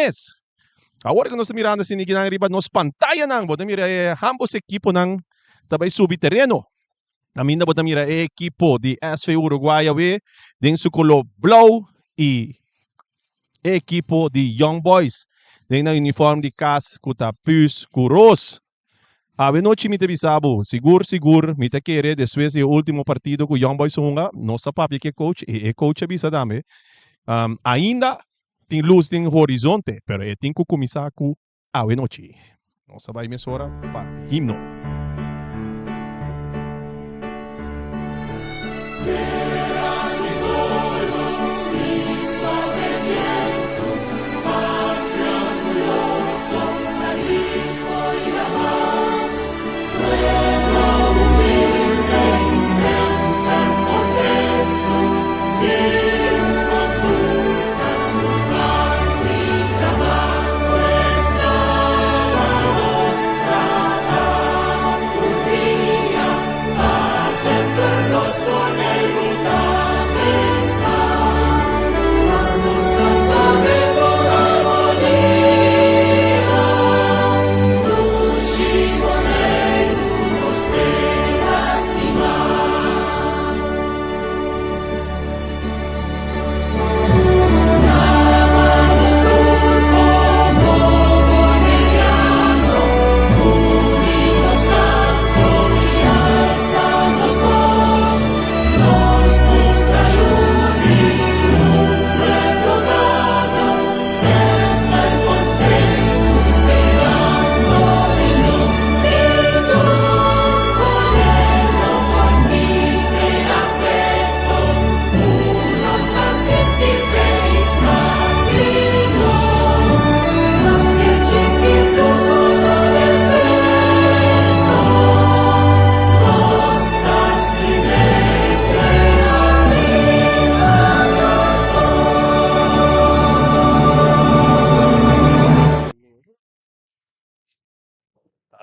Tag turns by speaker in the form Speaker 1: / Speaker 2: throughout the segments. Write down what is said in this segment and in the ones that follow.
Speaker 1: mes. Awor ku nos ta mirando asina kinan riba nos pantayanan, bo ta mira e ambos ekiponan ta bai subi tereno. Kaminda bo ta mira e ekipo di SV Uruguay awe den su koló blou i e ekipo di Young Boys den nan uniform di kas ku ta pus ku ros. Awe nochi mi ta bisa bo, sigur sigur mi ta kere despues di e ultimo partido ku Young Boys a hunga, nos a papia ku e coach i e coach a bisa tambe, ainda tin lus den horizonte, pero e tin ku kuminsá ku awe nochi. Nos a bai mesora pa himno.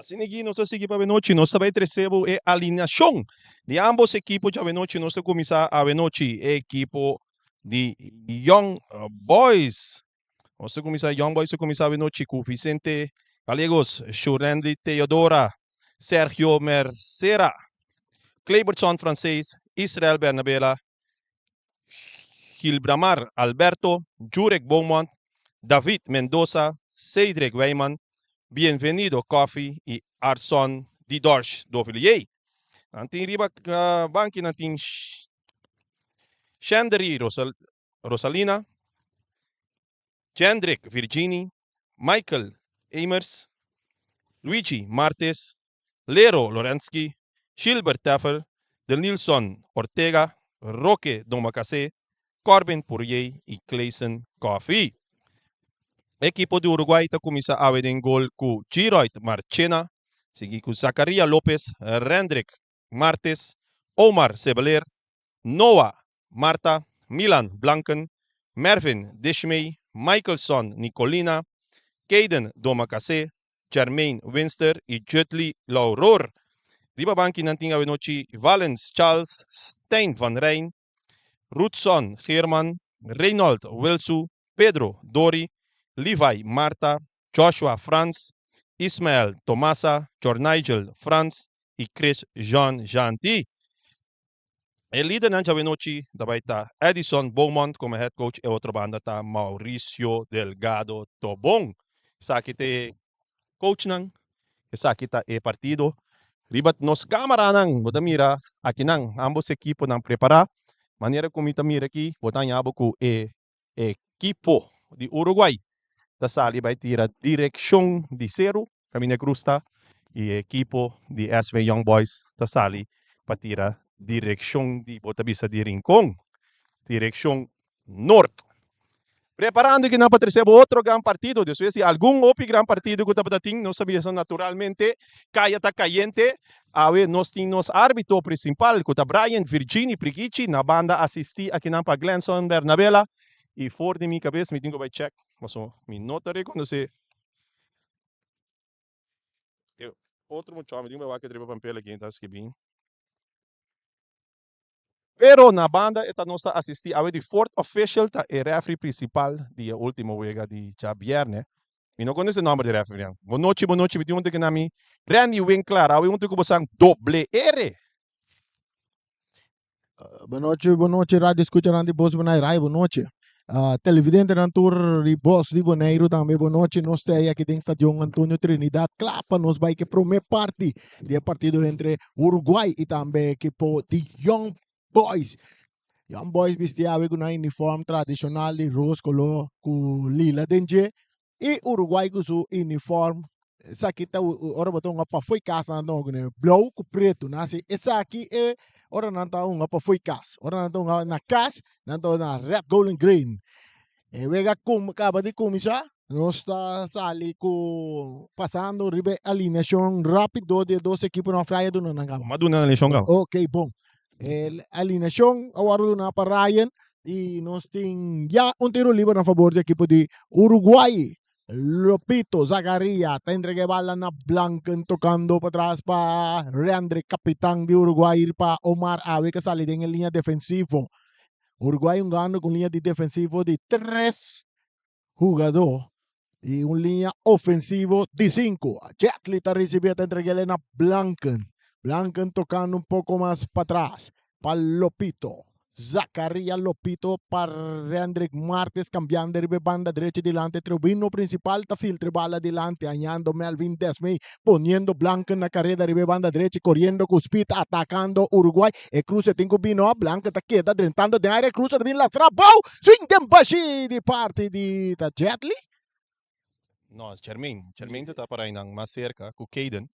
Speaker 1: Asina aki nos ta sigui pa awenochi. Nos ta bai trese bo e alineashon di ambos ekipo djawenochi. Nos ta kuminsá awenochi e ekipo di Young Boys. Nos ta kuminsá Young Boys ta kuminsá awenochi ku Vicente Gallegos, Shurendry Theodora, Sergio Mercera, Claybertson Francees, Israel Bernabela, Gilbramar Alberto, Jurek Beaumont, David Mendoza, Cedric Wijman, Bienvenido Coffie y Arson Didorsch Dovillier. Nan tin riba banki nan tin Shendery Rosalina, Jendrick Virgini, Michael Emers, Luigi Martes, Lero Lorensky, Gilbert Teffer, Delnilson Ortega, Roque Domacassé, Corbin Pourier y Clayson Coffey. Ekipo di Uruguay ta cuminsa awe den gol cu Giroid Marchena, sigui cu Zacaria Lopez, Rendrick Martes, Omar Sebeler, Noah Marta, Milan Blanken, Mervin Dishmey, Michaelson Nicolina, Kayden Domacassé, Jermaine Winster y Judley Lauror. Riba banki nan tin awenochi Valens Charles, Stijn van Rijn, Rudson Geerman, Reynold Wilsu, Pedro Dori, Levi Marta, Joshua Frans, Ismael Tomasa, Jornigel Frans y Chris Jean Janty. E lidernan djawenochi ta bai ta Edison Beaumont komo head coach, e otro banda ta Mauricio Delgado Tobon. Esaki ta e coachnan, esaki ta e partido. Riba nos camaranan bo ta mira akinan ambos ekiponan prepara. Manera ku mi ta mira aki bo ta haña bo ku e Ekipo di Uruguay ta sali bai tira direkshon di Seru, kaminda e krus ta, i e ekipo di SV Young Boys ta sali pa tira direkshon di, bo ta bisa di Rincon, direkshon nort. Preparando kinan pa trese bo otro gran partido, despues di algun hopi gran partido ku tabata tin, nos ta bisa naturalmente kaya ta kayente, Awe nos tin nos arbitro principal cu ta Brian Virgini Prigici na banda asisti akinan pa Glenson Bernabela y for di mi cabes mi tin cu bay check paso mi no ta reconoce e otro muchacho mi tin cu bay wak riba pampel aki ta skibi. Pero na banda e ta nos ta asisti awe di fourth official ta e referee principal di e ultimo wega di djabierne. Mi no conoce nomber di referee nan. Bon nochi bon nochi mi tin un teken na mi Randy Winklaar awe hunto cu bosan doble R.
Speaker 2: Bon nochi bon nochi radio escuchanan di Bos Bonaire ay bon nochi. Televidentenan tur di Bos di Boneiru tambe bon nochi nos ta aki den Stadion Antonio Trinidad kla pa nos bai ke prome parti di e partido entre Uruguay y tambe ekipo di Young Boys. Young Boys bisti awe ku nan uniform tradishonal di ros kolo ku lila den dje i Uruguay ku su uniform esaki ta ora bo ta hunga pafó e kas nan ta hunga kuné blou ku pretu. Nan hasi esaki e ora nan ta hunga pafó e kas. Ora nan ta hunga na kas nan ta hunga red, gold and green. E wega kaba di kuminsá nos ta sali ku pasando riba e alineashon rápido di e dos ekiponan. Fraya duna nan kaba.
Speaker 1: M'a duna nan alineashon kaba.
Speaker 2: Ok bon. E alineashon a wòrdu duna pa Ryan i nos tin ya un tiro liber na fabor di ekipo di Uruguay. Lopito Zakaria ta entrega e bala na Blanken tokando patras pa Rendrick kapitan di Uruguay pa Omar Awe ku a sali den e liña defensivo. Uruguay hungando ku un liña di defensivo di tres hugadó i un liña ofensivo di sinku. Jetli ta risibí ta entreg'é na Blanken. Blanken tokando un poko mas patras pa Lopito. Zakaria Lopito pa Rendrick Martes kambiando riba e banda drechi dilanti tribino principal ta filtra e bala dilanti hañando Melvin Desmey poniendo Blanken na kareda riba e banda drechi koriendo ku speed atakando Uruguay e kruse tin ku bini op Blanken ta keda drentando den aire kruse ta bini lastra abou swing den bashi di parti di ta Jetli.
Speaker 1: No, Jermaine. Jermaine ta para einan mas serka ku Kayden.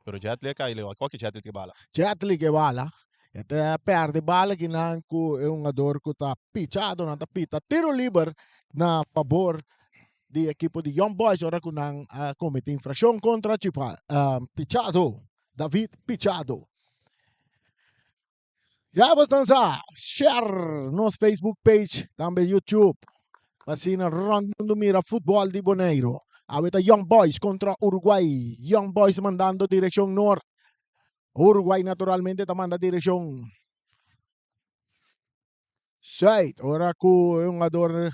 Speaker 1: Pero Jetli a kai leu. A koki Jetli ke bala.
Speaker 2: Jetli ke bala. E ta perde bala kinan ku e hungador ku ta pichado. Nan ta pita tiro liber na fabor di ekipo di Young Boys ora ku nan a komete infrakshon kontra Chipa, Pichado, David Pichado. Ya bosnan sa, share nos Facebook page, tambe YouTube. Pa asina rond mundu mira futbol di Boneiru. Awe ta Young Boys kontra Uruguay. Young Boys mandando direkshon nort. Uruguay naturalmente ta manda direkshon sùit. Ora ku e hungador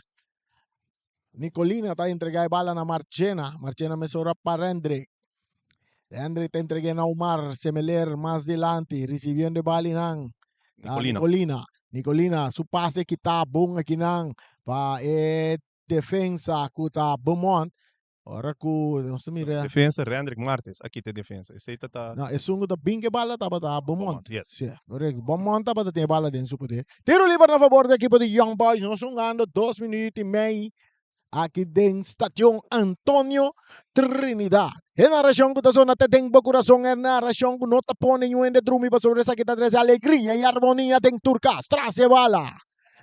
Speaker 2: Nicolina ta entrega e bala na Marchena. Marchena mesora pa Rendrick. Rendrick ta entrega na Omar Semeler mas dilanti. Recibiendo e bala nan.
Speaker 1: Nicolina.
Speaker 2: Nicolina. Nicolina su pase kita bon akinan pa e defensa ku ta Beaumont. Ora ku nos ta mira.
Speaker 1: Defensa Rendrick Martes a kita e defensa. Esei ta ta.
Speaker 2: No, esun ku ta bin ku e bala tabata Beaumont.
Speaker 1: Beaumont, yes.
Speaker 2: Si, korekto. Beaumont tabata tin e bala den su poder. Tiro liber na fabor di ekipo di Young Boys. Nos hungando dos minuut i mei aki den Stadion Antonio Trinidad. E narashon ku ta sona te den bo kurason, e narashon ku no ta pone niun hende drumi pasobra esaki ta trese alegria i armonia den tur kas. Tras e bala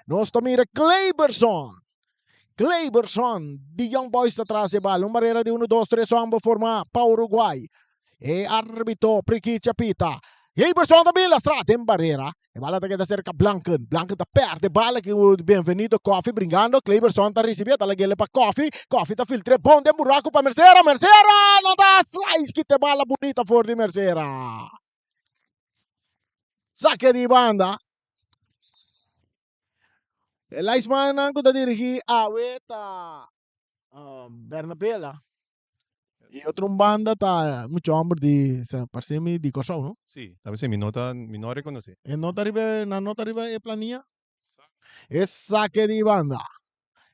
Speaker 2: nos ta mira Clayberson. Clayberson di Young Boys ta tras e bal. Un barera di uno, dos, tres homber forma pa Uruguay. E arbitro Prikicha pita. Clayberson ta bin lastra den barera. E bala ta keda serka Blanken. Blanken ta perde bala ki Bienvenido Coffee bringando. Clayberson ta ricibi ta lagele pa Coffee. Coffee ta filtre bon den buraco pa Mercera. Mercera no ta slice kita e bala bunita for di Mercera. Sake di banda. E lijstmannan ku ta dirigí awe ta Bernabela i otro un banda ta mucha hòmber di parse mi di Kòrsou no?
Speaker 1: Sí, ta bisa mi no ta mi no a rekonosé.
Speaker 2: E no ta riba nan no ta riba e plania? E sake di banda.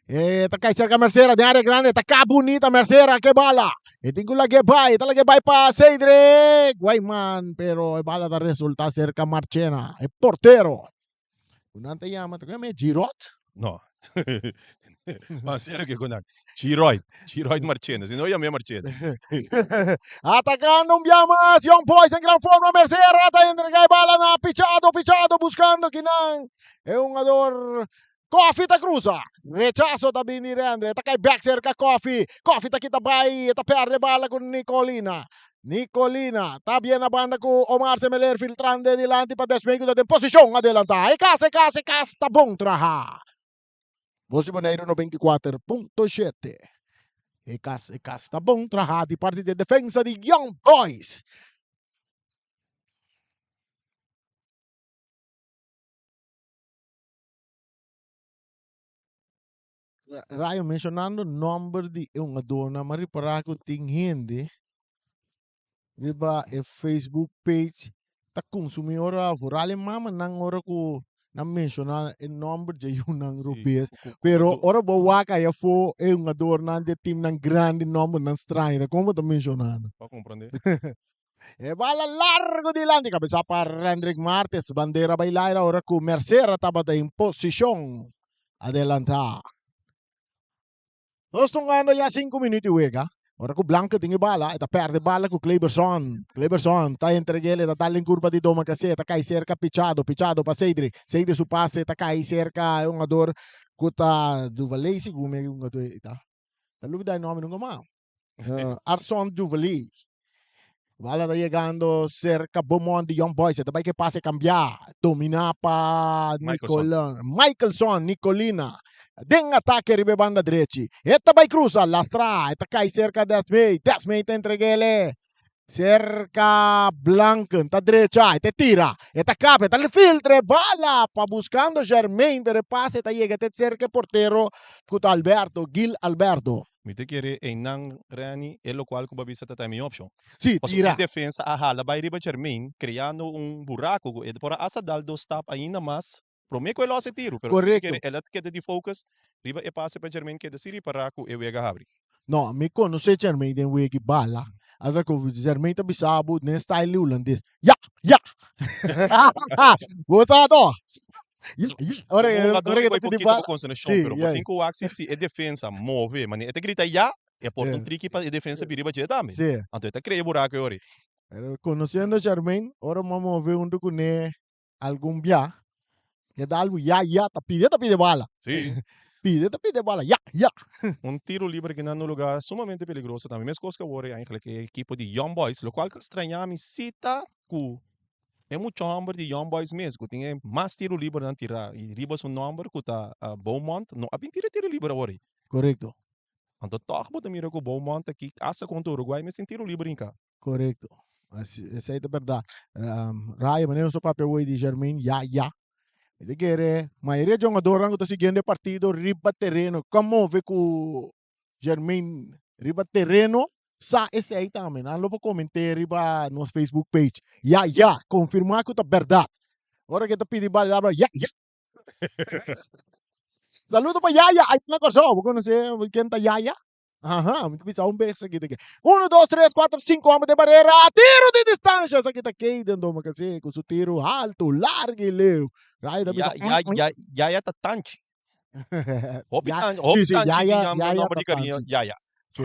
Speaker 2: E ta kai serka Mercera den área grande ta ka bunita Mercera ke bala. E tin ku lag'é bai, ta lag'é bai pa Cedric Guayman pero e bala ta resulta serka Marchena e portero. Ku nan ta yama, ta yama e Girot?
Speaker 1: No. Ma serio ke ku nan? Giroid. Giroid Marchena. Si no yama e Marchena.
Speaker 2: Atacando un bia mas. Young Boys en gran forma. Mercera ta entrega e bala na Pichado. Pichado buscando kinan. E hungador Koffie ta cruza. Rechazo ta bini Rendre. Ta kai back cerca Koffie. Koffie ta kita bai. Ta perde bala ku Nicolina. Nicolina ta bien na banda ku Omar Semeler filtrando dilanti pa Desmey ku ta den posishon adelantá. E kas, e kas, e kas ta bon traha. Bos di Boneiru 94.7. E kas, e kas ta bon traha di parti di defensa di Young Boys. Rayo, mencionando nomber di e hungadornan, m'a ripara cu tin hende riba e Facebook page ta consumi ora vooral e mamanan ora cu nan menciona e nomber dje yunan robes. Pero ora bo wak aya afo e hungadornan di e teamnan grandi nombernan straño ta como bo ta menciona nan?
Speaker 1: Bo a comprende.
Speaker 2: E bala largo dilanti kabesa pa Rendrick Martes. Bandera bai laira ora ku Mercera tabata en posishon adelantá. Nos ta hungando ya sinku minuut di wega. Ora ku Blanco tin e bala, e ta pèrdè bala ku Kleberson. Kleberson ta entreg'el, e ta dal den kurpa di Domacassé, e ta kai serka Pichado, Pichado pa Cedric. Cedric su pase ta kai serka e hungador ku ta Duvaley, segun mi e hungador ei ta. Ta lubida e nòmber nunka mas. Arson Duvaley. Bala ta yegando cerca Beaumont di Young Boys. E ta bai ke pase cambia. Domina pa
Speaker 1: Michelson.
Speaker 2: Michelson Nicolina. Den atake riba e banda drechi. E ta bai cruza. Lastra. E ta cai cerca Desmay. Desmay ta entregele. Cerca Blanken. Ta drecha. E ta tira. E ta capa. E ta filtra e bala pa buscando Germain. Pero e pase ta yega te cerca e portero cu ta Alberto. Gil Alberto.
Speaker 1: Mi ta kere einan Renny e locual cu bo a bisa ta ta e mi opcion.
Speaker 2: Sí,
Speaker 1: Pasobra
Speaker 2: tira.
Speaker 1: e defensa a hala bay riba Jermaine creando un buraco cu e por a hasta dal dos stap ainda mas prome cu e los e tiro. Pero mi ta
Speaker 2: Correcto.
Speaker 1: kere el a keda di focus riba e pase pa Jermaine keda sin ripara cu e wega habri.
Speaker 2: No, mi conoce Jermaine den wega y bala. Ata cu Jermaine ta bisa bo den style di Hulandes, Ja! Ja! Bo sa toch? Ja, ja. Ora
Speaker 1: Un
Speaker 2: ora
Speaker 1: hungador
Speaker 2: que
Speaker 1: ku
Speaker 2: ta
Speaker 1: bai
Speaker 2: pidi
Speaker 1: poquito
Speaker 2: bala.
Speaker 1: bo konsentrashon,
Speaker 2: Sí,
Speaker 1: pero bo
Speaker 2: juist.
Speaker 1: tin ku wak si si e defensa move, mane e ta grita ya, e por ta un triki pa e defensa biri riba dje tambe.
Speaker 2: Sí.
Speaker 1: Anto e ta krea buraku e ora.
Speaker 2: Pero conociendo Charmaine, ora bo a move hunto kuné algun bia, e da algu ya, ya, ta pidi, ta pidi bala.
Speaker 1: Sí.
Speaker 2: Pidi, ta pidi bala, ya, ya.
Speaker 1: Un tiro liber ki nan un lugar sumamente peligroso tambe. Meskos ku awor eigenlijk e ekipo di Young Boys, lokual ku a straña mi si ta ku E mucha homber di Young Boys mes ku tin e mas tiro libernan tirá i riba su nomber ku ta Beaumont no a bin tira tiro liber awor ei.
Speaker 2: Korekto.
Speaker 1: Anto tòg bo ta mira ku Beaumont aki asta kontra Uruguay mes tin tiro liber hinká.
Speaker 2: Korekto. Asi, esei ta bèrdat. Raya, manera nos a papia awor di Jermaine Yaya, mi ta kere mayoria djongadornan ku ta siguiendo e partido riba tereno ku a move ku Jermaine riba tereno sa esei tambe. Nan lo por koment'é riba nos Facebook page. Ya, ya, konfirmá ku ta bèrdat. Ora ke ta pidi bal abra, ya, ya. Saludo pa Yaya ai na Kòrsou. Bo konosé ken ta Yaya? Aha, mi ta bisa un bes esaki ta ke. Uno, dos, tres, kuater, sinku hòmber den barera. Tiru di distansha! Esaki ta Kayden Domacassé ku su tiru haltu, largu i leu. Rayo ta
Speaker 1: Ya,
Speaker 2: bisa,
Speaker 1: ya, ya, Yaya ta tanchi. Hopi
Speaker 2: Ya,
Speaker 1: tan,
Speaker 2: sí,
Speaker 1: hopi
Speaker 2: sí,
Speaker 1: tanchi di
Speaker 2: Yaya,
Speaker 1: ñam
Speaker 2: Yaya
Speaker 1: nomber
Speaker 2: ta
Speaker 1: di cariño,
Speaker 2: tanchi.
Speaker 1: Yaya.
Speaker 2: Sí,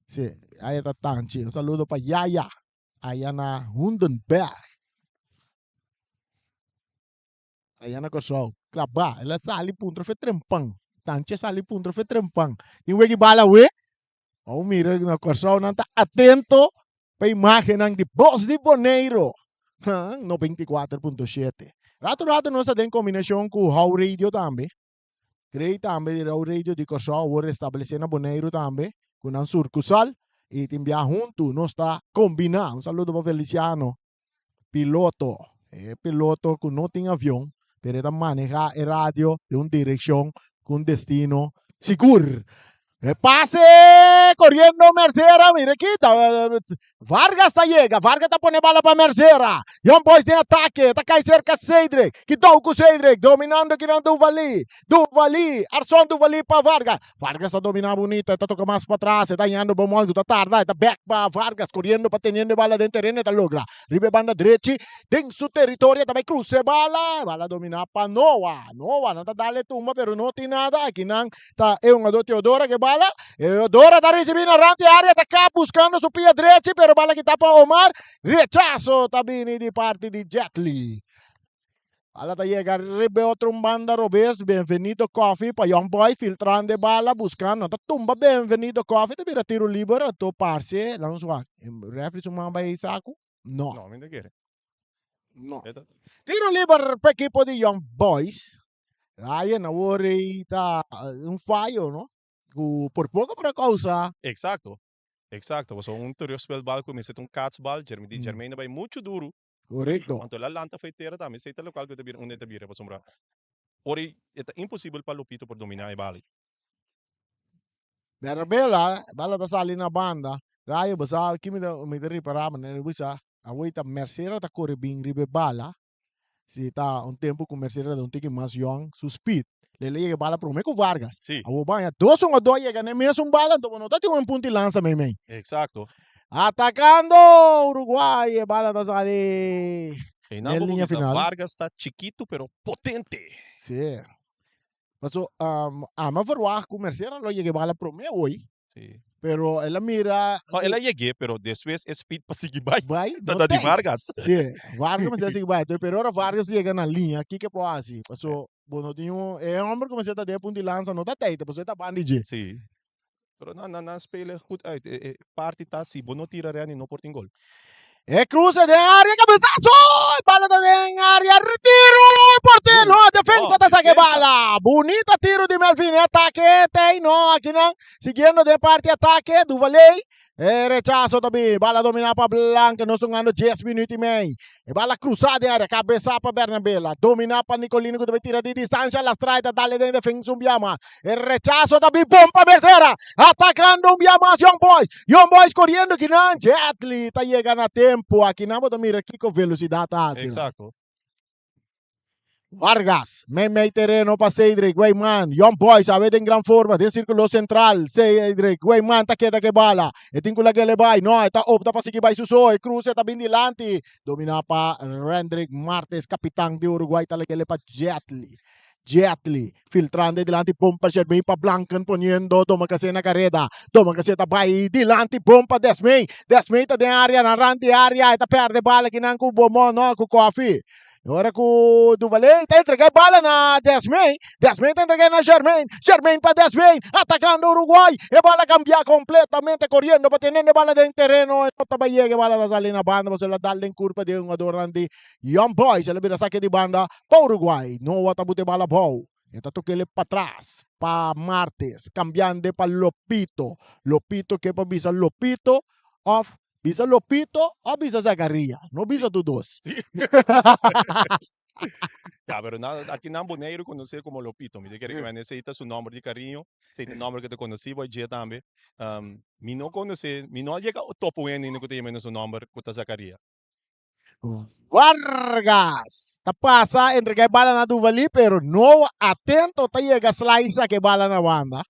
Speaker 2: sí, Yaya ta tanchi. Un saludo pa Yaya, aya na Hoendenberg. Aya na Kòrsou. Klabá, el a sali puntra fe trempan. Tanchi a sali puntra fe trempan. Tin weki bala we. Awor mira na Kòrsou nan ta atento pa imágennan di Bos di Boneiru. 94.7. Rato rato nos ta den kombinashon ku How Radio tambe. Grey tambe di How Radio di Kòrsou awor restablesé na Boneiru tambe ku nan surkusal i tin bia huntu nos ta kombiná. Un saludo pa Feliciano, piloto. E piloto ku no tin avion pero e ta manehá e radio den un direkshon ku un destino sigur. E pase coriendo Mercera, mira aquí, Vargas ta yega, Vargas ta pone bala pa Mercera. Young Boys den atake, ta kai cerca Cedric, ki dou ku Cedric, dominando kinan Duvali, Duvali, Arson Duvali pa Vargas. Vargas ta domina bunita, ta toca mas pa tras, e ta yendo Beaumont ku ta tarda, e ta back pa Vargas, coriendo pa teniendo e bala den tereno, e ta logra. Riba e banda drechi, den su territorio, ta bai cruza e bala, bala domina pa Noah. Noah nan ta dal e tumba pero no tin nada, akinan Ta e hungador Teodora ke bala. Teodora ta ricibi na rand di area, ta kap buscando su pia drechi, pero bala kita pa Omar. Rechazo ta bini di parti di Jetli. Bala ta yega riba e otro un banda robes. Benvenido Coffee pa Young Boy filtrando e bala buscando. Ta tumba Benvenido Coffee ta bira tiro liber anto parce. Laat ons wak. Referee su man bay saku? No.
Speaker 1: No, mi ta kere.
Speaker 2: No. Tiro liber pa ekipo di Young Boys. Ryan awor ei ta un fayo, no? Ku por poko por a kousa.
Speaker 1: Exacto. Exacto. Pasobra un terugspelbal ku mester ta un katsbal, Jeremy di Jermaine a bai muchu duru.
Speaker 2: Korekto.
Speaker 1: Anto el a lanta fo'i tera tambe. Esei ta lokual ku e ta bira unda e ta bira pasobra ora e ta imposibel pa Lopito por dominá e bal ei.
Speaker 2: Bernabela, bala ta sali na banda. Rayo, bo sa ki mi ta mi ta ripará manera bo sa awor ta Mercera ta kore bin riba e bala. Si ta un tempu ku Mercera ta un tiki mas yòn, su speed. Lele yega e bala promé ku Vargas.
Speaker 1: Sí.
Speaker 2: Awor baña dos hungadó a yega na e mesun bala, anto bo no ta tin un punto di lansa meimei.
Speaker 1: Exacto.
Speaker 2: Atakando Uruguay, e bala ta sali
Speaker 1: Einan
Speaker 2: den
Speaker 1: bo por
Speaker 2: liña
Speaker 1: bisa
Speaker 2: final.
Speaker 1: Vargas ta chikitu pero potente.
Speaker 2: Sí. Paso ami a verwagt ku Mercera lo yega e bala promé hoy.
Speaker 1: Sí.
Speaker 2: Pero el a mira.
Speaker 1: No, el a yeg'é, pero despues e speed pa sigui bai.
Speaker 2: Bai, no
Speaker 1: Ta di
Speaker 2: tei.
Speaker 1: Vargas.
Speaker 2: Sí, Vargas mester a sigui bai. Entonces, pero ora Vargas yega na liña, kiko e por hasi? Paso, bo no tin un, e homber ku mester ta den e punta di lansa no ta tei, paso e ta banda di dje.
Speaker 1: Sí. Pero nan, nan, nan spelen goed uit. E, e parti ta si bo no tira Renny no por tin gol.
Speaker 2: E cruce den área, cabezazo! E bala ta den área, tiro! E portero, no, defensa
Speaker 1: Oh,
Speaker 2: ta saca e
Speaker 1: defensa.
Speaker 2: bala. Bunita tiro di Melvin, e ataque tei, no, aki nan, siguiendo den parti ataque, Duvaley, e rechazo ta bin, bala domina pa Blanca, nos ta jugando 10 minuut y mei. E bala cruza den área, cabeza pa Bernabela, domina pa Nicolino cu ta bay tira di distancia, Lastray ta dale den defensa un bia mas. E rechazo ta bin bon pa Mercera, atacando un bia mas Young Boys. Young Boys coriendo kinan, Jetli ta yega na tempo. Akinan bo ta mira kico velocidad ta haci.
Speaker 1: Exacto.
Speaker 2: Vargas, mei mei tereno pa Cedric Weyman. Young Boys awe den gran forma den circulo central. Cedric Weyman ta keda ke bala. E tin cu lag'e bai. No, e ta opta pa sigui bai su so. E cruce ta bin dilanti. Domina pa Rendrick Martes, capitan di Uruguay, ta lag'e pa Jetli. Jetli filtrando e dilanti bon pa Germain pa Blanken poniendo Domacassé na careda. Domacassé ta bai dilanti bon pa Desmay. Desmay ta den area na rand di area e ta perde bala kinan cu Beaumont no cu Koffie. E ora cu Duvaley ta entrega e bala na Desmay. Desmay ta entrega na Germain. Germain pa Desmay atacando Uruguay. E bala cambia completamente coriendo pa teniendo e bala den tereno. E no ta bai yega e bala ta sali na banda pasobra el a dal den curpa di e hungadornan di Young Boys. El a bira sake di banda pa Uruguay. Noah ta bute bala abou. E ta tok'el patras pa Martes, kambiand'e pa Lopito. Lopito ke pa bisa Lopito of bisa Lopito of bisa Zacaria. No bisa tur dos.
Speaker 1: Sí. Ya, pero na, aki nan Boneiru konos'é komo Lopito. Mi ta kere ke men esei ta su nòmber di kariño, esei ta e nòmber ke ta konosí bo dje tambe. Mi no konos'é, mi no a yega topa un hende ku ta yama su nòmber ku ta Zacaria.
Speaker 2: Vargas ta pasa entrega e bala na Duvalí pero Noah atento ta yega slice saca e bala na banda.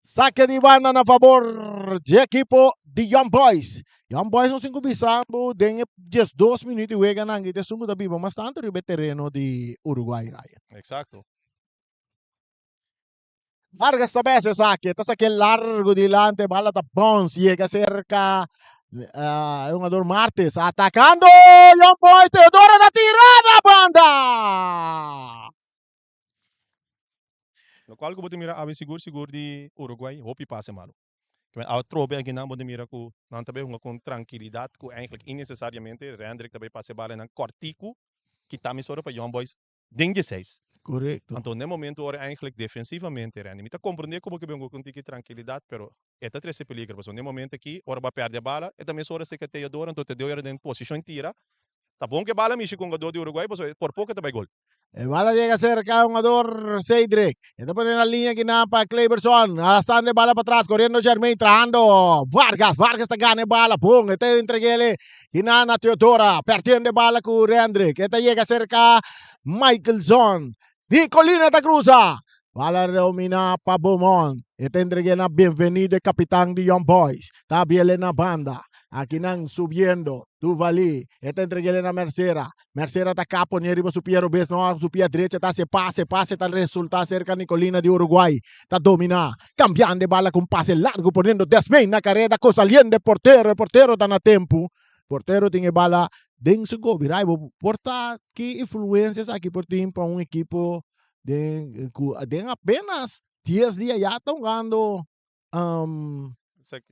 Speaker 2: Saque di banda na favor di ekipo di Young Boys. Young Boys nos tin ku bisa bo den e 12 minuut di wega nan ta esun ku ta biba mas tantu riba e tereno di Uruguay Ryan.
Speaker 1: Exacto.
Speaker 2: Vargas ta bes esaki, ta saké largo dilante, bala ta bounce, yega cerca uh, e jugador Martes, atacando Young Boy, Teodoro ta tira na banda!
Speaker 1: Locual cu bo ta mira awe sigur sigur di Uruguay hopi pase malo. Awe trobe akinan bo ta mira cu nan ta bay hunga con trankilidad cu eigenlijk innecesariamente Rendrick ta bay pase balanan cortico kita mesora pa Young Boys den dieseis.
Speaker 2: Korekto.
Speaker 1: Anto n'e momento ora eigenlijk defensivamente Randy, mi ta komprendé ku bo ke bengo ku un tiki trankilidat, pero e ta trese peligro, pasobra n'e momento aki ora bo a pèrdè bala, e ta mesora seka Teodoro, anto Tadeo era den posishon tira, ta bon ku e bala mishi ku un hungador di Uruguay, pasobra por poko e ta bai gol.
Speaker 2: E bala yega serka e hungador Cedric. E ta pone na liña kinan pa Cleberson. Alastando e bala patras, koriendo Germain, trahando Vargas. Vargas ta gana e bala, bon, e ta entreg'el kinan na Teodora, perdiendo e bala ku Rendrick. E ta yega serka Michaelson. Nicolina ta cruza. Bala domina pa Beaumont. E ta entreg'el na Bienvenido, e kapitan di Young Boys. Ta abriel na banda. Akinan subiendo Duvalie. E ta entreg'el na Mercera. Mercera ta ka pone riba su pia robes, no, su pia drecha ta haci pase, pase ta resulta cerca Nicolina di Uruguay, ta domina, cambiando e bala cu un pase largo poniendo Desmain na careda cu saliendo e portero, e portero ta na tempo, portero tin e bala den su gobi. Ray, bo por ta ki influencia esaki por tin pa un ekipo den cu den apenas dies dia ya ta hungando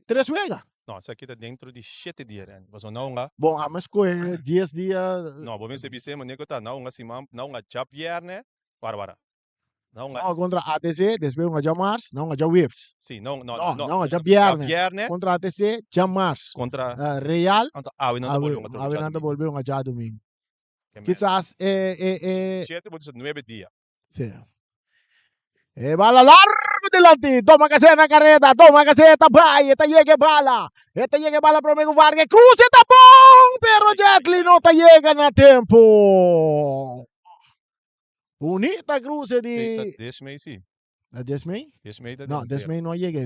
Speaker 2: tres wega.
Speaker 1: No, esaki ta dentro di shete dia, Randy. Pasobra no hunga.
Speaker 2: Bon, ami skohe dies dia.
Speaker 1: No, bo mester bis'é manera ku ta. No hunga siman, no hunga djabièrnè, wara wara. No hunga.
Speaker 2: No kontra ATC, despues hunga djamars, no hunga djaweps.
Speaker 1: Si, no, no, no.
Speaker 2: No, hunga djabièrnè.
Speaker 1: Djabièrnè.
Speaker 2: Kontra ATC, djamars.
Speaker 1: Kontra.
Speaker 2: Real.
Speaker 1: Anto awe nan ta bolbe hunga
Speaker 2: Awe nan ta bolbe hunga djadumingu. Kisas e, e, e.
Speaker 1: Shete bo ta nuebe dia.
Speaker 2: Si. E bala largo. dilanti. Domacassé na careda. Domacassé ta bai. E ta yega e bala. E ta yega e bala prome cu Vargas. Cruce ta bon, pero Jetli no ta yega na tempo. Bunita cruce di...
Speaker 1: Sí, ta Desmay, sí.
Speaker 2: Ta Desmay?
Speaker 1: Desmay ta
Speaker 2: No,
Speaker 1: delantero.
Speaker 2: Desmay no a yega.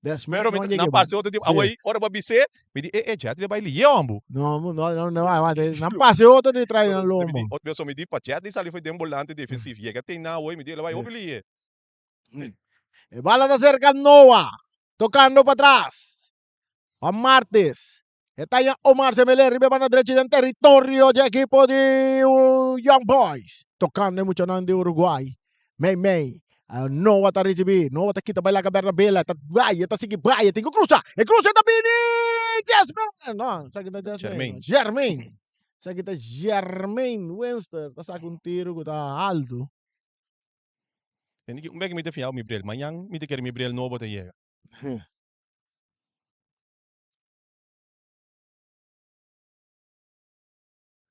Speaker 2: Desmay
Speaker 1: Pero
Speaker 2: no
Speaker 1: mi
Speaker 2: a
Speaker 1: ta,
Speaker 2: yega
Speaker 1: nan
Speaker 2: e bala.
Speaker 1: parse otro tipo.
Speaker 2: Sí.
Speaker 1: Awor, ora bo a bis'é, mi di, e, e, Jetli a bai lié hombo.
Speaker 2: No, no, no, no, aguanta. Nan pase otro di trae nan
Speaker 1: Mi
Speaker 2: lomo.
Speaker 1: di, otro bes mi di, pa Jetli sali for den volante defensief. Yega te na awor, mi di, el a bai
Speaker 2: Sí.
Speaker 1: hopi lié.
Speaker 2: E bala ta serka Noah, tokando patras. Pa Martes. E ta ya Omar Semeler riba e banda drechi den teritorio di ekipo di Young Boys. Tokando e muchanan di Uruguay. Mei mei. Noah ta risibi. Noah ta kita bai laga Bernabela. E ta bai, e ta sigui bai. E tin ku krusa. E krusa e ta bini Jesmine. No, esaki ta Jesmine.
Speaker 1: Jermaine.
Speaker 2: Jermaine. Esaki ta Jermaine Winster. Ta saka un tiro ku ta altu.
Speaker 1: Tende ki un bek mi ta fiau mi bril. Mañan mi ta kere mi bril nobo ta yega.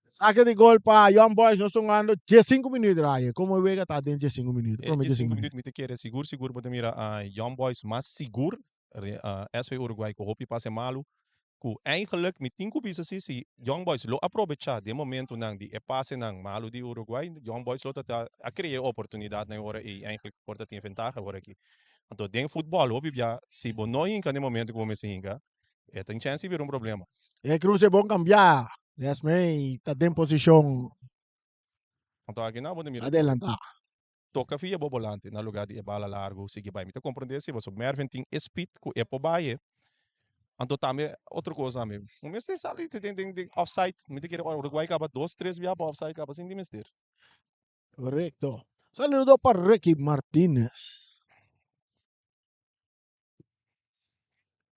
Speaker 2: Sake di gol pa Young Boys nos ta hungando diesinku minuut Ryan. Como e wega ta den diesinku minuut?
Speaker 1: E
Speaker 2: Prome
Speaker 1: diesinku
Speaker 2: diesinku
Speaker 1: minuut
Speaker 2: minuut.
Speaker 1: mi ta kere sigur sigur bo ta mira Young Boys mas sigur SV Uruguay ku hopi pase malu ku eigenlijk mi tin ku bisa si si Young Boys lo aprobecha den momentunan di e pasenan malu di Uruguay Young Boys lo ta ta a krea e oportunidatnan e ora ei eigenlijk por ta tin ventaha ora aki. Anto den futbòl hopi bia si bo no hinka den momento ku bo mester hinka e tin chèns di bira un problema.
Speaker 2: E kruse bon kambiá. Desmey ta den posishon
Speaker 1: Anto aki nan bo ta mira
Speaker 2: adelantá.
Speaker 1: toka via bo bolante na lugá di e bala largu sigui bai. Mi ta komprendé si pasobra Mervin tin e speed ku e por bai e. Anto tambe otro kos tambe, bo mester sali den den den offside. Mi ta kere Uruguay kaba dos tres bia pa offside kaba sin di mester.
Speaker 2: Korekto. Saludo pa Ricky Martinez.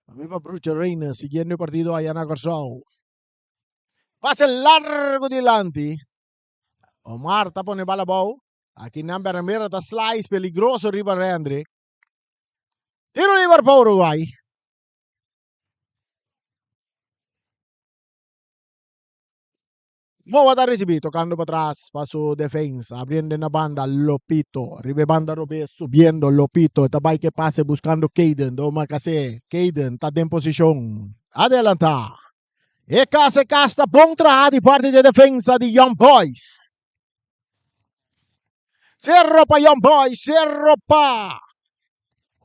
Speaker 2: Tambe pa Brucho Reina siguiendo e partido aya na Kòrsou. Pase largo dilanti. Omar ta pone bala abou. Aki nan Bernamera ta slice peligroso riba Rendrick. Tiro liber pa Uruguay. Moa ta ricibi tocando patras pa su defensa abriendo na banda Lopito riba e banda robes subiendo Lopito ta bay ke pase buscando Kayden do Makase Kayden ta den posicion adelanta e cas e cas ta bon traha di parti di e defensa di Young Boys Cerro pa Young Boys Cerro pa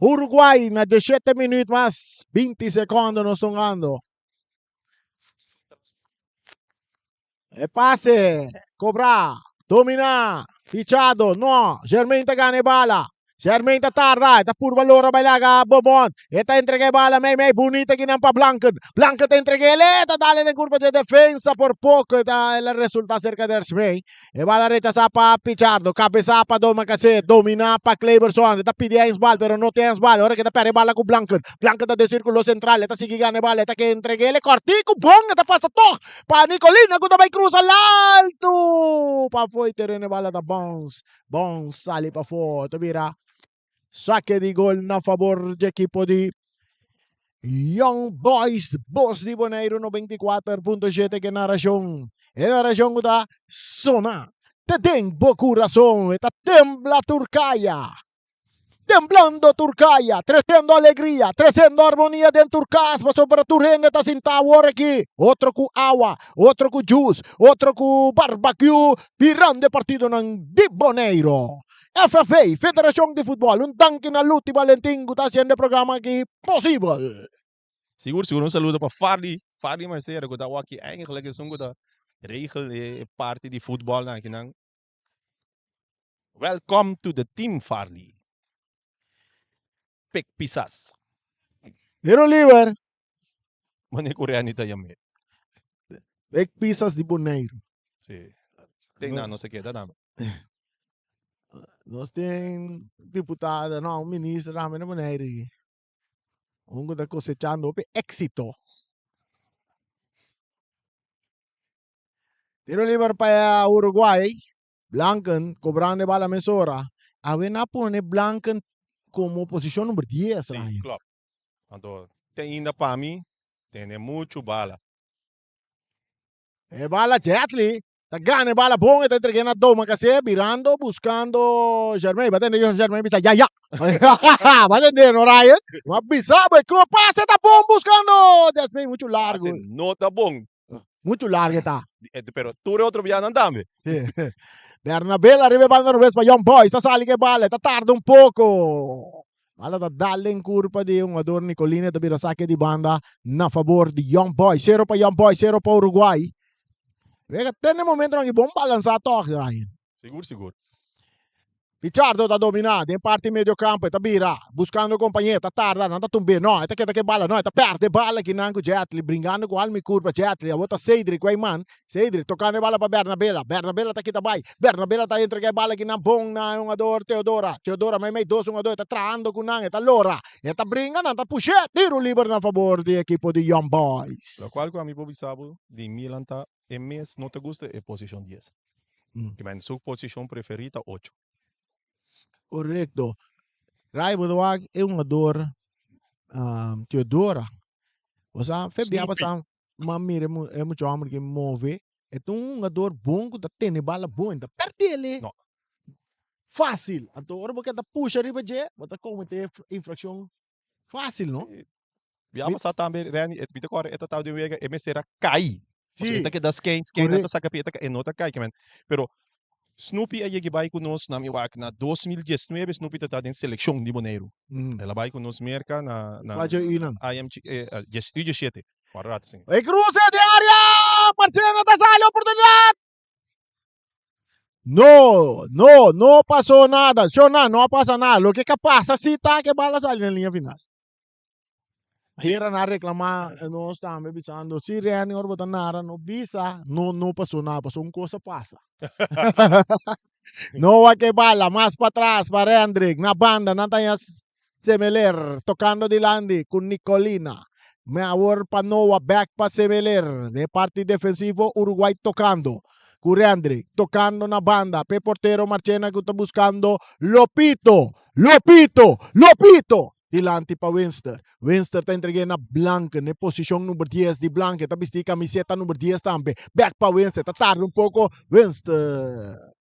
Speaker 2: Uruguay na 17 minuut mas 20 secondo nos ta hungando. E pase, cobra, domina, Fichado, no, Germain ta gana e bala. Germain ta tarda, e ta purba lora bai laga Bobon. E ta entrega e bala mei mei, bunita kinan pa Blanken. Blanken ta entrega el, e ta dale den curva dje defensa por poco e ta el a resulta cerca di Ersmey. E bala rechasa pa Pichardo, cabeza pa Domacassé, domina pa Cleberson, e ta pidi handsbal pero no tin handsbal, ora ke ta perde e bala ku Blanken. Blanken ta den circulo central, e ta sigui gana e bala, e ta ke entreg'el e cortico bon, e ta pasa tog pa Nicolina ku ta bai cruza laltu pafó e tereno, e bala ta bounce, bounce sali pafó, ta bira Sake di gol na fabor dje ekipo di Young Boys Bos di Boneiru 94.7 ke narashon. E narashon ku ta sona te den bo kurason, e ta tembla tur kaya. Temblando tur kaya, tresiendo alegria, tresiendo armonia den tur kas, pasobra tur hende ta sinta awor aki, otro ku awa, otro ku juice, otro ku barbecue, mirando e partidonan di Boneiru. FFA, Federashon di Futbòl, un danki na Luti Valentin ku ta hasiendo e programa aki posibel.
Speaker 1: Sigur sigur un saludo pa Farley, Farley Mercera ku ta awor aki eigenlijk esun ku ta regel e parti di futbòl akinan. Welcome to the team Farley. Pek Pisas.
Speaker 2: Tiro liber.
Speaker 1: Mane ku Renny ta yam'é.
Speaker 2: Pek Pisas di Boneiru.
Speaker 1: Si. Ten nan no se keda tambe.
Speaker 2: Nos tin diputado, no, un minister tambe na Boneiru aki. Un ku ta kosechando hopi éksito. Tiro liber pa Uruguay. Blanken kobrando e bala mesora. Awe nan a pone Blanken komo posishon number dies,
Speaker 1: Sí,
Speaker 2: Ryan.
Speaker 1: klopt. Anto te ainda pa mi tene muchu bala.
Speaker 2: E bala Jetley. Ta gana e bala bon, e ta entreg'é na Domacassé, birando, buscando Germain. Ba tende Germain bisa, ya, ya. Ba tende, no Ryan? Ma bisa bo, e ku pase ta bon buscando Desmay, mucho largo.
Speaker 1: Pase no ta bon.
Speaker 2: Mucho largo e ta.
Speaker 1: Pero tur e otro bianan tambe.
Speaker 2: Bernabel ariba e banda robes pa Young Boys, ta sali ku e bala, e ta tarda un poko. Bala ta dal den kurpa di e hungador Nicolini, ta bira sake di banda na fabor di Young Boys. Sero pa Young Boys, sero pa Uruguay. Wega te na e momentonan aki bon balansá tòg, Ryan.
Speaker 1: Sigur, sigur.
Speaker 2: Pichardo ta dominá den parti medio kampo, e ta bira buskando kompañé, ta tarda, nan ta tumb'é, no, e ta keda ku e bala, no, e ta pèrdè e bala kinan ku Jetli, bringando ku alma i kurpa, Jetli, awor ta Cedric ku e man, Cedric tokando e bala pa Bernabela, Bernabela ta kita bai, Bernabela ta entregá e bala kinan bon na e hungador Teodora, Teodora meimei dos hungador, e ta trahando ku nan, e ta lora, e ta bringa, nan ta push'é, tiro liber na fabor di ekipo di Young Boys.
Speaker 1: Lokual ku ami por bisa bo di Milan ta e mes no ta gusta e posishon dies. Kimen su posishon preferí ta ocho.
Speaker 2: Korekto. Rai bo ta wak e hungador Teodora. Bo sa fe bia pasa m'a mira e mucha homber ke move. E ta un hungador bon ku ta tene bala bon. E ta pèrdele
Speaker 1: No.
Speaker 2: fásil. Anto ora bo keda pusha riba dje bo ta kometé infrakshon Fácil, no?
Speaker 1: Sí. Bia pasá tambe, Renny, e mi ta kòrda e ta tau den wega, e mester a kai.
Speaker 2: Sí.
Speaker 1: E ta keda skein, skein, nan ta
Speaker 2: Correct.
Speaker 1: saka pie, e ta kai, e no ta kai, ke men. Pero Snoopy a yega bai ku nos, na mi wak, na 2019 Snoopy ta ta den selekshon di Boneiru. El a bai ku nos Merka na, na
Speaker 2: Kua dje unan?
Speaker 1: IMG, dies, U diesshete. Ora rato, sí.
Speaker 2: E kruse den área! Marchena ta sali oportunidat! No, no, no pasó nada. Shona, no a pasa nada. Loke ka pasa si ta ke bala sali na liña final. Hera na reclamá nos tambe bisando, si Renny ora bo ta nara no bisa, no, no pasó nada, pasó un cosa pasa. No wak e bala, mas patras pa Rendrick, na banda nan ta haña Semeler tocando dilanti cu Nicolina. Me awor pa Noah, back pa Semeler. Den parti defensivo Uruguay tocando cu Rendrick, tocando na banda p'e portero Marchena cu ta buscando Lopito, Lopito, Lopito! Dilanti pa Winster. Winster ta entreg'é na Blanke n'e posicion number dies di Blanke ta bisti camiseta number dies tambe. Back pa Winster, ta tarda un poco Winster.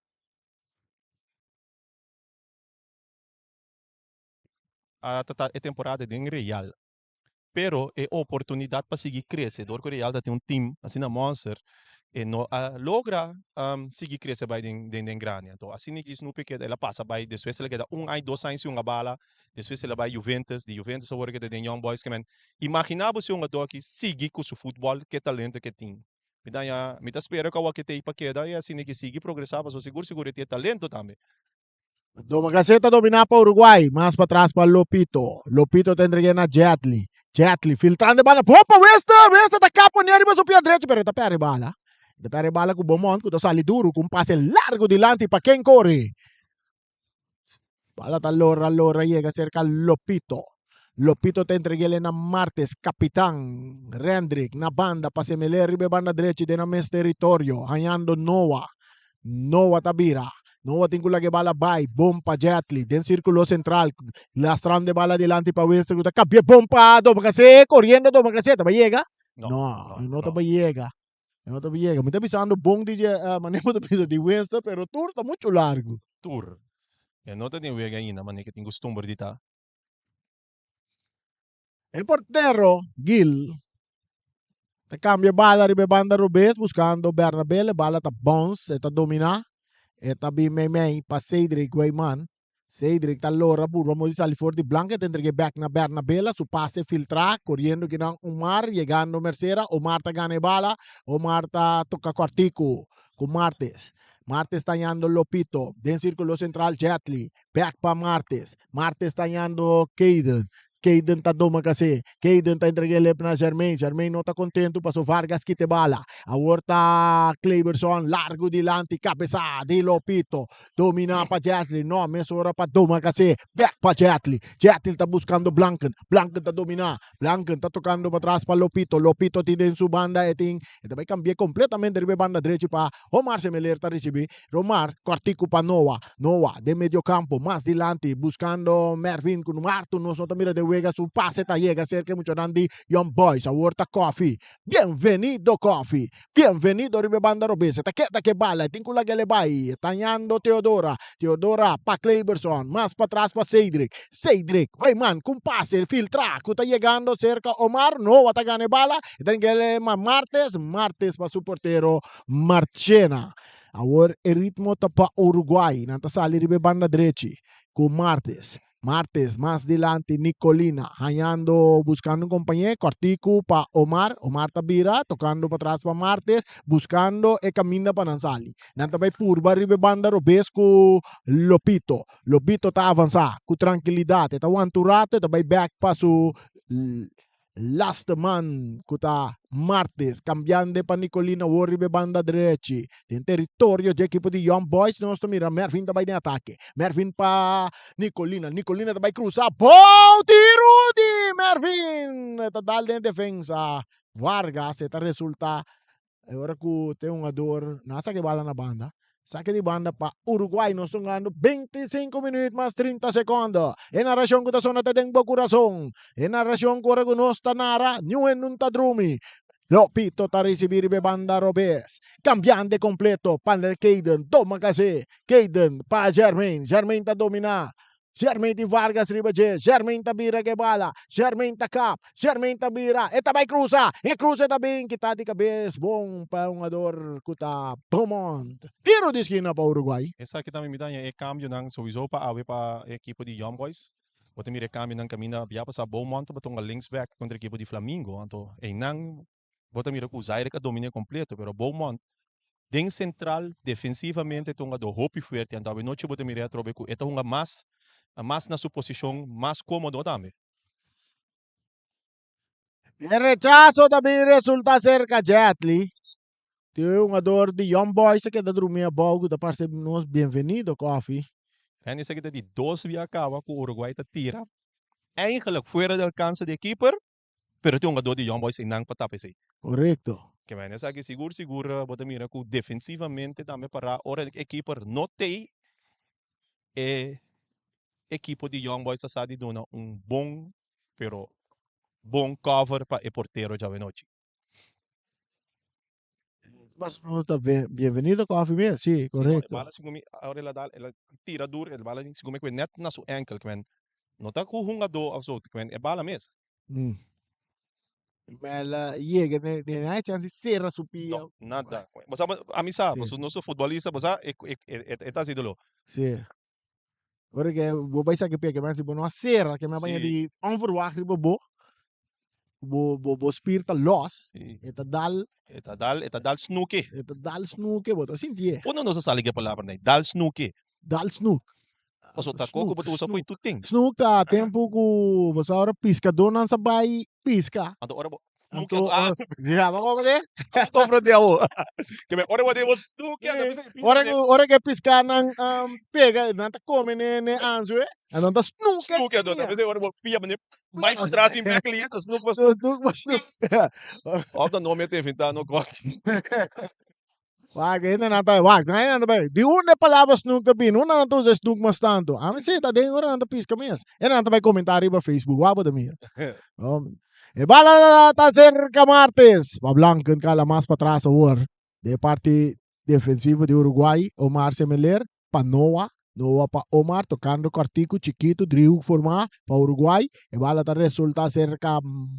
Speaker 1: A ta e temporada den Real. Pero e oportunidad pa sigui crece dor cu Real ta tin un team asina monster e no a logra sigui crece bay den den grandi. Anto asina djis Snoopy keda el a pasa bay despues el a keda un aña dos aña sin hunga bala despues el a bay Juventus di Juventus awor a keda den Young Boys kimen imagina bo si e hungador aki sigui cu su futbol ke talento ke tin. Mi ta haña mi ta spera cu awor ke ta ey pa keda y asina ke sigui progresa pasobra sigur sigur e tin e talento tambe.
Speaker 2: Domacassé ta dominá pa Uruguay, mas patras pa Lopito. Lopito ta entreg'é na Jetli. Jetli filtrando e bala bon pa Wester. Wester ta kaponé riba su pia drechi, pero e ta pèrdè e bala. E ta pèrdè e bala ku Beaumont ku ta sali duru ku un pase largu dilanti pa ken kore. Bala ta lora lora yega serka Lopito. Lopito ta entreg'é na Martes, kapitan Rendrick na banda pa Semeler riba e banda drechi den nan mes teritorio, hañando Noah. Noah ta bira. Noah tin ku laga e bala bai. Bon pa Jetli den sirkulo sentral. Lastrando e bala dilanti pa Winston ku ta kabi'é bon pa Domacassé. Koriendo Domacassé. Ta bai yega?
Speaker 1: No,
Speaker 2: No, no ta bai yega. No ta bai yega. Mi ta bisando bon di dje, manera bo ta bisa di Winston, pero tur ta muchu largu.
Speaker 1: Tur. E no ta den wega ainda, manera ke tin kustumber di ta.
Speaker 2: E portero Gil ta cambia e bala riba e banda robes buscando Bernabel. E bala ta bounce, e ta domina. E ta bin meimei pa Cedric Guayman. Cedric ta lora purba modo di sali for di blanca. E ta entrega e bek na Bernabela. Su pase filtra coriendo kinan Omar yegando Mercera. Omar ta gana e bala. Omar ta toca cortico cu Martes. Martes ta hañando Lopito den circulo central Jetli. Bek pa Martes. Martes ta hañando Kayden. Kayden ta doma kasé. Kayden ta entreg'é lep na Jermaine. Jermaine no ta kontentu paso Vargas kita e bala. Awor ta Clayberson largu dilanti kabesá di Lopito. Dominá pa Jetli. No, mesora pa doma kasé. Bek pa Jetli. Jetli ta buskando Blanken. Blanken ta dominá. Blanken ta tokando patras pa Lopito. Lopito tin den su banda e tin. E ta bai kambi'é kompletamente riba e banda drechi pa Omar Semeler ta risibí. Romar kòrtiku pa Noa. Noa den medio kampo, mas dilanti, buskando Mervin ku Martu. Nos no ta mira den. wega su pase ta yega serka e muchanan di Young Boys. Awor ta Koffie. Bienvenido Koffie. Bienvenido riba e banda robes. E ta keda ku e bala. E tin ku laga el e bai. E ta hañando Theodora. Theodora pa Clayberson. Mas patras pa Cedric. Cedric. Wey man ku un pase filtra ku ta yegando serka Omar. Noah ta gana e bala. E ta ring'el e ma Martes. Martes pa su portero Marchena. Awor e ritmo ta pa Uruguay. Nan ta sali riba e banda drechi ku Martes. Martes mas dilanti Nicolina hañando buscando un compañé cortico pa Omar. Omar ta bira tocando patras pa Martes buscando e caminda pa nan sali. Nan ta bay purba riba e banda robes cu Lopito. Lopito ta avansa cu trankilidad. E ta wanta un rato e ta bay bek pa su Laste man ku ta Martes, kambiando pa Nicolina awor riba e banda drechi. Den teritorio dje ekipo di Young Boys nos ta mira Mervin ta bai den atake. Mervin pa Nicolina, Nicolina ta bai krusa, bou tiru di Mervin! E ta dal den defensa. Vargas e ta resulta E ora ku te hungador na saki bala na banda. Saki di banda pa Uruguay. Nos ta hungando 25 minuut mas 30 sekondo. E narashon ku ta sona ta den bo kurason. E narashon ku ora ku nos ta nara, niun hende no ta drumi. Lopito ta risibí riba e banda robes. Kambiante kompleto pa Kayden. Toma kase. Kayden pa Jermaine. Jermaine ta dominá. Jermaine tin Vargas riba dje, Jermaine ta bira ku e bala, Jermaine ta kap, Jermaine ta bira, e ta bai krusa, e krusa ta bin kita di kabes, bon pa e hungador ku ta Beaumont. Tiro di skina pa Uruguay.
Speaker 1: Esaki tambe mi ta haña e kambionan souiso pa awe pa e ekipo di Young Boys. Bo ta mira e kambionan kaminda bia pasa Beaumont tabata hunga linksback kontra e ekipo di Flamingo, anto einan bo ta mira ku Zaire a dominé kompleto, pero Beaumont den sentral defensivamente ta hungadó hopi fuerte, anto awenochi bo ta mira atrobe ku e ta hunga mas mas na su posishon mas kómodo tambe.
Speaker 2: E rechaso ta bin resulta serka Jetly. Tin e hungador di Young Boys a keda drumi abou ku ta parse nos Bienvenido Koffie.
Speaker 1: Randy esaki ta di dos bia kaba ku Uruguay ta tira eigenlijk fuera di alkanse di e keeper. Pero tin hungador di Young Boys einan pa tapa esei.
Speaker 2: Korekto.
Speaker 1: Ke men esaki sigur sigur bo ta mira ku defensivamente tambe para ora e keeper no tei e ekipo di Young Boys a sa di duna un bon pero bon cover pa e portero djawe nochi.
Speaker 2: Mas no ta bienvenido koffie mes, si,
Speaker 1: Si no, e
Speaker 2: korekto.
Speaker 1: bala segun mi ora el a dal el a tira dur el bala segun mi ku e net na su enkel ke men no ta ku hungadó of so ke men e bala mes.
Speaker 2: Ma el a yega ne ne hay chance di sera su pia.
Speaker 1: No, nada. Bo sa ami sa,
Speaker 2: Si.
Speaker 1: pasobra nos ta futbolista, bo sa e e e ta hasi doló.
Speaker 2: Si. Ora ke bo bai saki pia ke men si bo no a sera ke men a baña di onverwacht riba bo, bo bo bo spier ta los, e ta dal.
Speaker 1: E ta dal, e ta dal snoeke.
Speaker 2: E ta dal snoeke, bo ta sintié.
Speaker 1: Unda nos a sali ku e palabra nei? Dal snoeke.
Speaker 2: Dal snoek.
Speaker 1: Pasobra ta koko bo ta usa fo'i tur tin.
Speaker 2: Snoek ta tempu ku bo sa ora piskadónan sa bai piska.
Speaker 1: Anto ora bo
Speaker 2: Anto, ah, ya, bo comprende?
Speaker 1: Comprende awo. Ke men ora bo den bo snoek, anto bisa
Speaker 2: Ora ku ora ku e piskanan pega, nan ta kome ne ne anzue, anto nan ta snoek e
Speaker 1: Snoek anto, ta bisa ora bo pia bo ne bai pa tras bin bek lier, ta snoek pa snoek.
Speaker 2: Snoek pa snoek.
Speaker 1: Of ta no mi a ta inventa no kos.
Speaker 2: Wak, hende nan ta, wak, nan hende nan ta bai, di unda e palabra snoek ta bini? Unda nan ta usa e snoek mas tantu? Ami si, ta den ora nan ta piska mes. Hende nan ta bai komentá riba Facebook, wak bo ta mira. E bala ta serka Martes. Pa Blanken kala mas patras awor. Den e parti defensivo di Uruguay, Omar Semeler pa Noah, Noah pa Omar, tokando kòrtiku chikitu, driehoek formá pa Uruguay. E bala ta resultá serka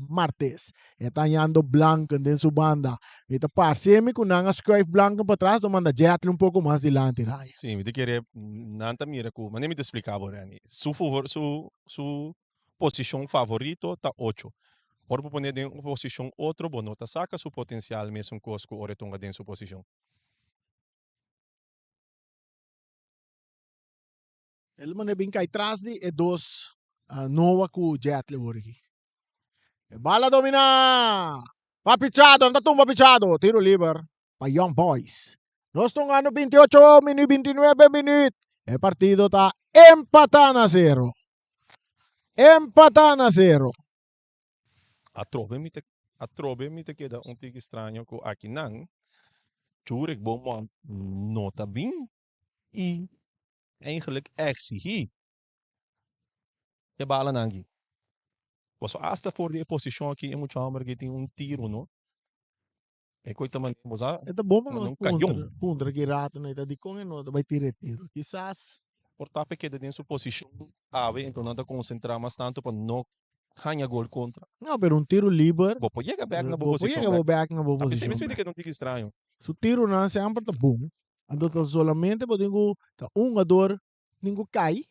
Speaker 2: Martes. E ta hañando Blanken den su banda. Mi ta parse mi ku nan a skuif Blanken patras, lo manda Jetli un poko mas dilanti, Ryan.
Speaker 1: Sí, mi ta kere nan ta mira ku, manera mi ta splika bo, Renny, su su su posishon favorito ta ocho. Ora bo pone den un posishon otro, bo no ta saka su potensial mesun kos ku ora e tunga den su posishon.
Speaker 2: El mane bin kai tras di e dos Noah ku Jetle wor aki. E bala domina pa Pichado, nan ta tumba Pichado. Tiro liber pa Young Boys. Nos ta hungando 28 minuut, 29 minuut. E partido ta empata na zero. Empata na zero.
Speaker 1: Atrobe mi ta atrobe mi ta keda un tiki straño ku akinan Jurek Beaumont no ta bin i eigenlijk exigí e balanan aki. Paso hasta for di e posicion aki e mucha homber aki tin un tiro no. E koe ta manera bo sa
Speaker 2: E ta bon pa
Speaker 1: manda
Speaker 2: nos
Speaker 1: un cayon.
Speaker 2: puntra, puntra ki rato no e ta dikon e no ta bai tira e tiro. Kisas.
Speaker 1: Por ta pa e keda den su posicion awe enton nan ta concentra mas tanto pa no haña gol contra.
Speaker 2: No, pero un tiro liber.
Speaker 1: Bo por yega bek na bo
Speaker 2: Bo por
Speaker 1: posicion
Speaker 2: yega bo
Speaker 1: bek.
Speaker 2: bek na bo
Speaker 1: A pesey
Speaker 2: posicion
Speaker 1: mi sinti
Speaker 2: bek.
Speaker 1: ke ta un tiki straño.
Speaker 2: Su tironan semper ta bon. Anto ta solamente bo tin ku ta un hungador tin ku kai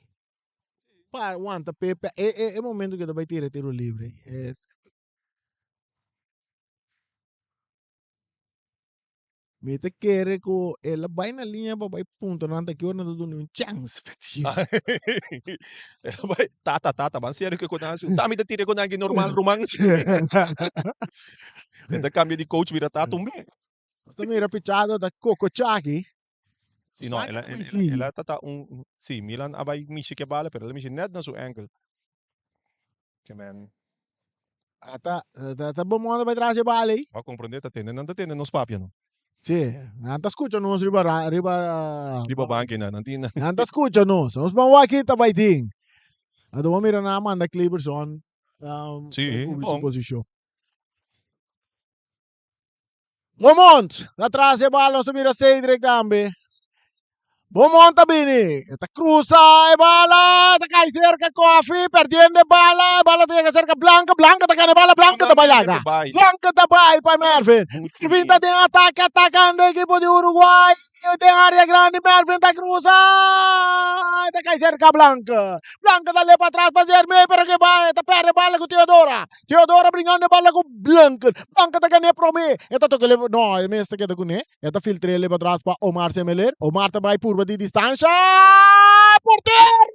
Speaker 2: pa wanta pe pe e e e momento ke ta bai tira e tiro libre. E Mi ta kere ku el a bai na liña pa bai puntra nan ta ki ora nan ta duna un chèns pa tira.
Speaker 1: El a bai, Tata, tata, ban serio ke konan hasi? Ta mi ta tira e konan aki normal, ruman. E ta kambia di coach bira tata un be.
Speaker 2: Nos ta mira Pichado ta kokochá aki.
Speaker 1: Si no, el a, el, el, el a tata un, si, Milan a bai mishi ke bala, pero el a mishi net na su enkel. Ke men.
Speaker 2: Ata, ta, ta bon modo bai tras e bala ei.
Speaker 1: Bo a comprende, ta tende, nan ta tende nos papia no.
Speaker 2: Si, nan ta scucha nos riba, riba.
Speaker 1: Riba banki nan, nan tin.
Speaker 2: Nan ta scucha nos. Nos ban wak kita bai tin. Anto bo mira nan a manda Kleberson, um,
Speaker 1: Si,
Speaker 2: kubri su
Speaker 1: bon.
Speaker 2: posicion. Beaumont ta tras e bal, nos ta mira Cedric tambe. Beaumont ta bini, e ta cruza e bala, ta cai cerca Kofi, perdiendo e bala, e bala ta yega cerca Blanca, Blanca ta gana e bala, Blanca ta bai laga. Blanca ta bai pa Mervin. Mervin ta den atake, atacando e equipo di Uruguay, den area grandi Mervin ta cruza, e ta cai cerca Blanca. Blanca ta le pa atras pa Jeremy, pero ke bai, ta perde e bala cu Teodora. Teodora bringando e bala ku Blanken. Blanken ta gan'é promé. E ta toka leba, no, e mes ta keda kuné. E ta filtr'é leba atras pa Omar Semeler. Omar ta bai purba di distansha. Porter!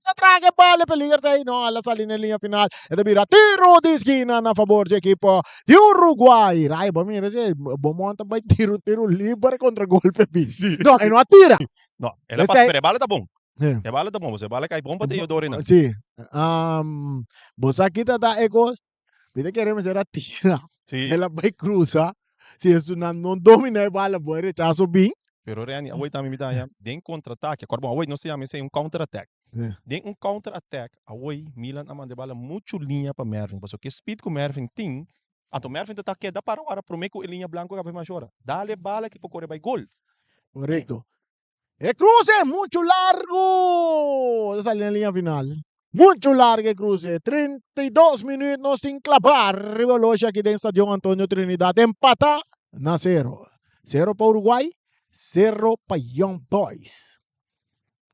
Speaker 2: Ta traga e bala, e peliger ta ei. No, el a sali na e liña final. E ta bira tiro di skina na fabor dje ekipo di Uruguay. Rai, bo mira si Beaumont ta bai tira un tiro liber kontra golpe bi. No, e no a tira.
Speaker 1: No, el a pasa, pero e bala ta bon. E bala ta bon, pasobra e bala kai bon pa Teodoro einan.
Speaker 2: Sí. Bo sa kita ta e kos? Mi ta kere mester a tira.
Speaker 1: Sí.
Speaker 2: El a bai cruza. Si esunnan no domina e bala, bo e rechazo bin.
Speaker 1: Pero Renny, awor tambe mi ta haña den contraataque. Acorda bon, awor nos ta yama esei un counterattack. Den un counterattack, awor Milan a manda e bala muchu liña pa Mervin. Pasobra ke speed ku Mervin tin, anto Mervin ta ta keda para wara prome ku e liña blanco kaba mas ora. Dale e bala ki por kore bai gol.
Speaker 2: Korekto. E cruce mucho largo. Ta sali na liña final. Mucho largo e cruce. 32 minuut nos tin clapa riba oloshi aki den Stadion Antonio Trinidad. Empata na cero. Cero pa Uruguay, cero pa Young Boys.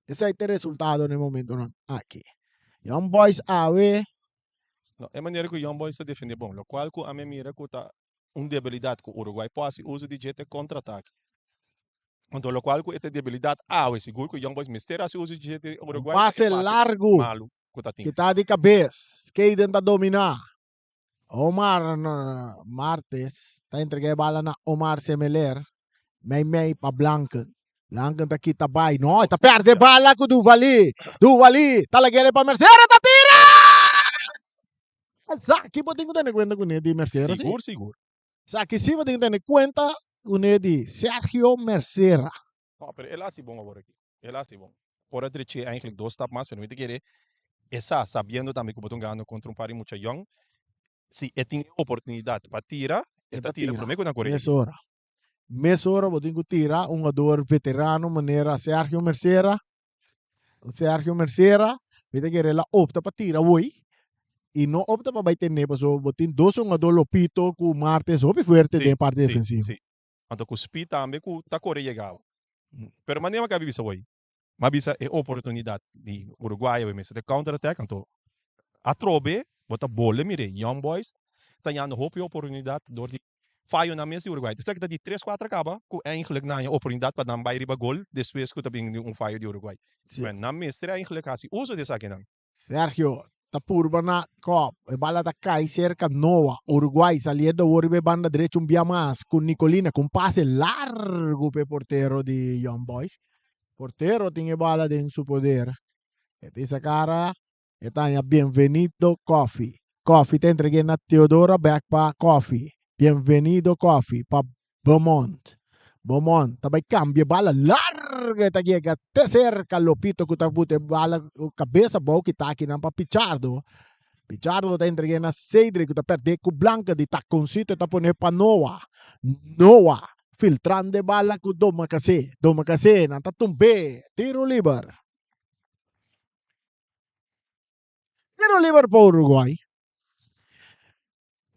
Speaker 2: Esei ta e resultado na e momentonan aki. Young Boys awe.
Speaker 1: No, e manera cu Young Boys ta defende bon, locual cu ami a mira cu ta un debilidad cu Uruguay por haci uso di dje ta e contraataque. Anto locual cu e ta debilidad awe, sigur cu Young Boys mester haci uso di dje te Uruguay
Speaker 2: Un
Speaker 1: ta e
Speaker 2: pase
Speaker 1: pase
Speaker 2: largu
Speaker 1: malu cu ta tin.
Speaker 2: kita di cabes, Kayden ta domina. Omar Martes ta entrega e bala na Omar Semeler, mei mei pa Blanken. Blanken ta kita bai, no, e ta perde e bala cu Duvali. Duvali ta lag'el pa Mercera, ta tira! Esaki bo tin ku tene kuenta kuné di Mercera si.
Speaker 1: Sigur sigur.
Speaker 2: Esaki si bo tin ku tene kuenta kuné di Sergio Mercera.
Speaker 1: No, pero el a hasi bon awor aki. El a hasi bon. Por a dreché eigenlijk dos stap mas, pero mi ta kere e sa, sabiendo tambe ku bo ta un gano kontra un par di mucha yòn, si e tin e oportunidat pa tira, e ta tira promé ku nan kore.
Speaker 2: Mesora. Mesora bo tin ku tira un hugador veterano manera Sergio Mercera. Sergio Mercera, mi ta kere el a opta pa tira awoi y no opta pa bai tene pasobra bo tin dos hungador Lopito cu Martes hopi fuerte
Speaker 1: Sí,
Speaker 2: den parti
Speaker 1: sí,
Speaker 2: defensivo.
Speaker 1: sí. Anto cu Speed tambe cu ta core yega. Pero manera mi a cabi bisa awoi, mi a bisa e oportunidad di Uruguay awoi mester ta counter attack anto atrobe bo ta bole mire Young Boys ta yando hopi oportunidad door di Fayonan mes di Uruguay. Esaki ta di tres cuatro caba cu eigenlijk nan haña oportunidad pa nan bay riba gol despues cu ta bin di un fayo di Uruguay.
Speaker 2: Sí.
Speaker 1: Bueno, nan mester eigenlijk haci uso di esakinan.
Speaker 2: Sergio ta purba na kop. E bala ta kai serka Noah. Uruguay saliendo awor riba e banda derecho un bia mas cu Nicolina cu un pase largo pa e portero di Young Boys. Portero tin e bala den su poder. E ta isa cara E ta haña Bienvenido Coffee. Coffee ta entreg'é na Teodora bèk pa Coffee. Bienvenido Coffee pa Beaumont. Beaumont ta bai kambia e bala largu e ta yega te serka Lopito ku ta buta e bala ku kabes abou kita akinan pa Pichardo. Pichardo ta entreg'é na Cedric ku ta pèrdè ku Blanca di takoncito e ta pone pa Noah. Noah filtrando e bala ku Domacassé. Domacassé nan ta tumb'é. Tiro liber. Tiro liber pa Uruguay.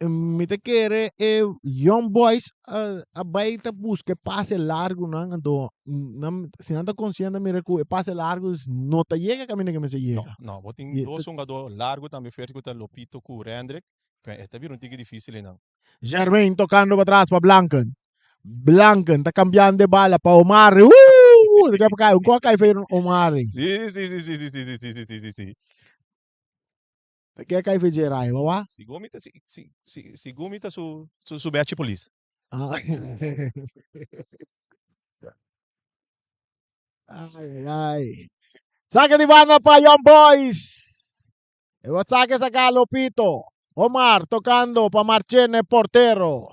Speaker 2: Mi ta kere e Young Boys a bai ta buska e pase largunan anto nan si nan ta konsiente mira ku e pase largu no ta yega kaminda ke mester yega.
Speaker 1: No, no, bo tin dos hungadó largu tambe fuerte ku ta Lopito ku Rendrick, e ta bira un tiki difísil einan.
Speaker 2: Germain tokando patras pa Blanken. Blanken ta kambiando e bala pa Omari. Uuh! Un kos a kai for Omari.
Speaker 1: Si, si, si, si, si, si, si, si, si, si, si.
Speaker 2: Ke kai fe Jerai, wawa?
Speaker 1: Sigun mi ta si si si sigun mi ta su su su bechi polis.
Speaker 2: Ah. Ai ai. Saca di banda pa Young Boys. E wat saca saca Lopito. Omar tocando pa Marchena e portero.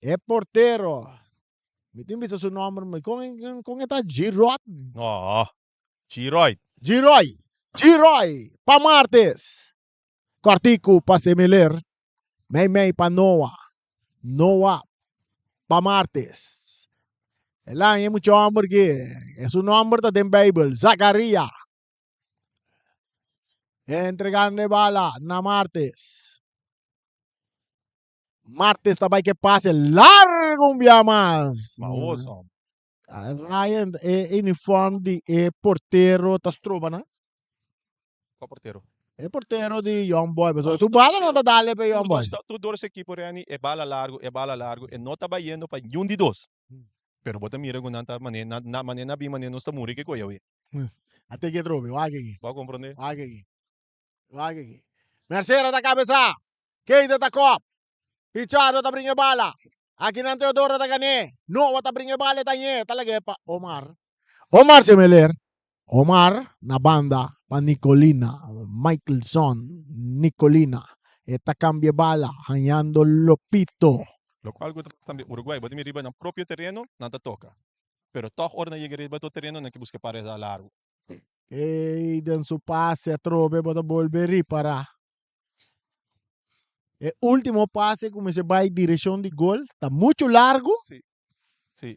Speaker 2: E portero. Mi tin bisa su nomber, mi con con e ta Girot?
Speaker 1: No. Giroy.
Speaker 2: Giroy. Giroy pa Martes. Kòrtiku pa Semiler. Meimei pa Noa. Noa pa Martes. El a haña mucha hòmber ki su nòmber ta den Beibel, Zakaria. Entregando e bala na Martes. Martes ta bai ke pase largu un bia mas.
Speaker 1: Maos, hòmber.
Speaker 2: Ryan, e uniform di e portero ta stroba nan?
Speaker 1: Kua portero?
Speaker 2: E portero di Young Boy, pasobra tur bala nan ta dale pa Young Boy.
Speaker 1: Tur dos ekipo Renny, e bala largu, e bala largu, e no ta bayendo pa niun di dos. Pero bo ta mira ku nan ta mane, na mane na bin mane nos ta muri ke koe awe.
Speaker 2: Ate ke trobe, wak aki.
Speaker 1: Bo a komprende?
Speaker 2: Wak aki. Wak aki. Mercera ta kabesa. Keita ta kòp. Pichardo ta bringa e bala. Akinan Teodoro ta gan'é. Noa ta bringa e bala e ta ñ'é. Ta lag'é pa Omar. Omar Semeler. Omar na banda pa Nicolina. Michelson Nicolina. E ta kambia e bala hañando Lopito.
Speaker 1: Lokual ku ta pasa tambe Uruguay bo ta mira riba nan propio tereno nan ta toka. Pero tòg ora nan yega riba to tereno nan ke buska e pareda largu.
Speaker 2: Ey den su pase atrobe bo ta bolbe ripará. E último pase ku mester bai direkshon di gol ta muchu largu.
Speaker 1: Sí, sí.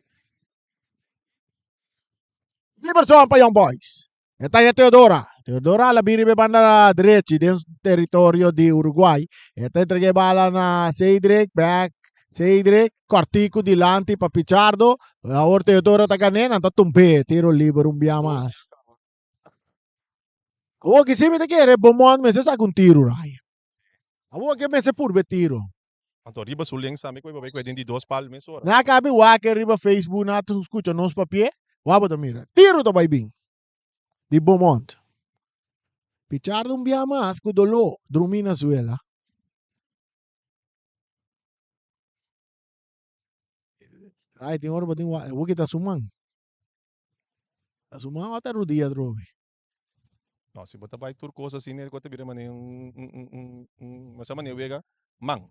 Speaker 2: Liberson pa Young Boys. E ta ya Teodora. Teodora la biri be banda drechi den territorio di Uruguay. E ta entrega e bala na Cedric. Back. Cedric. Kortiku dilanti pa Pichardo. Awor Teodora ta gané. Nan ta tump'é. Tiro liber un bia mas. Awor ki si mi ta kere Beaumont mester saka un tiro Ryan. Awor ke mester purba e tiro.
Speaker 1: Anto riba su link sa mi ku e babay ku e den di dos pal mesora.
Speaker 2: Nan a kabi wak riba Facebook nan a skucha nos papia wak bo ta mira tiro ta bay bin di Beaumont. Pichardo un bia mas ku doló drumi na suela. Ryan tin ora bo tin wak awor ki ta su man. Ta su man o ta rudia atrobe?
Speaker 1: No, si bo ta bai tur kos asina e ta bira manera un un un un un mester manera wega man,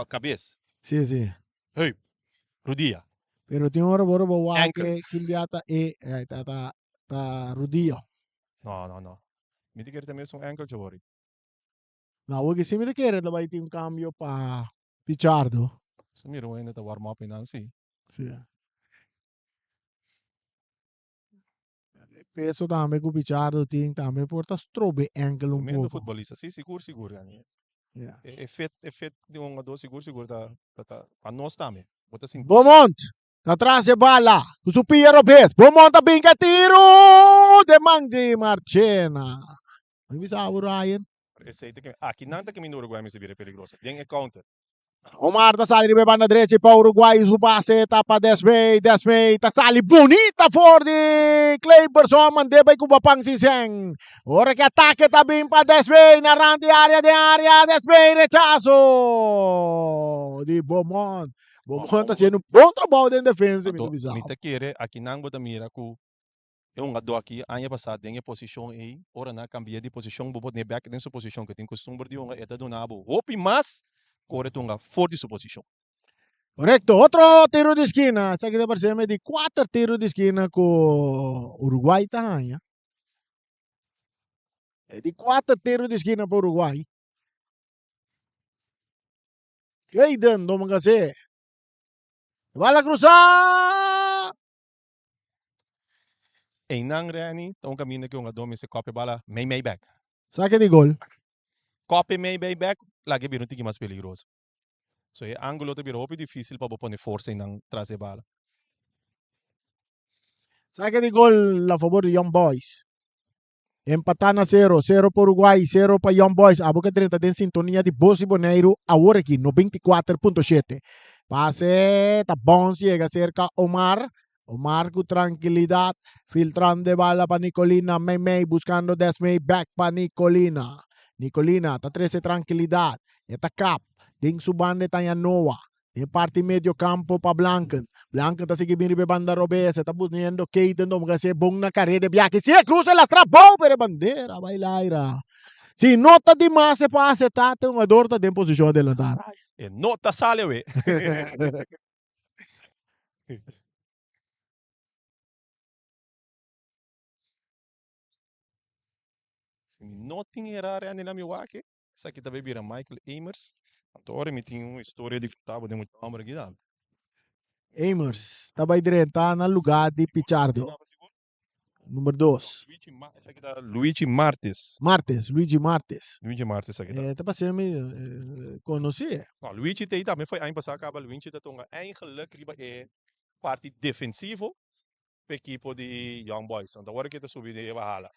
Speaker 1: kabes.
Speaker 2: Si, si.
Speaker 1: Heup, rudia.
Speaker 2: Pero tin ora bo ora bo wak
Speaker 1: Ankel.
Speaker 2: kin bia ta e ta ta ta rudia.
Speaker 1: No, no, no. Mi ta kere ta mes un enkel chori.
Speaker 2: No, awor ki si mi ta kere ta bai tin un cambio pa Pichardo.
Speaker 1: Si mira un hende ta warm up einan si.
Speaker 2: Si. E peso tambe ku Pichardo tin tambe por ta strobe enkel un
Speaker 1: Tremendo
Speaker 2: poko.
Speaker 1: futbolista. Si, sigur, sigur, Dani.
Speaker 2: Ya.
Speaker 1: E fit, e fit di un hungador sigur, sigur ta, ta, ta pa nos tambe. Bo ta sinti.
Speaker 2: Beaumont ta tras e bala ku su pia robes. Beaumont ta binka tiro den man di Marchena. Mi bisa abo Ryan.
Speaker 1: Esei ta ke aki nan ta kaminda Uruguay mester bira peligroso den e counter.
Speaker 2: Omar ta sali riba e banda drechi pa Uruguay su pase ta pa Desmey, Desmey ta sali bunita for di Clayberson mand'é bai ku Bapan Sisen. Ora ki atake ta bin pa Desmey na rand di area den area Desmey rechaso di Beaumont. Beaumont ta haciendo un bon trabou den defensa mi ta bisa.
Speaker 1: Mi ta kere aki nan bo ta mira ku E hungadó aki aña pasá den e posishon ei, ora nan a kambia di posishon, bo por tene bèk den su posishon ke tin kustumber di hunga, e ta duna bo hopi mas ku ora e ta hunga for di su posishon.
Speaker 2: Korekto, otro tiro di skina, esaki ta parse mi di kuater tiro di skina ku Uruguay ta haña. E di kuater tiro di skina pa Uruguay. Clayton Domagase. Bala krusa!
Speaker 1: Einan Renny ta un kaminda ku hungadó mester kòpia bala mei mei bèk.
Speaker 2: Sake di gol.
Speaker 1: Kòpia mei mei bèk laga e bira un tiki mas peligroso. So e ángulo ta bira hopi difísil pa bo pone forsa einan tras e bala.
Speaker 2: Sake di gol na fabor di Young Boys. Empatá na sero, sero pa Uruguay, sero pa Young Boys. Abo ke drenta den sintonia di Bos di Boneiru awor aki, 94.7. Pase ta bounce yega serka Omar. Omar ku trankilidat, filtrando e bala pa Nicolina, meimei buskando Desmey, bek pa Nicolina. Nicolina ta trese trankilidat, e ta kap, den su banda e ta haña Noah. Den parti medio campo pa Blanken. Blanken ta sigui bin riba e banda robes. E ta poniendo Keaton dom ka se bon na kare de biahe. Si e cruza el a stra bou pero e bandera bai laira. Si no ta di mas e pase ta te hungador ta den posicion adelanta.
Speaker 1: E no ta sali awe. Si mi no tin erare andi na mi wak. Esaki ta bay bira Michael Emers. Anto ora mi tin un historia di conta bo den un homber aki tambe.
Speaker 2: Emers ta bay drenta na lugar di Pichardo, number dos.
Speaker 1: Esaki ta Luigi Martes.
Speaker 2: Martes, Luigi Martes.
Speaker 1: Luigi Martes esaki ta.
Speaker 2: E ta pasen mi conoci e.
Speaker 1: No, Luigi ta tambe foi aña pasa caba. Luigi ta tonga eigenlijk riba e parti defensivo pa ekipo di Young Boys. Anto ora ke ta subi den e bahala.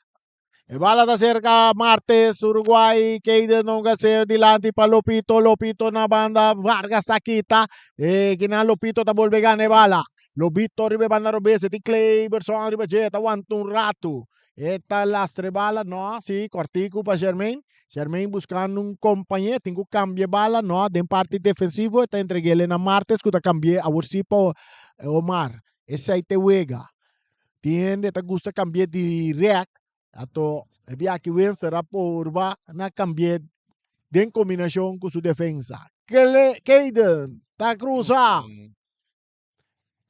Speaker 2: E bala ta serka Martes, Uruguay, Keiden nunca se dilanti pa Lopito, Lopito na banda, Vargas ta kita, e kinan Lopito ta bolbe gana e bala. Lobito riba e banda robes, e tin Kleiberson riba dje, ta wanta un ratu. E ta lastra e bala, no, si, kortiku pa Germain. Germain buskando un kompañé, tin ku kambia e bala, no, den parti defensivo e ta entreg'el na Martes ku ta kambi'é awor si pa Omar. Esei ta e wega. Tin hende ta gusta cambi'é direct, anto e biaha Winster a purba na cambi'é den combinacion cu su defensa. Kayden ta cruza.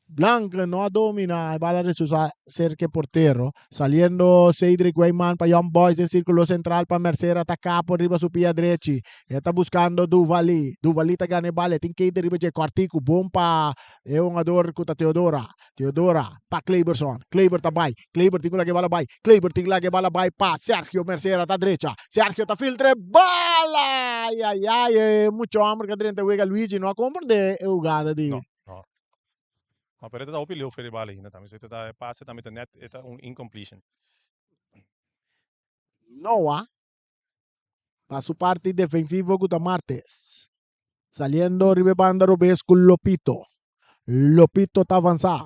Speaker 2: Blanco no a domina e bala resusa cerca e portero. Saliendo Cedric Weyman pa Young Boys den circulo central pa Mercer ataca por riba su pia drechi. E ta buscando Duvali. Duvali ta gana e bala. E tin Kayden riba dje. Cortico bon pa e hungador cu ta Teodora. Teodora pa Clayberson. Clayber ta bai. Clayber tin ku laga e bala bai. Clayber tin ku laga e bala bai pa Sergio Mercera ta drecha. Sergio ta filtra e bala! Ai ai ai e mucho homber ka drenta wega Luigi no a comprende e hugada di.
Speaker 1: No, no. No, pero e ta ta hopi leu for e bala ainda tambe. So e ta ta e pase tambe ta net e ta un incompletion.
Speaker 2: Noah pa su parti defensivo ku ta Martes. Saliendo riba e banda robes ku Lopito. Lopito ta avansá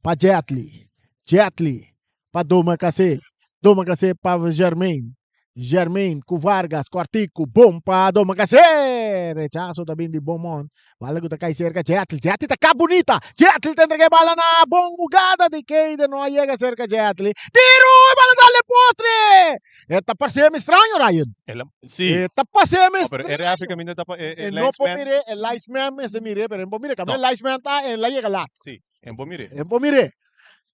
Speaker 2: pa Jetli. Jetli pa Domacassé. Domacassé pa Germain. Germain ku Vargas kòrtiku bon pa Domacassé. Rechaso ta bin di Beaumont. Bala ku ta kai serka Jetli. Jetli ta kap bunita. Jetli ta entrega e bala na bon hugada di Keiden. No a yega serka Jetli. Tiru! E bala dal e postre! E ta parse mi straño, Ryan.
Speaker 1: El a, sí.
Speaker 2: E ta parse mi
Speaker 1: No, pero e referee caminda ta pa e, e
Speaker 2: E no por
Speaker 1: linesman.
Speaker 2: mir'é, e linesman mester mir'é, pero e no por mir'é. Caminda
Speaker 1: No.
Speaker 2: e linesman ta, el a yega lat.
Speaker 1: Sí, e no por mir'é.
Speaker 2: E no por mir'é.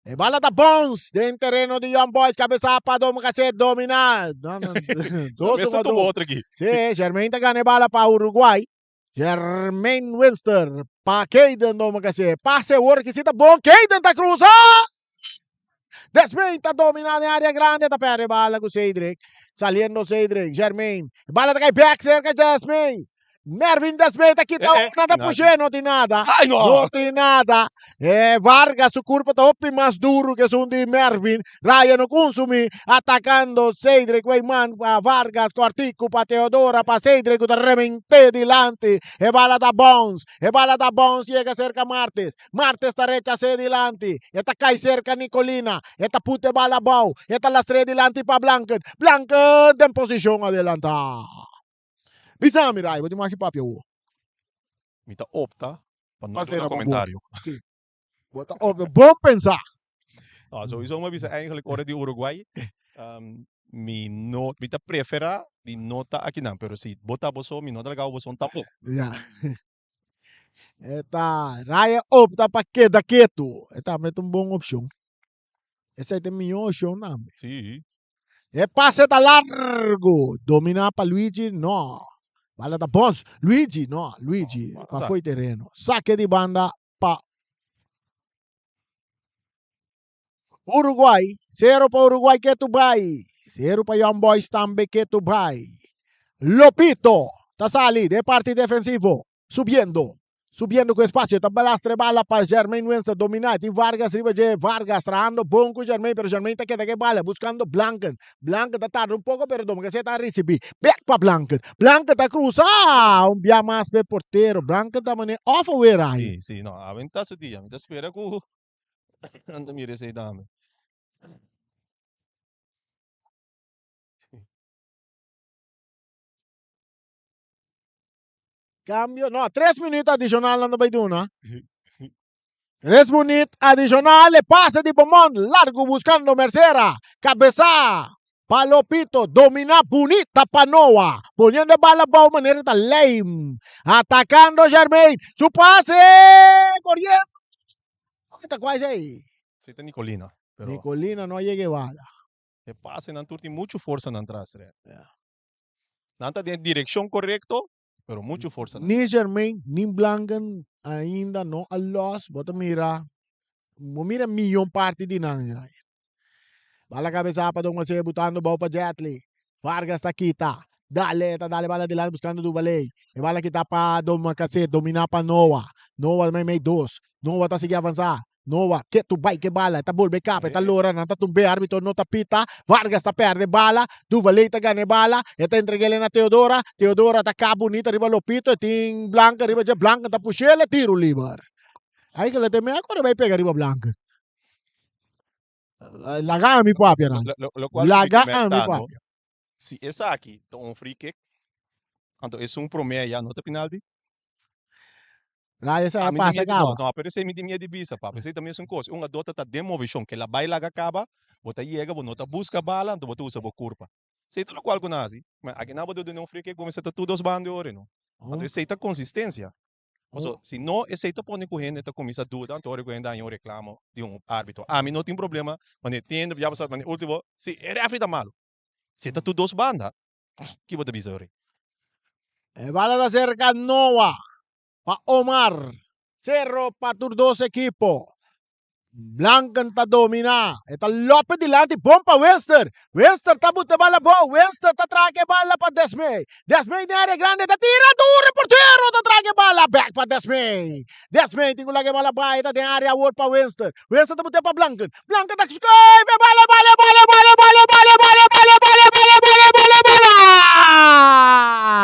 Speaker 2: E bala ta bounce den tereno di Young Boys, cabeza pa Domacassé, domina. No, no, dos
Speaker 1: Mester tuma
Speaker 2: jugador.
Speaker 1: otro aki.
Speaker 2: Sí, Germain ta gana e bala pa Uruguay. Germain Winster pa Kayden Domacassé. Pase awor ki si ta bon. Kayden ta cruza! Desmain ta domina den área grande, ta perde bala ku Cedric. Saliendo Cedric, Germain. Bala ta kai back cerca Desmain. Mervin Desmain ta kita
Speaker 1: Eh, eh,
Speaker 2: una, ta
Speaker 1: nada.
Speaker 2: push'é, no tin nada.
Speaker 1: Ay, no!
Speaker 2: No tin nada. Eh, Vargas su curpa ta hopi mas duro que esun di Mervin. Ryan no consumi, atacando Cedric Weyman pa Vargas, cortico pa Teodora, pa Cedric ku ta remente dilanti. E bala ta bounce, e bala ta bounce yega cerca Martes. Martes ta rechas'é dilanti, e ta kai serka Nicolina, e ta put e bala abou, e ta lastr'é dilanti pa Blanken, Blanken den posishon adelantá. Bisa mi Ray, bo tin maki papia awor.
Speaker 1: Mi ta opta pa no
Speaker 2: Pa
Speaker 1: duna
Speaker 2: sera bo boka.
Speaker 1: komentario.
Speaker 2: Sí. Bo ta opta, bon pensá.
Speaker 1: No, sowieso mi a bisa eigenlijk ora di Uruguay, mi no, mi ta preferá di no ta akinan, pero si bo ta bo so, mi no ta laga bo so tampoko.
Speaker 2: Ya. E ta Raya opta pa keda ketu. E tambe ta un bon opshon. Esei ta e mihó opshon tambe.
Speaker 1: Sí.
Speaker 2: E pase ta largo. Domina pa Luigi, no. Bala ta bons. Luigi, no. Luigi, pa fo'i tereno. Sake di banda pa Uruguay. Sero pa Uruguay ketu bai. Sero pa Young Boys tambe ketu bai. Lopito ta sali den parti defensivo. Subiendo. Subiendo ku espacio. Ta balastra e bala pa Jermaine Winston. Dominá. Tin Vargas riba dje. Vargas trahando bon ku Jermaine pero Jermaine ta keda ku e bala buscando Blanken. Blanken ta tarda un poko pero Dominguez ta risibi. Bek pa Blanken. Blanken ta krusa. Un bia mas pa e portero. Blanken ta manera òf awe rai.
Speaker 1: Si, si. No, awe ta su dia. Mi ta spera ku nan ta mira esei tambe.
Speaker 2: Cambio, no, tres minuut adicional nan ta bay duna. Tres minuut adicional, e pase di Beaumont, largo buscando Mercera. Cabeza pa Lopito, domina bunita pa Noah. Poniendo e bala abao manera ta Lijm. Atacando Jermaine, su pase, corriendo. Ta cual esey?
Speaker 1: Esey ta Nicolina. Pero
Speaker 2: Nicolina no a yega e bala.
Speaker 1: E pasenan tur tin mucho forsa nan tras. Nan ta den direkshon korekto, pero muchu forsa nan.
Speaker 2: Ni Jermaine ni Blanken ainda no a los, bo ta mira, bo mira miyon parti di nan ya. Bala kabesa pa Don Jose butando bou pa Jetley. Vargas ta kita. Dale, ta dale bala dilanti buskando Duvaley. E bala kita pa Don Macasé, domina pa Noah. Noah meimei dos. Noah ta sigui avansa. Noa ketu bai ke bala, e ta bolbe kap, e ta lora, nan ta tumbe, arbitro no ta pita, Vargas ta perde bala, Duvaley ta gana e bala, e ta entreg'el na Teodora, Teodora ta kap bunita riba Lopito, e tin Blanca riba dje, Blanca ta push'el, e tiro liber. Ai ke lo te mea kore bai pega riba Blanca. Laga ami papia nan. Laga ami papia.
Speaker 1: Si esaki ta un free kick, anto esun prome ya no ta penalti?
Speaker 2: Raya esei a pasa
Speaker 1: kaba. No, pero esei mi tin miedu di bisa, papa. Esei ta mesun kos. Un adota ta den moveshon. Ke la bai laga kaba, bo ta yega, bo no ta buska bala, anto bo ta usa bo kurpa. Esei ta lokual ku nan hasi. Ma aki nan bo ta duna un free kick, bo mester ta tur dos banda e ora, no. Anto esei ta konsistensia. Paso, si no, esei ta pone ku hende ta kuminsá duda, anto ora ku hende haña un reklamo di un árbitro. Ami no tin problema, wanneer tin, ya bo sa, wanneer ultimo, si e refri ta malu. Si ta tur dos banda, ki bo ta bisa ora?
Speaker 2: E bala ta serka Noah pa Omar. Cerro pa tur dos ekipo. Blanken ta domina. E ta lope dilanti bon pa Winster. Winster ta buta e bala bou. Winster ta traha e bala pa Desmey. Desmey den area grande ta tira duro. E portero ta traha e bala bek pa Desmey. Desmey tin ku laga e bala bai. E ta den area awor pa Winster. Winster ta buta pa Blanken. Blanken ta schuif e bala bala bala bala bala bala bala bala bala bala bala bala bala.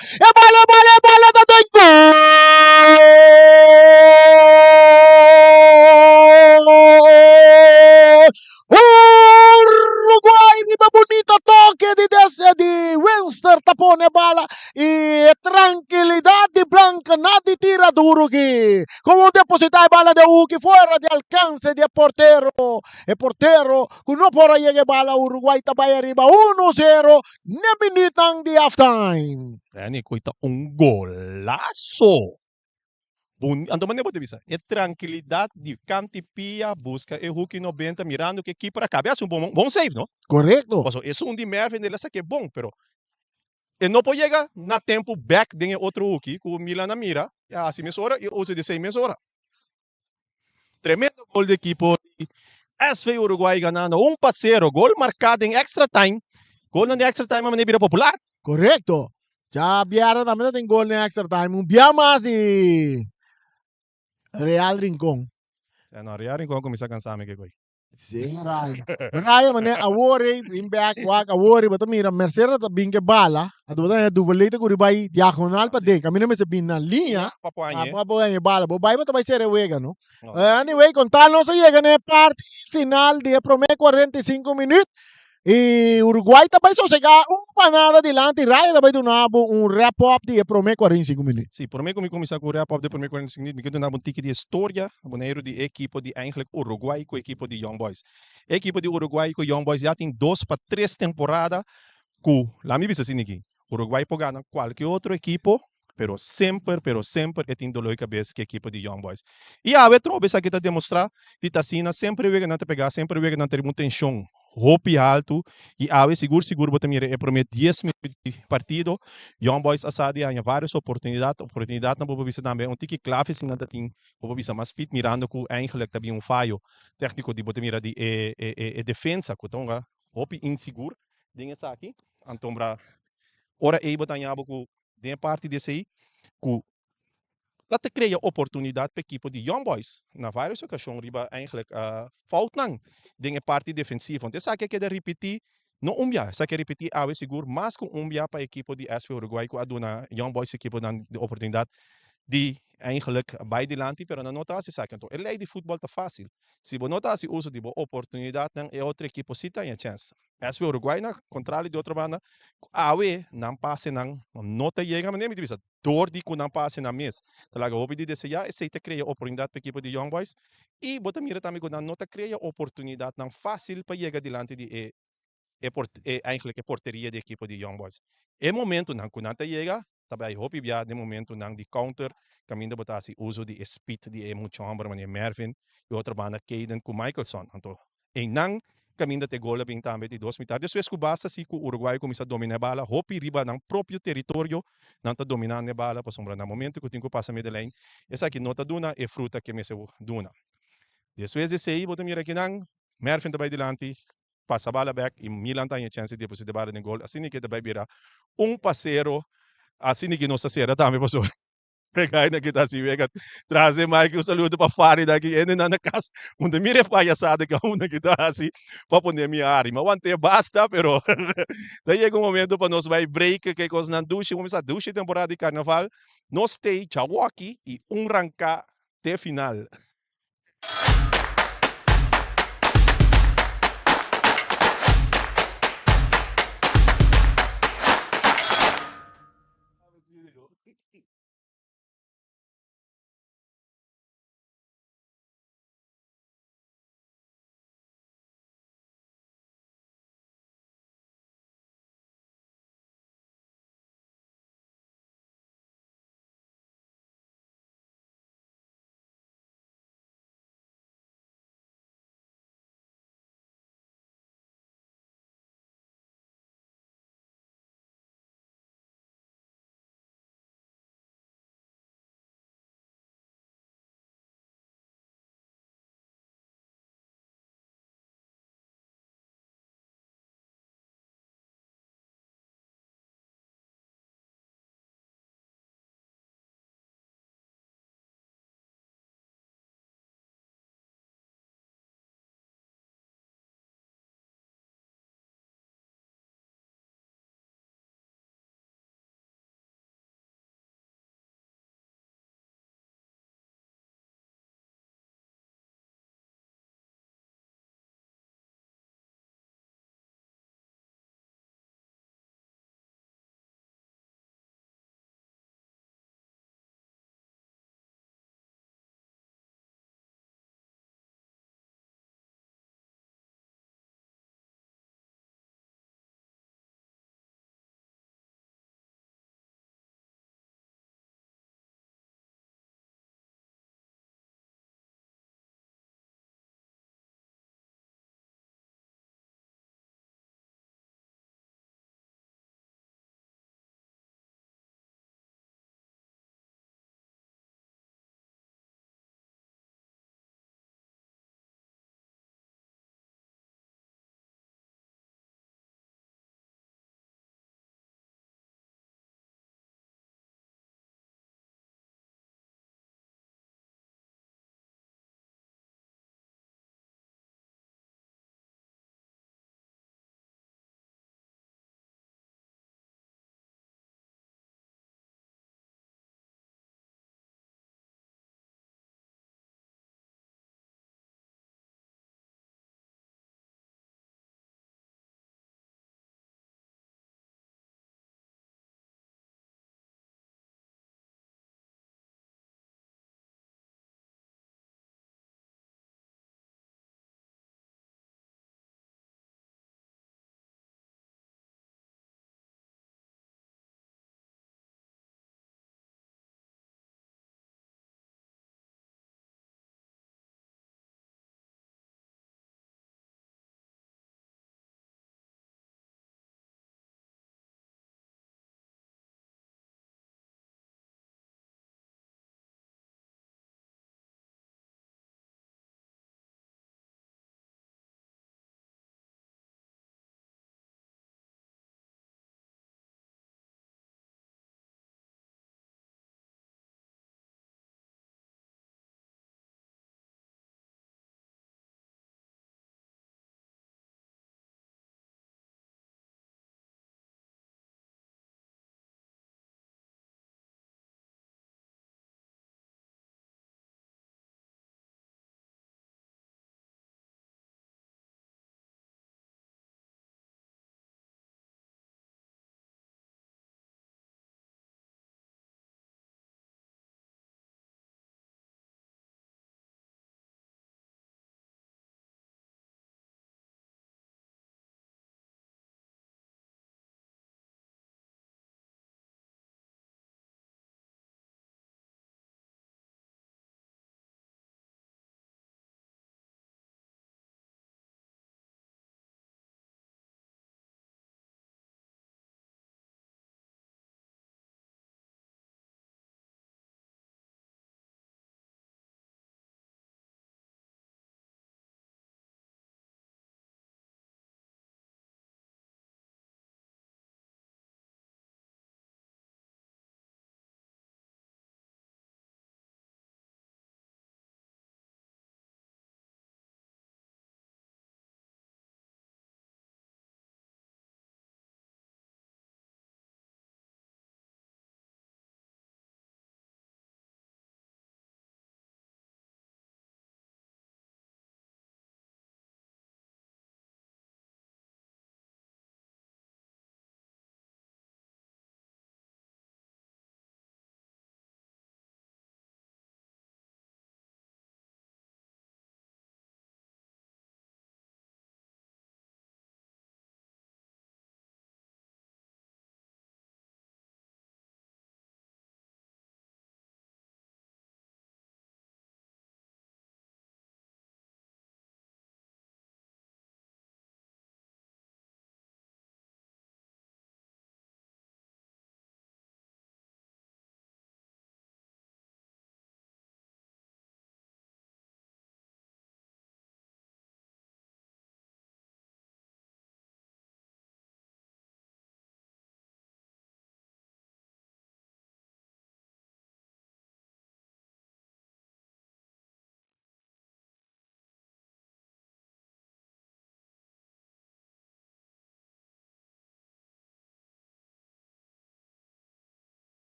Speaker 2: E bala bala bala ta den gol. Uruguay riba bunita toke di des di Winster ta pone bala y tranquilidad di Blanken na di tira duro ki. Como deposita e bala den hoek fuera di alcance di e portero. E portero cu no por a yega e bala Uruguay ta bay ariba uno zero n'e minuutnan di half time.
Speaker 1: Renny cu ta un golazo. Bun, anto manera bo ta bisa, e trankilidat di kanti pia buska e huki no benta mirando ku e keeper a kabe hasi un bon bon save no.
Speaker 2: Korekto.
Speaker 1: Pasobra esun di Mervin el a sake bon pero e no por yega na tempu bek den e otro huki ku Milan a mira i a hasi mesora i usa di esei mesora. Tremendo gol di ekipo di SV Uruguay ganando un pa sero, gol marká den extra time. Golnan den extra time a manera bira popular.
Speaker 2: Korekto. Dja bièrnè tambe ta tin gol den extra time. Un bia mas di Real Rincon.
Speaker 1: Sè no, Real Rincon a kuminsá kansa mi ke koi.
Speaker 2: Sí, Raya. Raya manera awor ei bin bek wak awor ei bo ta mira Mercera ta bin ke bala anto bo ta haña Duverley ta kuri bai diagonal pa den kaminda mester bin na liña
Speaker 1: Pa por hañ'e.
Speaker 2: pa por hañ'e bala. Bo bai bo ta bai sera e wega no.
Speaker 1: No.
Speaker 2: Anyway kon tal nos a yega na e parti final di e prome 45 minuut Y Uruguay ta bay sosega un panada dilanti, Raya ta bay duna bo un wrap up di e prome 45 minuut.
Speaker 1: Si, prome cu mi cuminsa cu wrap up di e prome 45 minuut, mi ke duna bo un tiki di historia Boneiru di e ekipo di eigenlijk Uruguay cu ekipo di Young Boys. E ekipo di Uruguay cu Young Boys ya tin dos pa tres temporada cu, laat mi bisa asina aki, Uruguay por gana cualke otro ekipo, pero semper, pero semper e tin dolor di cabes cu e ekipo di Young Boys. Y awe trobe esaki ta demostra di ta asina, semper e weganan ta pega, semper e weganan ta riba un tension. hopi haltu i awe sigur sigur bo ta mira e promé dies minuut di partido Young Boys a sa di haña vários oportunidat, oportunidatnan bo por bisa tambe un tiki klave si nan ta tin bo por bisa mas fit mirando ku eigenlijk ta bin un fayo tèkniko di bo ta mira di e e defensa ku ta hunga hopi insigur den esaki antombra ora ei bo ta haña bo ku den e parti di esei ku Ta ta krea oportunidat pa ekipo di Young Boys na varios okashon riba eigenlijk foutnan den e parti defensivo. Anto esaki a keda ripití no un bia, esaki a ripití awe sigur mas ku un bia pa ekipo di SV Uruguay ku a duna Young Boys ekiponan di oportunidat di eigenlijk bai dilanti pero nan no ta hasi esaki. Anto e lei di futbòl ta fásil, si bo no ta hasi uso di bo oportunidatnan e otro ekipo si ta haña chèns. SV Uruguay na kontrali di otro banda ku awe nan pasenan no ta yega manera mi ta bisa. Dor di ku nan pasa nan mes ta laga hopi di deseá, esei ta krea oportunidat pa ekipo di Young Boys i bo ta mira tambe ku nan no ta krea oportunidatnan fásil pa yega dilanti di e e eigenlijk e porteria di ekipo di Young Boys. E momentunan ku nan ta yega ta bai hopi bia den momentunan di counter kaminda bo ta hasi uso di e speed di e mucha hòmber manera Mervin i otro banda Kayden ku Michaelson. Anto Einan kaminda te gol a bin tambe di dos mitar. Despues ku basta si ku Uruguay kuminsá dominá e bala hopi riba nan propio teritorio, nan ta dominá e bala pasobra na momento ku tin ku pasa middelijn esaki no ta duna e fruta ke mester duna. Despues di esei bo ta mira kinan Mervin ta bai dilanti, pasa bala bek i Milan ta haña chèns di depositá e bala den gol. Asina ke ta bai bira un pasero, asina ke nos ta sera tambe pasobra. Regaina ki ta si wega tras de Mike un saludo pa Farida aki hende nan na cas unda mira e payasada ki unda ki ta hasi pa pone mi hari mi awante basta pero ta yega un momento pa nos bai break ke cosnan dushi cuminsa dushi temporada di carnaval nos stay djawoki y un ranca te final.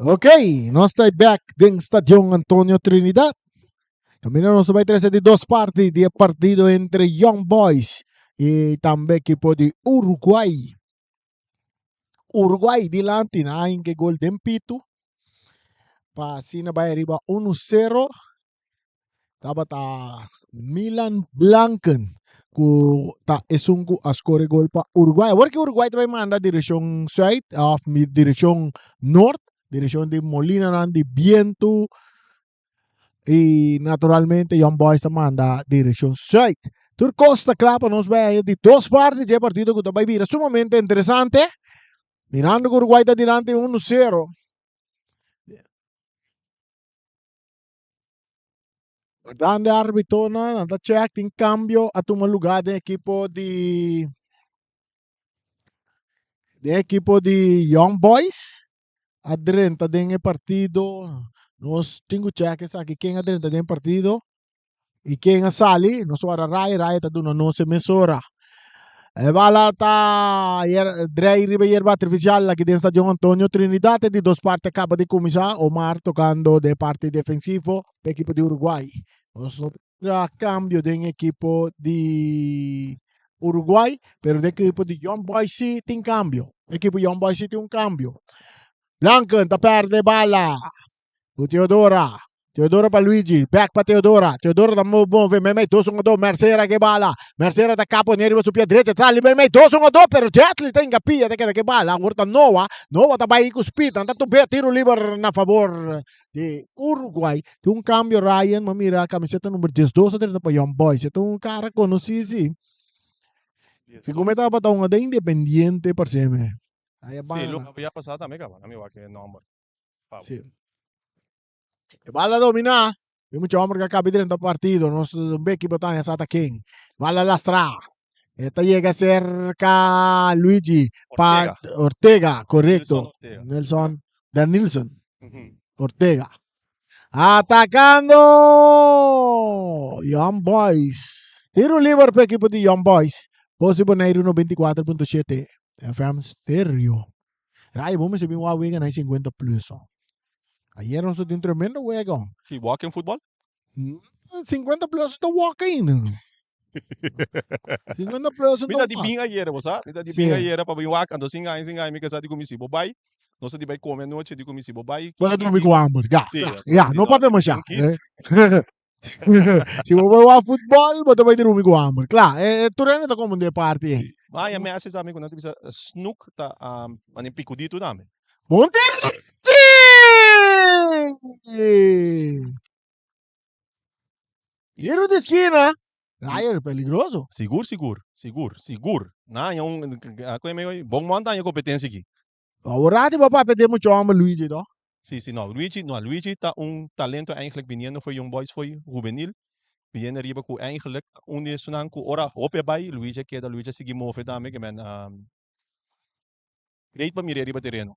Speaker 2: Ok, nos ta back den Stadion Antonio Trinidad. Kaminda nos ta bai trese di dos parti di e partido entre Young Boys i tambe ekipo di Uruguay. Uruguay dilanti na hinka e gol den pitu pa asina bai ariba 1-0. Tabata Milan Blanken ku ta esun ku a skor e gol pa Uruguay. Awor ki Uruguay ta bai manda direkshon sùit òf direkshon nort, direkshon di molinanan di bientu i naturalmente Young Boys ta manda direkshon sùit. Tur kos ta kla pa nos bai haña di dos parti dje partido ku ta bai bira sumamente interesante. Mirando ku Uruguay ta dilanti 1-0. Dan de arbitonan nan ta check tin cambio a tuma lugar den ekipo di den ekipo di Young Boys a drenta den e partido nos tin ku check esaki ken a drenta den e partido y ken a sali nos wara Ray Ray ta duna nos e mesora e bala ta drei riba yerba artificial aki den stadion Antonio Trinidad e di dos parti a caba di cuminsa Omar tocando den parti defensivo pa ekipo di Uruguay nos no mira cambio den ekipo di Uruguay pero den ekipo di Young Boys si tin cambio ekipo Young Boys si tin un cambio Blanken ta perde bala Ku Teodora. Teodora pa Luigi. Bek pa Teodora. Teodora ta move meimei dos un do. Mercera ke bala. Mercera ta kapo ne riba su pia drecha. Sali meimei dos un do. Pero Jetli ta ingapia ta keda ke bala. Awor ta Noah. Noah ta bai ku speed. Nan ta tubé tiro liber na favor di Uruguay. Tin un cambio Ryan. Ma mira camiseta number 12 a drenta pa Young Boys. E ta un cara conoci si. Segun mi tabata un de Independiente parse mi.
Speaker 1: Si, lo ya pasa tambe caba. Mi wak e nomber. Pablo.
Speaker 2: Sí. E bala dominá. E mucha homber que acaba de drenta partido. Nos beki botan esa ta ken. Bala lastra. Esta llega cerca Luigi. Pa
Speaker 1: Ortega.
Speaker 2: Ortega, correcto.
Speaker 1: Nelson Ortega.
Speaker 2: Nelson. Dan Nilsson.
Speaker 1: Ujú.
Speaker 2: Ortega. Atacando Young Boys. Tiro liber pa equipo di Young Boys. Voz di Boneiru 94.7 FM Stereo. Rai, bo mester bin wak wega na e 50 plus. Oh. Ayer nos tin tremendo wega. Oh.
Speaker 1: Si, walking football?
Speaker 2: 50 plus ta walk ainda. 50 plus
Speaker 1: Mi ta di bin ayer, bo sa? Mi ta di bin ayer pa bin wak, anto sin gaña, sin gaña, mi kasa di ku mi si bo bai. Nos ta di bai kome anochi, di ku mi si bo bai.
Speaker 2: Bo ta drumi ku hamber, ya.
Speaker 1: Si,
Speaker 2: Ya, no papia masha. Si bo bai wak futbol, bo ta bai drumi ku hamber. Kla, e tur hende ta komo den e parti ei.
Speaker 1: Ma ya Messi sa mi ku nan ta bisa snoek ta mane pikuditu tambe.
Speaker 2: Bon tiro! Tiro di skina. Ryan peligroso.
Speaker 1: Sigur, sigur, sigur, sigur. Nan haña un, koe mi oye, bon man ta haña kompetensia aki.
Speaker 2: Awor rati bo papia den mucho homber Luigi to.
Speaker 1: Si, si, no, Luigi, no, Luigi ta un talento eigenlijk biniendo fo'i Young Boys, fo'i hubenil, biniendo ariba ku eigenlijk un di esunnan ku ora hopi a bai, Luigi a keda, Luigi a sigui move tambe, ke men great pa mira riba tereno.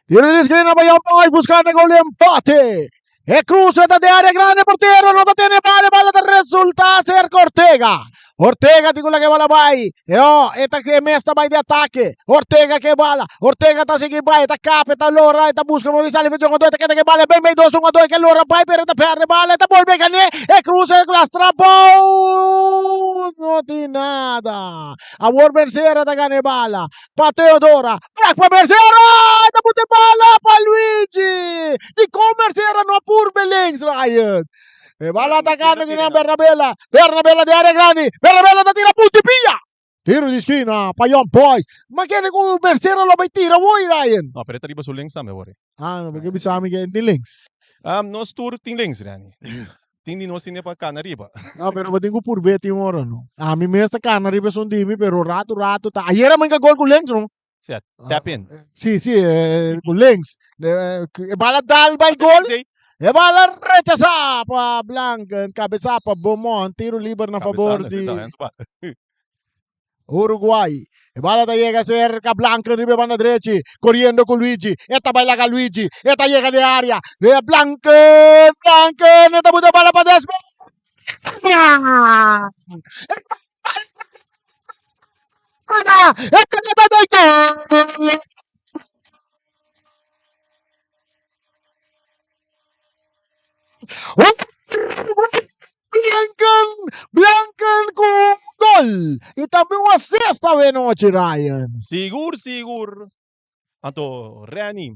Speaker 2: Tiro di esquina pa Young Boys buscando gol di empate. E cruce ta de área grande, portero no ta tene bala, bala ta resulta cerca Ortega. Ortega tin cu laga e bala bay. E oh, e ta e mes ta bay di atake. Ortega ke bala. Ortega ta sigui bay, ta kap, e ta lora, e ta busca modo di sali for jugador, ta keda ke bala, e bay dos jugador ke lora bay, pero e ta perde bala, e ta bolbe gane, e cruce lastra bou. No tin nada. Awor Mercera ta gana e bala. Pa Teodora, bek pa Mercera, ta put e bala pa Luigi. Dikon Mercera no a purbe links, Ryan? E bala atacando kinan Bernabela. Bernabela di area grandi. Bernabela ta tira punta i pia. Tiro di skina pa Young Boys. Ma kere ku Mercera lo bai tira woi, Ryan?
Speaker 1: No, pero e ta riba su links tambe wor.
Speaker 2: Ah, no, porque bisa mi ke tin links.
Speaker 1: Um, nos tur tin links, Rani. Tin di nos tin pa cana riba.
Speaker 2: No, pero bo tin ku purbe tin ora, no. Ami mes ta cana riba esun di mi, pero rato rato ta. Ayer a minka gol ku links, no.
Speaker 1: Sea, tap in.
Speaker 2: Si, si, eh, ku links. Eh, e bala dal bai gol. E bala rechasá pa Blank, kabesá pa Beaumont, tiro liber na favor di Uruguay. E bala ta yega cerca Blanken riba e banda drechi. Coriendo cu Luigi. E ta bai laga Luigi. E ta yega den area. E Blanken, Blanken. E ta buta e bala pa des. Blanken, Blanken ku un gol i tambe un assist awe nochi Ryan.
Speaker 1: Sigur sigur. Anto Renny,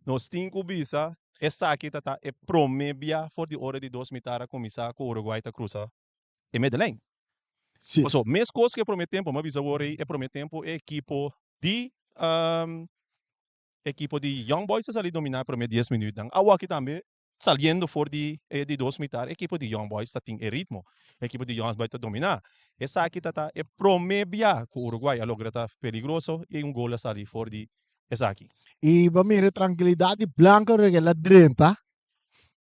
Speaker 1: nos tin ku bisa esaki ta ta e prome bia for di ora di dos mitar a kuminsá ku Uruguay ta krusa e middenlijn.
Speaker 2: Sí.
Speaker 1: Paso meskos ku e prome tempu, mi a bisa wor ei, e prome tempu e ekipo di ekipo di Young Boys a sali dominá e prome dies minuutnan. Awaki tambe saliendo for di e di dos mitar ekipo di Young Boys ta tin e ritmo. Ekipo di Young Boys ta dominá. Esaki ta ta e prome bia ku Uruguay a logra ta peligroso i un gol a sali for di esaki.
Speaker 2: I bo mira e trankilidat di Blanco reg el a drenta,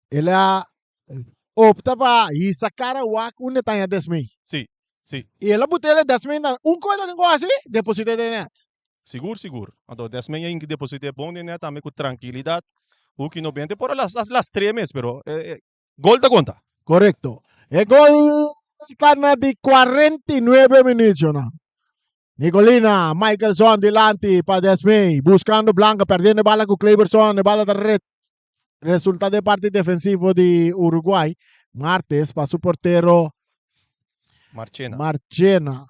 Speaker 2: el a opta pa hisa kara wak unda e ta haña Desmey.
Speaker 1: Sí, sí.
Speaker 2: I el a buta el e Desmey na un kos el a tin ku hasi, deposit'é den nèt.
Speaker 1: Sigur, sigur. Anto Desmey a yinki deposit'é bon den nèt tambe ku trankilidat. Huki no bente por a las las tres mes, pero gol ta konta.
Speaker 2: Korekto. E gol ta na di 49 minuut, Jonah. Nicolina, Michaelson dilanti pa Desmey, buscando Blanca, perdiendo e bala cu Cleberson, e bala ta re resulta den parti defensivo di Uruguay. Martes pa su portero
Speaker 1: Marchena.
Speaker 2: Marchena.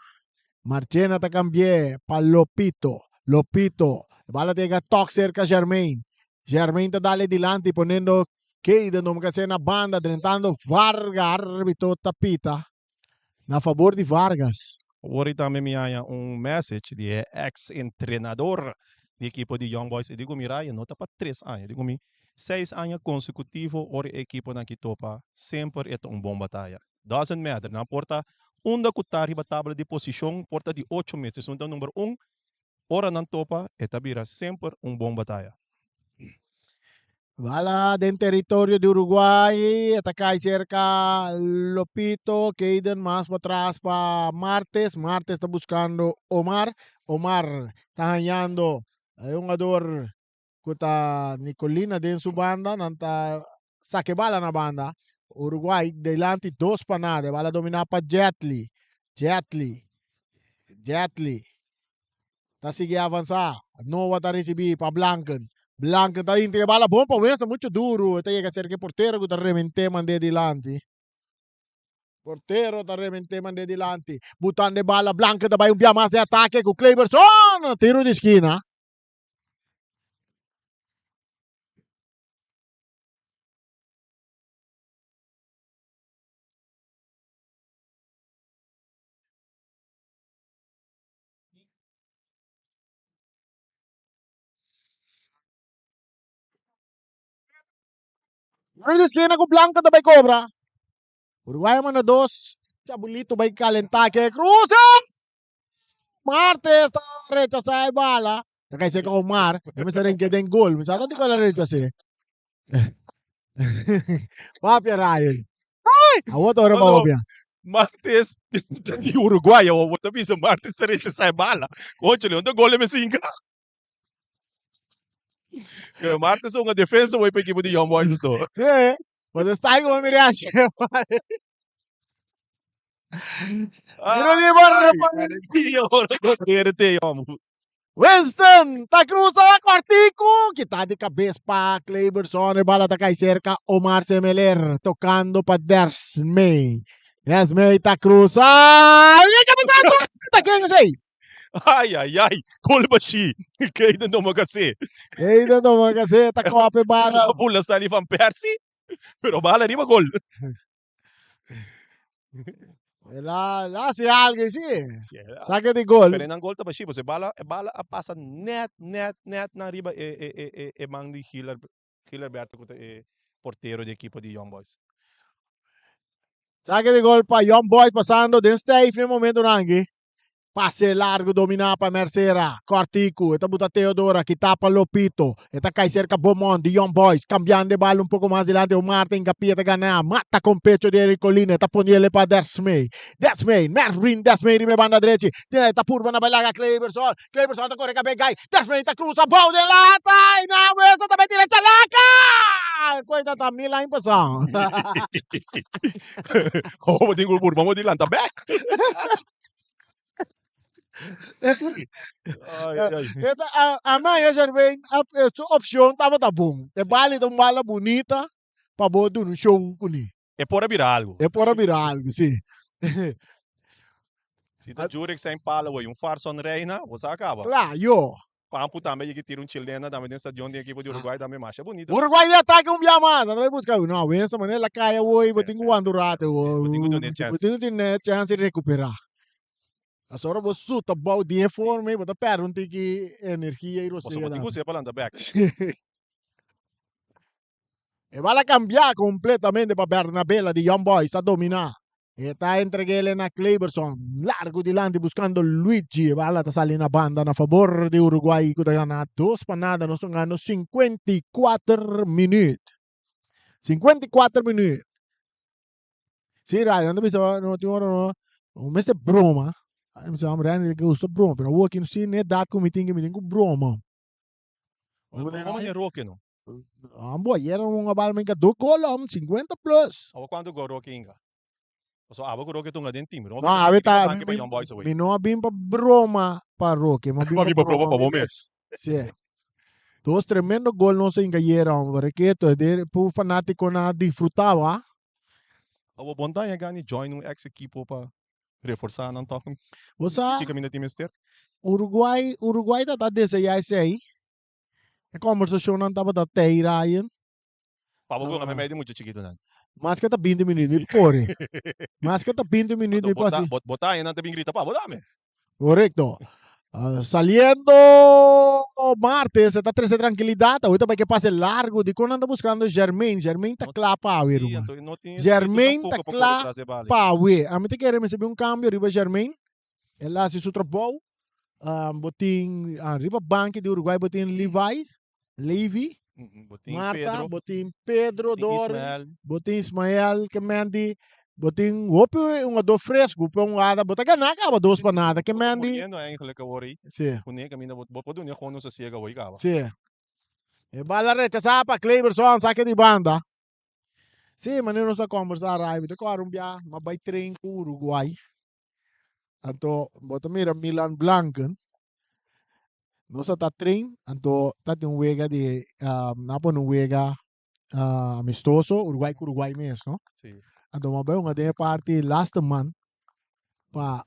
Speaker 2: Marchena ta cambié pa Lopito. Lopito, e bala ta yega tok cerca Germain. Germain ta dale dilanti poniendo Keiden Dominguez na banda, drentando Varga, arbitro ta pita. Na fabor di Vargas.
Speaker 1: Awor i tambe mi haña un message di e ex entrenador di ekipo di Young Boys. E di ku mi Ryan no ta pa tres aña, e di ku mi seis aña konsekutivo ora e ekiponan ki topa semper e ta un bon bataya. Doesn't matter, nan por ta unda ku ta riba tabla di posishon, por ta di ocho mes, esun ta number un, ora nan topa e ta bira semper un bon bataya.
Speaker 2: Bala den teritorio di Uruguay, e ta kai serka Lopito, Keyden mas patras pa Martes, Martes ta buskando Omar, Omar ta hañando e hungador ku ta Nicolina den su banda, nan ta saka e bala na banda, Uruguay dilanti dos pa nada, e bala domina pa Jetli, Jetli, Jetli. Ta sigui avansa. Noah ta ricibi pa Blanken. Blanken ta intra e bala bon pa Winston mucho duro. E ta yega cerca e portero cu ta remente mande dilanti. Portero ta remente mande dilanti. Butando e bala Blanken ta bay un bia mas den atake cu Cleberson. Tiro di skina. Ruiz esquina ku Blanco ta bai cobra. Uruguay a manda dos. Chabulito bai calentá ke cruza. Martes ta rechasá e bala. Ta kai cerca Omar. E mester renke den gol. Mi sa ta di cual a rechasé. Papia Ryan. Awor ta ora pa papia.
Speaker 1: Martes di Uruguay awor bo ta bisa Martes ta rechasá e bala. Conchole, unda gol e mester hinka? Pero Martes ta hunga defensa hoy pa ekipo di Young Boys anto.
Speaker 2: Sí, bo ta sta como mi reaccion. Tiro liber
Speaker 1: pa
Speaker 2: Winston ta cruza cuartico, kita di cabes pa Cleberson, e bala ta cai cerca Omar Semeler, tocando pa Dersmey. Dersmey ta cruza, ta ken esey?
Speaker 1: Ai, ai, ai, gol bashi. Keiden Domakase.
Speaker 2: Keiden Domakase ta kope bala.
Speaker 1: Bula sali van Persie, pero bala riba gol.
Speaker 2: El a, el a haci algo y sí. Sí, el a- Saque di gol.
Speaker 1: Pero nan gol ta bashi, pues e bala, e bala a pasa net, net, net na riba e, e, e, e, e man di Giller, Gillerberto ku ta e portero di ekipo di Young Boys.
Speaker 2: Saque di gol pa Young Boys pasando den stijf den momentonan aki. Pase largu dominá pa Mercera. Kòrtiku, e ta buta Teodora, kitá pa Lopito. E ta kai serka Beaumont di Young Boys, kambiando e bal un poko mas dilanti. Omar ta hinkapia, ta ganá. Mata kon pecho di Eric Colina, e ta poniele pa Desmey. Desmey, Mervin Desmey riba e banda drechi. E ta purba na bai laga Cleberson. Cleberson ta kore kab'é gai. Desmey ta krusa bou den lata. I na wesa ta bai tira chalaka! Koita ta mil aña pasá.
Speaker 1: Bo tin ku purba bo di lanta bèk. Ai, ai.
Speaker 2: Esta, a, a mãe, a Germain, a, su opcion tabata bon. E bala ta un bala bunita. pa bo duna un show kuné.
Speaker 1: E por a bira algu.
Speaker 2: E por a bira algu, si.
Speaker 1: Si ta Jurek zijn palo i un Farson Reina, bo sa a kaba.
Speaker 2: Kla, yo.
Speaker 1: Pampu tambe yega tira un chilena tambe den stadion di ekipo di Uruguay tambe masha bunito.
Speaker 2: Uruguay di atake un bia mas. Nan ta bai buska. No, awensa manera la kaya awor bo tin ku wanta un rato.
Speaker 1: Bo tin ku duna e chèns.
Speaker 2: Bo tin ku duna e chèns di rekuperá. Pasobra bo suta bou di e forma ei bo ta pèrdè un tiki energia i rosea
Speaker 1: tambe. Pasobra bo tin ku us'é pa lanta bèk.
Speaker 2: E bal a kambia kompletamente pa Bernabela di Young Boys ta dominá. E ta entreg'el na Kleberson. Largu dilanti buskando Luigi. E bala ta sali na banda na fabor di Uruguay ku ta gana 2-0. Nos ta gana 54 minüt. 54 minüt. Sí, Ryan, nan ta bisa no tin ora no, no mester broma. Mi bisa, Ryan ta gusta broma, pero awor aki si n'e edat ku mi tin mi tin ku broma.
Speaker 1: Broma den Roque no.
Speaker 2: Ambo ayer un a bal minka dos gol om 50 plus.
Speaker 1: Awo cuanto gol Roque inga? Paso abo cu Roque tunga den team.
Speaker 2: No, awe ta mi no a bin pa broma pa Roque, mi a bin pa broma
Speaker 1: pa bo mes.
Speaker 2: Sí. Dos tremendo gol nos a inga ayer om, reketo de pu fanaticonan a disfrutaba.
Speaker 1: Awo bon daña gani join un ex equipo pa reforsá nan tòg un
Speaker 2: Bo sa,
Speaker 1: tiki kaminda tin mester.
Speaker 2: Uruguay, Uruguay ta ta deseá esei. E kòmbersashonnan tabata tei, Ryan.
Speaker 1: Pa bo gona meimei di mucha chikitunan.
Speaker 2: Maske ta binti minüt mi kore. Maske ta binti minüt mi por hasi.
Speaker 1: Bo ta nan ta bin grita pa bo dame.
Speaker 2: Korekto. Saliendo martes e ta trese trankilidat. Awor ta bai ke pase largu. Dikon nan ta buskando Jermaine? Jermaine ta kla pa awe, ruman. Jermaine ta kla pa awe. Ami ta kere mester bin un kambio riba Jermaine. El a hasi su trabou. Bo tin riba banki di Uruguay bo tin Levi's, Levi, Marta, bo tin Pedro Dori, bo tin Ismael Kemendi, bo tin hopi hungador fresco pa un wada, bo ta gana caba dos pa nada Kemendi.
Speaker 1: Si.
Speaker 2: Si. E bala rechasa pa Kleberson, sake di banda. Si, manera nos ta combersa Ray, mi ta kòrda un bia mi a bai train ku Uruguay. Anto bo ta mira Milan Blanken, nos a ta train, anto ta tin un wega di nan a pone un wega amistoso Uruguay ku Uruguay mes no. Anto mi a bai hunga den e parti laste man pa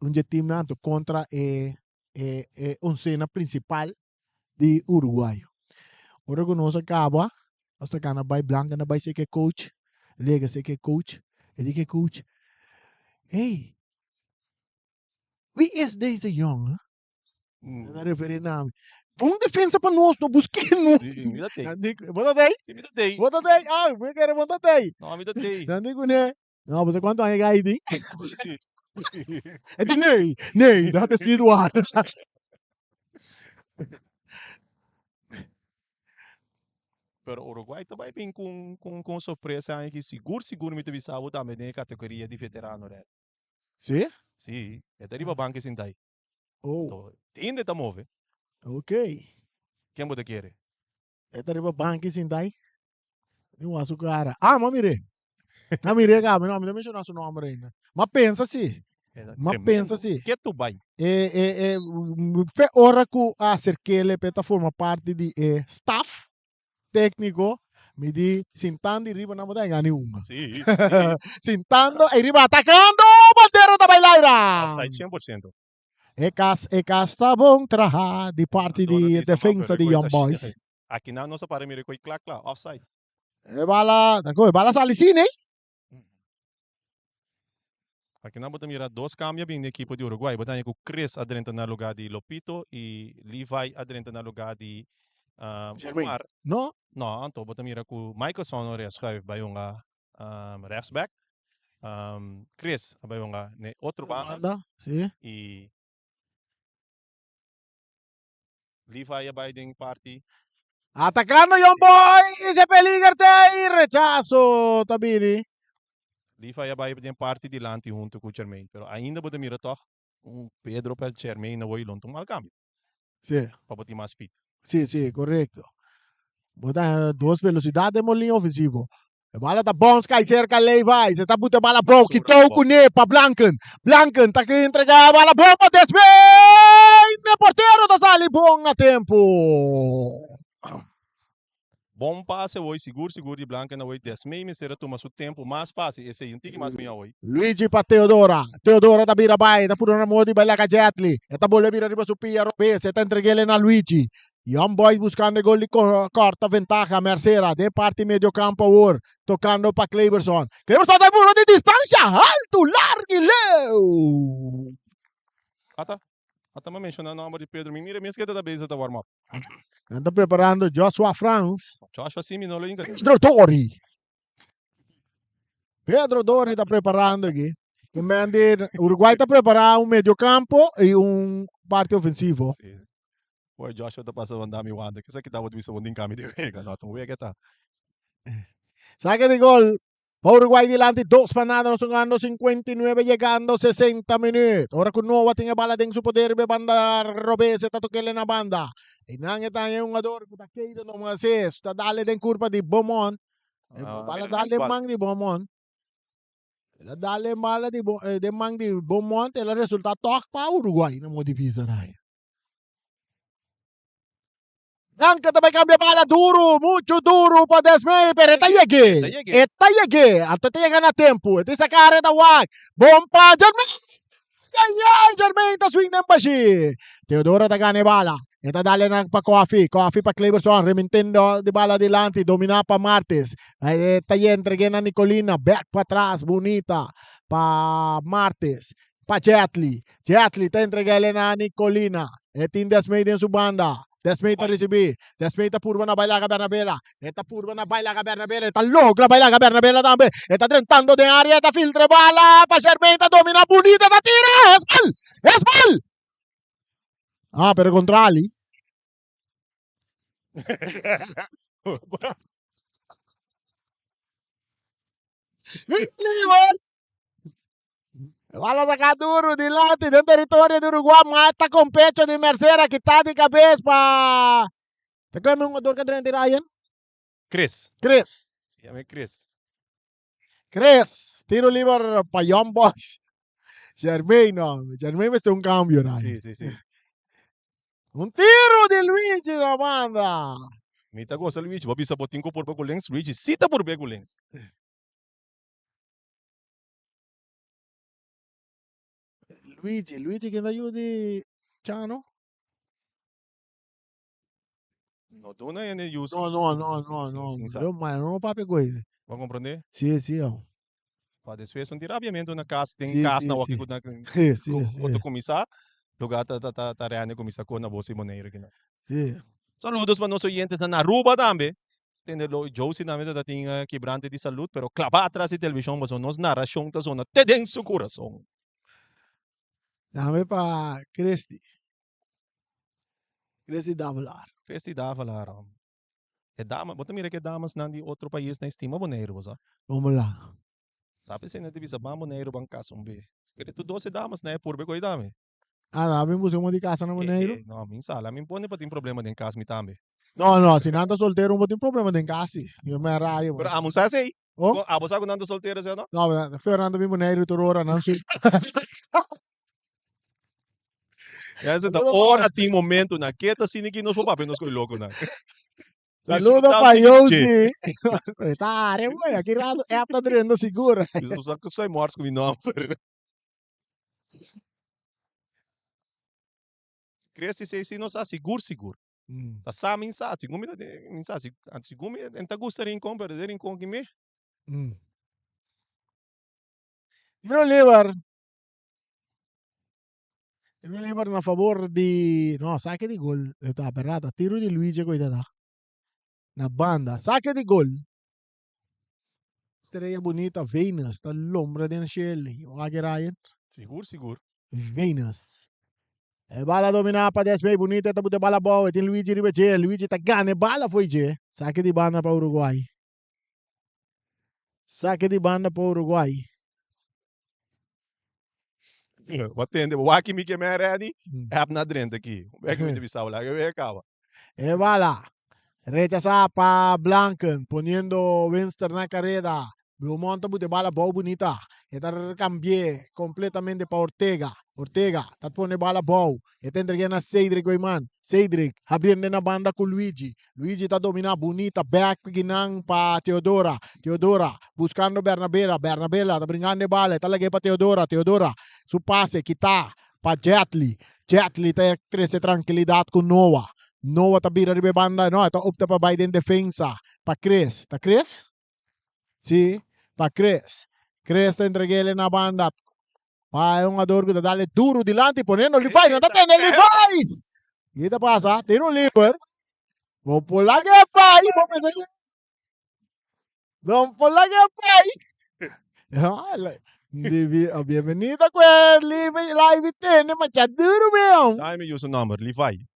Speaker 2: un dje teamnan anto kontra e e oncena principal di Uruguay. Ora ku nos a kaba, nos ta gana bai Blanca na bai seki e coach, lega seki e coach, e di ku e coach, Hey, wie is deze jongen? Na referi na mi. Bon defensa pa nos, no busk'é no.
Speaker 1: Sí, mi ta tei.
Speaker 2: Nan di, bo ta tei?
Speaker 1: Sí, mi ta tei.
Speaker 2: Bo ta tei? Ah, mi kere bo ta tei.
Speaker 1: No, mi ta tei.
Speaker 2: Nan di kuné, No, bo sa cuanto aña gai tin?
Speaker 1: Sí.
Speaker 2: E di nee, nee, dat is niet waar.
Speaker 1: Pero Uruguay ta bai bin cu cu cu un sorpresa aña aki sigur sigur mi ta bisa bo tambe den e categoria di veterano red.
Speaker 2: Sí?
Speaker 1: Sí, e ta riba banki sinta ahi.
Speaker 2: Oh.
Speaker 1: To, tinde ta move.
Speaker 2: Ok.
Speaker 1: Ken bo ta kere?
Speaker 2: E ta riba banki sinta ahi. Di wak su cara. Ah, m'a mir'é. M'a mir'é caba. No, mi ta menciona su nomber ainda. M'a pensa si. M'a pensa si.
Speaker 1: Ke tu bai?
Speaker 2: E, e, e, fe ora cu a acerk'é p'e ta forma parti di e staff tecnico, mi di sintando riba nan bo ta gana un.
Speaker 1: Si, si.
Speaker 2: Sintando ei riba atacando, bandera ta bai laira.
Speaker 1: Offside 100%.
Speaker 2: E cas, e cas ta bon traha di parti di defensa di Young Boys.
Speaker 1: Aki nan nos a para mira koe kla kla, offside.
Speaker 2: E bala, ta koe, bala sali sin ey.
Speaker 1: Aki nan bo ta mira dos cambio a bin den ekipo di Uruguay. Bo ta haña ku Chris a drenta na lugar di Lopito y Levi a drenta na lugar di Omar.
Speaker 2: No?
Speaker 1: No, anto bo ta mira ku Michaelson ora a schuif bai hunga rechtsback. Chris a bai hunga n'e otro banda.
Speaker 2: Banda, si.
Speaker 1: Y Levi a bai den parti.
Speaker 2: Atacando Young Boys, e peliger te y rechazo ta bini.
Speaker 1: Levi a bai den parti dilanti hunto cu Jermaine, pero ainda bo ta mira toch un Pedro pa Jermaine awor y lo no ta un mal cambio.
Speaker 2: Si.
Speaker 1: Pa bo tin mas speed.
Speaker 2: Si, si, correcto. Bo ta dos velocidad den bo linea ofensivo. E bala ta bounce kai serka Levi. Se ta buta e bala bou. Kitou kuné pa Blanken. Blanken ta entrega e bala bou pa Desmijn. E portero ta sali bon na tempu.
Speaker 1: Bon pase awor, sigur sigur di Blanken awor, Desmey mester a tuma su tempo mas pase esey un tiki mas miho awor.
Speaker 2: Luigi pa Teodora. Teodora ta bira bai, ta puru na moda di bai laga Jetly. E ta bolbe bira riba su pia robes, e ta entreg'el na Luigi. Young Boys buscando e gol di corta ventaha. Mercera den parti medio campo awor, tocando pa Cleberson. Cleberson ta puru di distancia haltu, largu y leu.
Speaker 1: Ata, ata mi a menciona nomber di Pedro, mi mira mes ke ta ta bezig ta warm up.
Speaker 2: Nan ta preparando Joshua Frans.
Speaker 1: Joshua sí mi no lo inca.
Speaker 2: Pedro Dori. Pedro Dori ta preparando aquí. Que men di Uruguay ta prepara un mediocampo y un parte ofensivo.
Speaker 1: Sí. Boy, Joshua ta pasa banda mi wanda. Kesa kita bo bisa bondin kami de wega. No, un wega ta.
Speaker 2: Saque de gol. Pa Uruguay dilanti 2-0, nos hungando 59 llegando 60 minuut. Ora cu Noah tin e bala den su poder be banda robes e ta tokele na banda. Y nan e ta e hungador cu ta keida no mas es. Ta dale den curpa di Beaumont. E bala dale den man di Beaumont. El a dale bala di den man di Beaumont. El a resulta toch pa Uruguay na modo di bisa Ryan. Blanca ta bai cambia bala duro, mucho duro pa Desmey, pero e ta yeg'é. E ta yeg'é, anto e ta yega na tempo. E ta saca e ta wak. Bon pa Jermaine! Ay, ay, Jermaine ta swing den bashi. Teodoro ta gana e bala. E ta dale na pa Koffie. Koffie pa Cleberson, remintendo di bala dilanti, domina pa Martes. E ta entreg'é na Nicolina, back pa tras, bunita pa Martes. Pa Jetly. Jetly ta entrega el na Nicolina. E tin Desmey den su banda. Desmey ta ricibi. Desmey ta purba na baila ka Bernabela. E ta purba na baila ka Bernabela. E ta logra baila ka Bernabela tambe. E ta drentando den area. E ta filtra e bala pa Jermaine. Ta domina bunita. Ta tira. Es gol! Es gol! Ah, pero contrali. Bala saca duro dilanti den territorio di Uruguay. Mata con pecho di Mercera kita di cabeza pa. Te come un jugador que drenta Ryan?
Speaker 1: Chris.
Speaker 2: Chris.
Speaker 1: Se llama Chris.
Speaker 2: Chris. Tiro libre pa Young Boys. Jermaine no. Jermaine mester un cambio, Ryan.
Speaker 1: Sí, sí, sí.
Speaker 2: Un tiro di Luigi na banda.
Speaker 1: Mi ta goza Luigi. Bo bisa bo tin ku purba ku lens. Luigi sí ta purba ku lens.
Speaker 2: Luigi, Luigi ken ta yu di Chano?
Speaker 1: No duna hende yu
Speaker 2: No, no, no, no, no.
Speaker 1: sin sa.
Speaker 2: Yo, ma no papia ku ese.
Speaker 1: Bo a comprende?
Speaker 2: Sí, sí, oh.
Speaker 1: Pa despues un tin rabiamento na kas, den
Speaker 2: Sí,
Speaker 1: kas
Speaker 2: sí,
Speaker 1: na wak
Speaker 2: sí.
Speaker 1: ku na
Speaker 2: Sí, sí,
Speaker 1: ku
Speaker 2: sí.
Speaker 1: ku ta kuminsá, lugar ta ta ta ta rende kuminsá kor na bos i Boneiru kinan.
Speaker 2: Sí.
Speaker 1: Saludos pa nos oyentes na Aruba tambe. Tende lo Josie tambe ta tin kibrante di salud, pero klabá atras di televishon pasobra nos narashon ta zona te den su kurason.
Speaker 2: Dame pa Christy. Christy Davelaar.
Speaker 1: Christy Davelaar. E dama, bo ta mira ke damasnan di otro pais nan estima Boneiru, bo sa?
Speaker 2: Como la?
Speaker 1: Ta p'esei nan ta bisa ban Boneiru ban kasa un be. Kere tur dos e damasnan e purbe koe dame.
Speaker 2: Ah, no, mi busca un di casa na Boneiru.
Speaker 1: Eh, eh, no, mi sala, mi pone pa tin problema den cas mi tambe.
Speaker 2: No, no, si nan ta soltero un bo tin problema den cas si. Yo me rayo.
Speaker 1: Pero amo sa sei.
Speaker 2: Oh?
Speaker 1: Abo sa ku nan ta soltero si o no?
Speaker 2: No, Fernando bin Boneiru tur ora nan si.
Speaker 1: Ya se ta ora tin momento na ke ta sini ki nos por papia nos koe loko nan.
Speaker 2: Saludo pa Josie. Ta are, güey, aki rato app ta drendo sigur.
Speaker 1: Usa soy mors ku mi nomber. Crees si si no sa sigur sigur. Ta sa min sa, sigur mi ta min sa, sigur mi en ta gusta Rincon, pero de Rincon ki mi.
Speaker 2: Tiro liber. Tiro liber na favor di, no, saque di gol. Ta berrata, tiro di Luigi ku ta na banda. Saque di gol. Estrella bunita Venus ta lombra den shel. Wak Ryan.
Speaker 1: Sigur, sigur.
Speaker 2: Venus. E bala domina pa Desmey bunita ta bute bala bou. E tin Luigi riba dje. Luigi ta gana e bala fo'i dje. Sake di banda pa Uruguay. Sake di banda pa Uruguay.
Speaker 1: Bo tende, bo wak mi ke me ready, app na drenta aki. Wek mi ta bisa bo, laga wek kaba.
Speaker 2: E bala rechasa pa Blanken, poniendo Winster na kareda. Blumont ta buta e bala abou bunita. E ta cambi'é completamente pa Ortega. Ortega ta pone e bala abou. E ta entreg'é na Cedric Weyman. Cedric habriendo na banda cu Luigi. Luigi ta domina bunita back kinan pa Teodora. Teodora buscando Bernabela. Bernabela ta bringando e bala. E ta lag'é pa Teodora. Teodora su pase kita pa Jetly. Jetly ta trece trankilidad cu Noah. Noah ta bira riba e banda. No, e ta opta pa bay den defensa pa Chris. Ta Chris? Sí, pa Chris. Chris ta entreg'é na banda pa e hungador ku ta dale duru dilanti poniendo Levi's. No ta tende Levi's! Ki ta pasa? Tiro liber. Bo por laga e bai. Bo pensa ke No por laga e bai. Bienvenido ku e live tende macha duru weon.
Speaker 1: Dai mi usa nomber, Levi.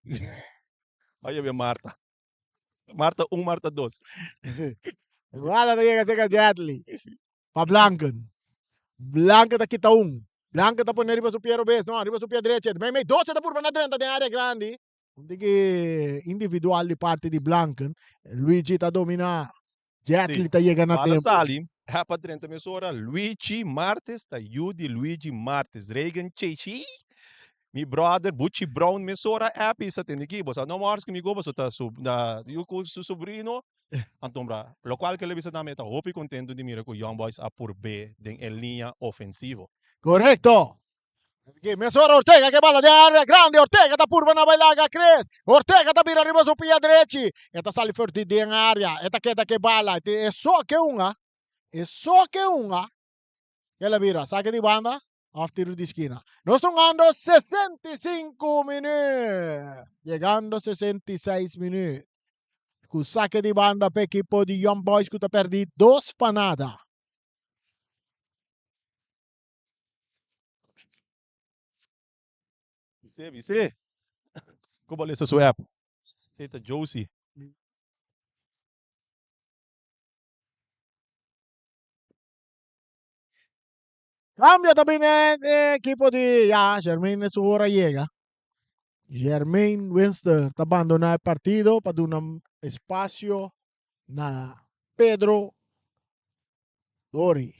Speaker 1: Bai yabia Marta. Marta un, Marta dos.
Speaker 2: Guarda ta yega cerca Jetly. Pa Blanken. Blanken ta kita un. Blanken ta pone riba su pie robes. No, riba su pie drechi. Mei mei dos ta purba na drenta den area grandi. Un tiki individual di parti di Blanken. Luigi ta domina. Jetly ta yega na
Speaker 1: tempo. Bala sali, pa drenta mesora. Luigi Martes ta yu di Luigi Martes. Reagan Chechi. Mi brother Buchi Brown mesora a bisa tende ki bo sa no mors ku mi go paso ta su na yu ku su sobrino anto bra lokual ke lo bisa tambe ta hopi kontento di mira ku Young Boys a purbe den e liña ofensivo.
Speaker 2: Korekto. Ki mesora Ortega ke bala den area grandi Ortega ta purba na bai laga Chris Ortega ta bira riba su pia drechi e ta sali for di den area e ta keda ke bala e so ke hunga e so ke hunga. El a bira sake di banda of tiro di skina. Nos ta hungando 65 minuut. Yegando 66 minuut. Ku sake di banda pa ekipo di Young Boys ku ta perdi dos pa nada.
Speaker 1: Bisé, bisé. Ku bo lesa su app? Esei ta Josie.
Speaker 2: Cambio ta bini e ekipo di ya Jermaine su ora yega. Jermaine Winston ta bandona e partido pa duna espacio na Pedro Dori.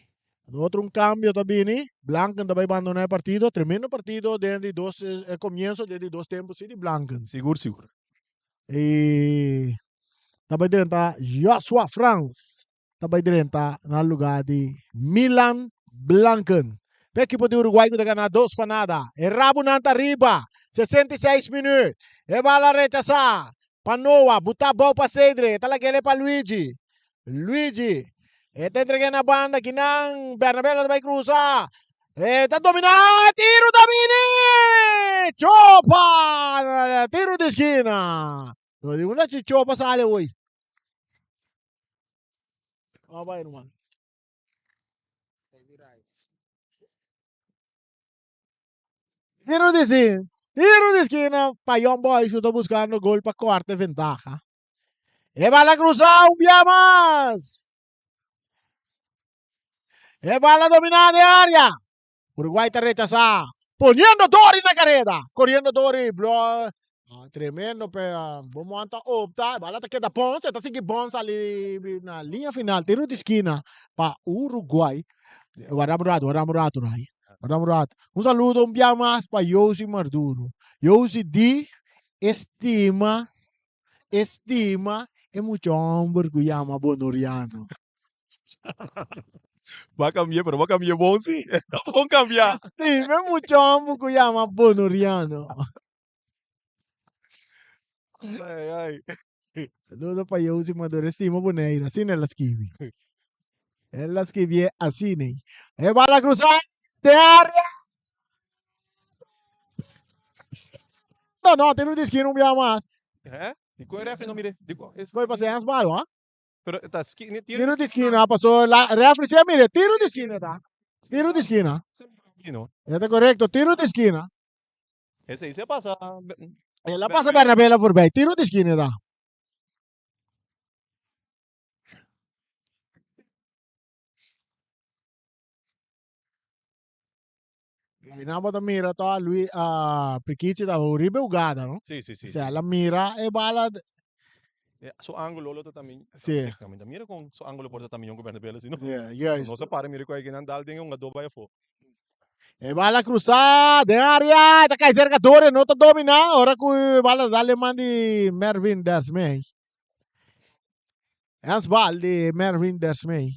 Speaker 2: Otro un cambio ta bini, Blanken ta bai bandona e partido. Tremendo partido den di dos e comienzo den di dos tempo si di Blanken.
Speaker 1: Sigur sigur.
Speaker 2: Y ta bai drenta Joshua Frans. ta bai drenta na luga di Milan Blanken. P'e ekipo di Uruguay ku ta gana dos pa nada. E rabunan ta riba, 66 minüt. E bala rechasá pa Noah, butá bou pa Cedric, e ta lag'el pa Luigi. Luigi, e ta entreg'é na banda kinan Bernabela ta bai krusa. E ta dominá, tiru ta bini! Chopa! Tiru di skina. Di unda chi chopa sali awoi? Vamos bai, ruman. Tiro di si, tiro di skina pa Young Boys ku ta buskando gol pa korte ventaha. E bala krusa un bia mas. E bala dominá den área. Uruguay ta rechasá. Poniendo Dori na kareda. Koriendo Dori. Blo. Ah, tremendo pe bo monta opta. Bala ta keda bons. E ta sigui bons sali na liña final. Tiro di skina pa Uruguay. Warda un rato, warda un rato, Ray. Warda un rato. Un saludo un bia mas pa Josi Maduro. Josi di estima, estima e mucha homber ku yama Bonoriano.
Speaker 1: Bo a cambi'é, pero bo a cambi'é bon sí. Bon cambiá.
Speaker 2: Sí, me mucha homber ku yama Bonoriano.
Speaker 1: Ai, ai.
Speaker 2: Saludo pa Josi Maduro, estima Bonaire, asina el a skibi. El a skibié asina. E bala cruzá den área. No, no, tiro di esquina un bia mas.
Speaker 1: Eh? Di kon e refri no mire? Di kon?
Speaker 2: Koe pasa e malo, ha?
Speaker 1: Pero ta skina,
Speaker 2: tiro di skina paso la refri si a mira, tiro di skina ta. Tiro di skina. E ta korekto, tiro di skina.
Speaker 1: Esei se pasa.
Speaker 2: El a pasa Bernabela voorbij, tiro di skina ta. Y nan bo ta mira to Luis uh, Prikichi ta horrible jugada, no?
Speaker 1: Sí, sí, sí.
Speaker 2: O sea, la mira e bala.
Speaker 1: Su ángulo lo ta también.
Speaker 2: Sí.
Speaker 1: También mira con su ángulo por ta también con Bernabéu, si no.
Speaker 2: Yeah, juist.
Speaker 1: No se para mira con alguien dal den un gador bai afó.
Speaker 2: E bala cruzá den área, ta kai cerca Dore, no ta dominá. Ora ku e bala dal man di Mervin Desmey. Handsbal di Mervin Desmey.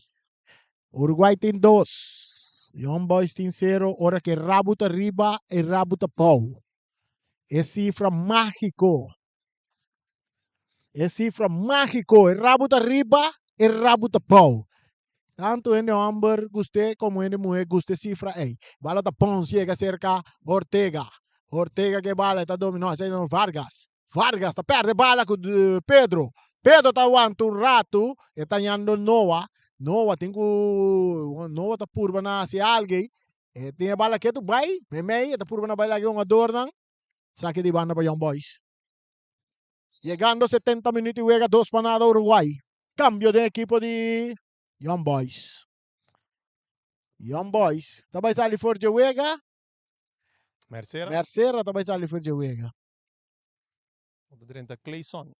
Speaker 2: Uruguay tin dos. Young Boys tin sero. Ora ku e rabu ta riba, e rabu ta pou. E sifra mágiko. E sifra mágiko. E rabu ta riba, e rabu ta pou. Tantu hende hòmber gust'é komo hende muhé gusta e sifra ei. Bala ta pons yega serka Ortega. Ortega ke bala e ta dominá. Esei no Vargas. Vargas ta pèrdè bala ku Pedro. Pedro ta wanta un ratu, e ta yando Noa. Noa tin ku Noa ta purba na hasi algu. E tin e bala ketu bai meimei, e ta purba na bai laga e hungadornan. Saki di banda pa Young Boys. Yegando 70 minuut di wega dos pa nada Uruguay. Cambio den ekipo di Young Boys. Young Boys ta bai sali for dje wega.
Speaker 1: Mercera.
Speaker 2: Mercera ta bai sali for dje wega.
Speaker 1: Ta drenta Clayson.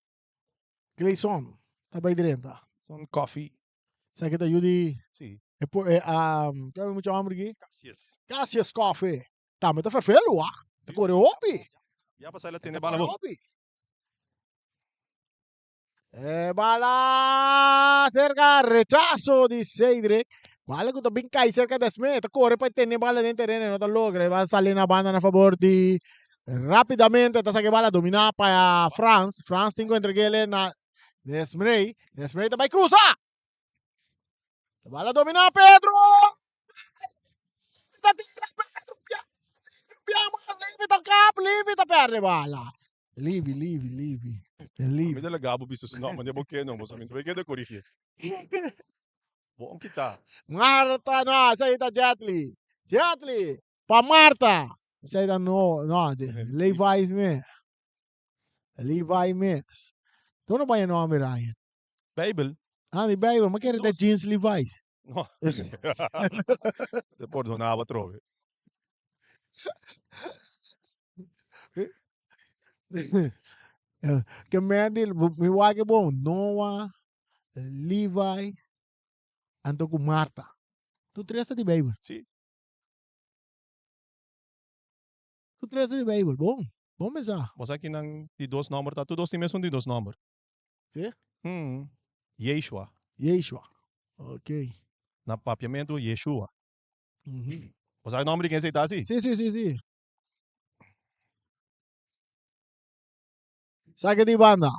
Speaker 2: Clayson ta bai drenta.
Speaker 1: Son Coffee.
Speaker 2: Sa ki ta yu di
Speaker 1: Si.
Speaker 2: e por e um, kua mucha homber aki?
Speaker 1: Cassius.
Speaker 2: Cassius Coffee. Tambe ta ferfelu ah. Ta kore hopi.
Speaker 1: Ya pasá el a
Speaker 2: E
Speaker 1: tene
Speaker 2: ta
Speaker 1: bala
Speaker 2: kore
Speaker 1: bo.
Speaker 2: hopi. E bala cerca rechazo di Cedric. Bala ku ta bin kai cerca Desme. Ta kore pa tene bala den tereno e no ta logra. E bala sali na banda na favor di rapidamente ta saka e bala domina pa Frans. Frans tin ku entreg'ele na Desmrey. Desmrey ta bai cruza. Bala domina Pedro. Ta tira Pedro. Pia mas Levi ta kap. Levi ta perde bala. Levi, Levi, Levi. Levi.
Speaker 1: Mi delegá bo bisa su nòmber, bo ke no, bo sa mi ta keda korigí. Bon kita.
Speaker 2: Marta, no, esei ta Jetli. Jetli, pa Marta. Esei ta no, no, Levi mes. Levi mes. Tur no baña nòmber Ryan.
Speaker 1: Bijbel.
Speaker 2: Ah, di Bijbel, ma kere ta jeans Levi's.
Speaker 1: No. Te pordonaba atrobe.
Speaker 2: Ke men di mi wak e bon Noa, Levi, anto ku Marta. Tur tres ta di Bijbel.
Speaker 1: Si.
Speaker 2: Tur tres ta di Bijbel. Bon, bon pensa.
Speaker 1: Bo sa kinan di dos nomber ta? Tur dos tin mesun di dos nomber.
Speaker 2: Si?
Speaker 1: Hmm. Yeshua.
Speaker 2: Yeshua. Ok.
Speaker 1: Na papiamentu Yeshua. Bo sa e nomber di ken esei ta si?
Speaker 2: Si, si, si, si. Saque di banda.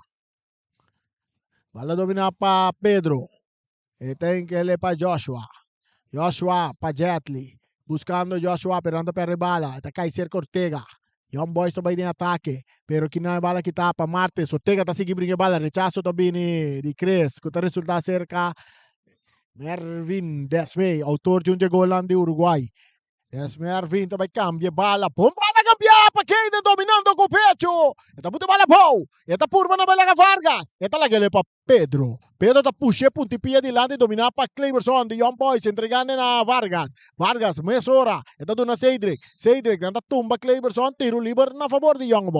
Speaker 2: Bala domina pa Pedro. E ten que le pa Joshua. Joshua pa Jetli. Buscando Joshua pero anda perde bala. Ta cai cerca Ortega. Young Boys ta bai den ataque. Pero kina e bala kita pa Martes. Ortega ta sigui brinca bala. Rechazo ta bini di Chris. Ku ta resulta cerca Mervin Desmey. Autor di un dje golan di Uruguay. Es Mervin ta bai cambia bala. Bon bala cambia pa Keiden dominando cu pecho. E ta puta bala bou. E ta purba na bala Vargas. E ta lagele pa Pedro. Pedro ta pushe punti pia dilanti domina pa Cleberson di Young Boys entregando na Vargas. Vargas mesora. E ta duna Cedric. Cedric nan ta tumba Cleberson tiro liber na favor di Young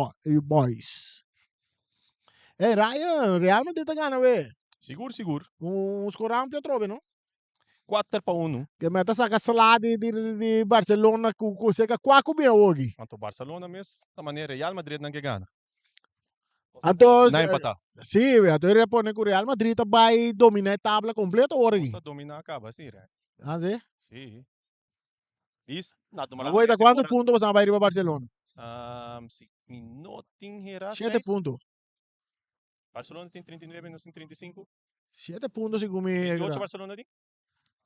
Speaker 2: Boys. Hey Ryan, Real Madrid ta gana we.
Speaker 1: Sigur sigur.
Speaker 2: Un score amplio atrobe no?
Speaker 1: Kuater pa unu.
Speaker 2: Ke meta saka sla di di di Barcelona ku ku seka kua ku bin awoki.
Speaker 1: Anto Barcelona mes ta manera Real Madrid nan ke gana.
Speaker 2: Anto
Speaker 1: Nan empatá.
Speaker 2: Si, anto e pone ku Real Madrid ta bai domina e tabla kompleto awor aki.
Speaker 1: Nos a domina kaba si Real.
Speaker 2: Ah si?
Speaker 1: Si. Dis na tuma
Speaker 2: Awor ta kuantu punto boso a bai riba Barcelona?
Speaker 1: Si mi no tin hera
Speaker 2: Shete
Speaker 1: seis.
Speaker 2: punto.
Speaker 1: Barcelona tin 39 nos tin 35.
Speaker 2: Shete punto segun mi.
Speaker 1: 38 Barcelona tin?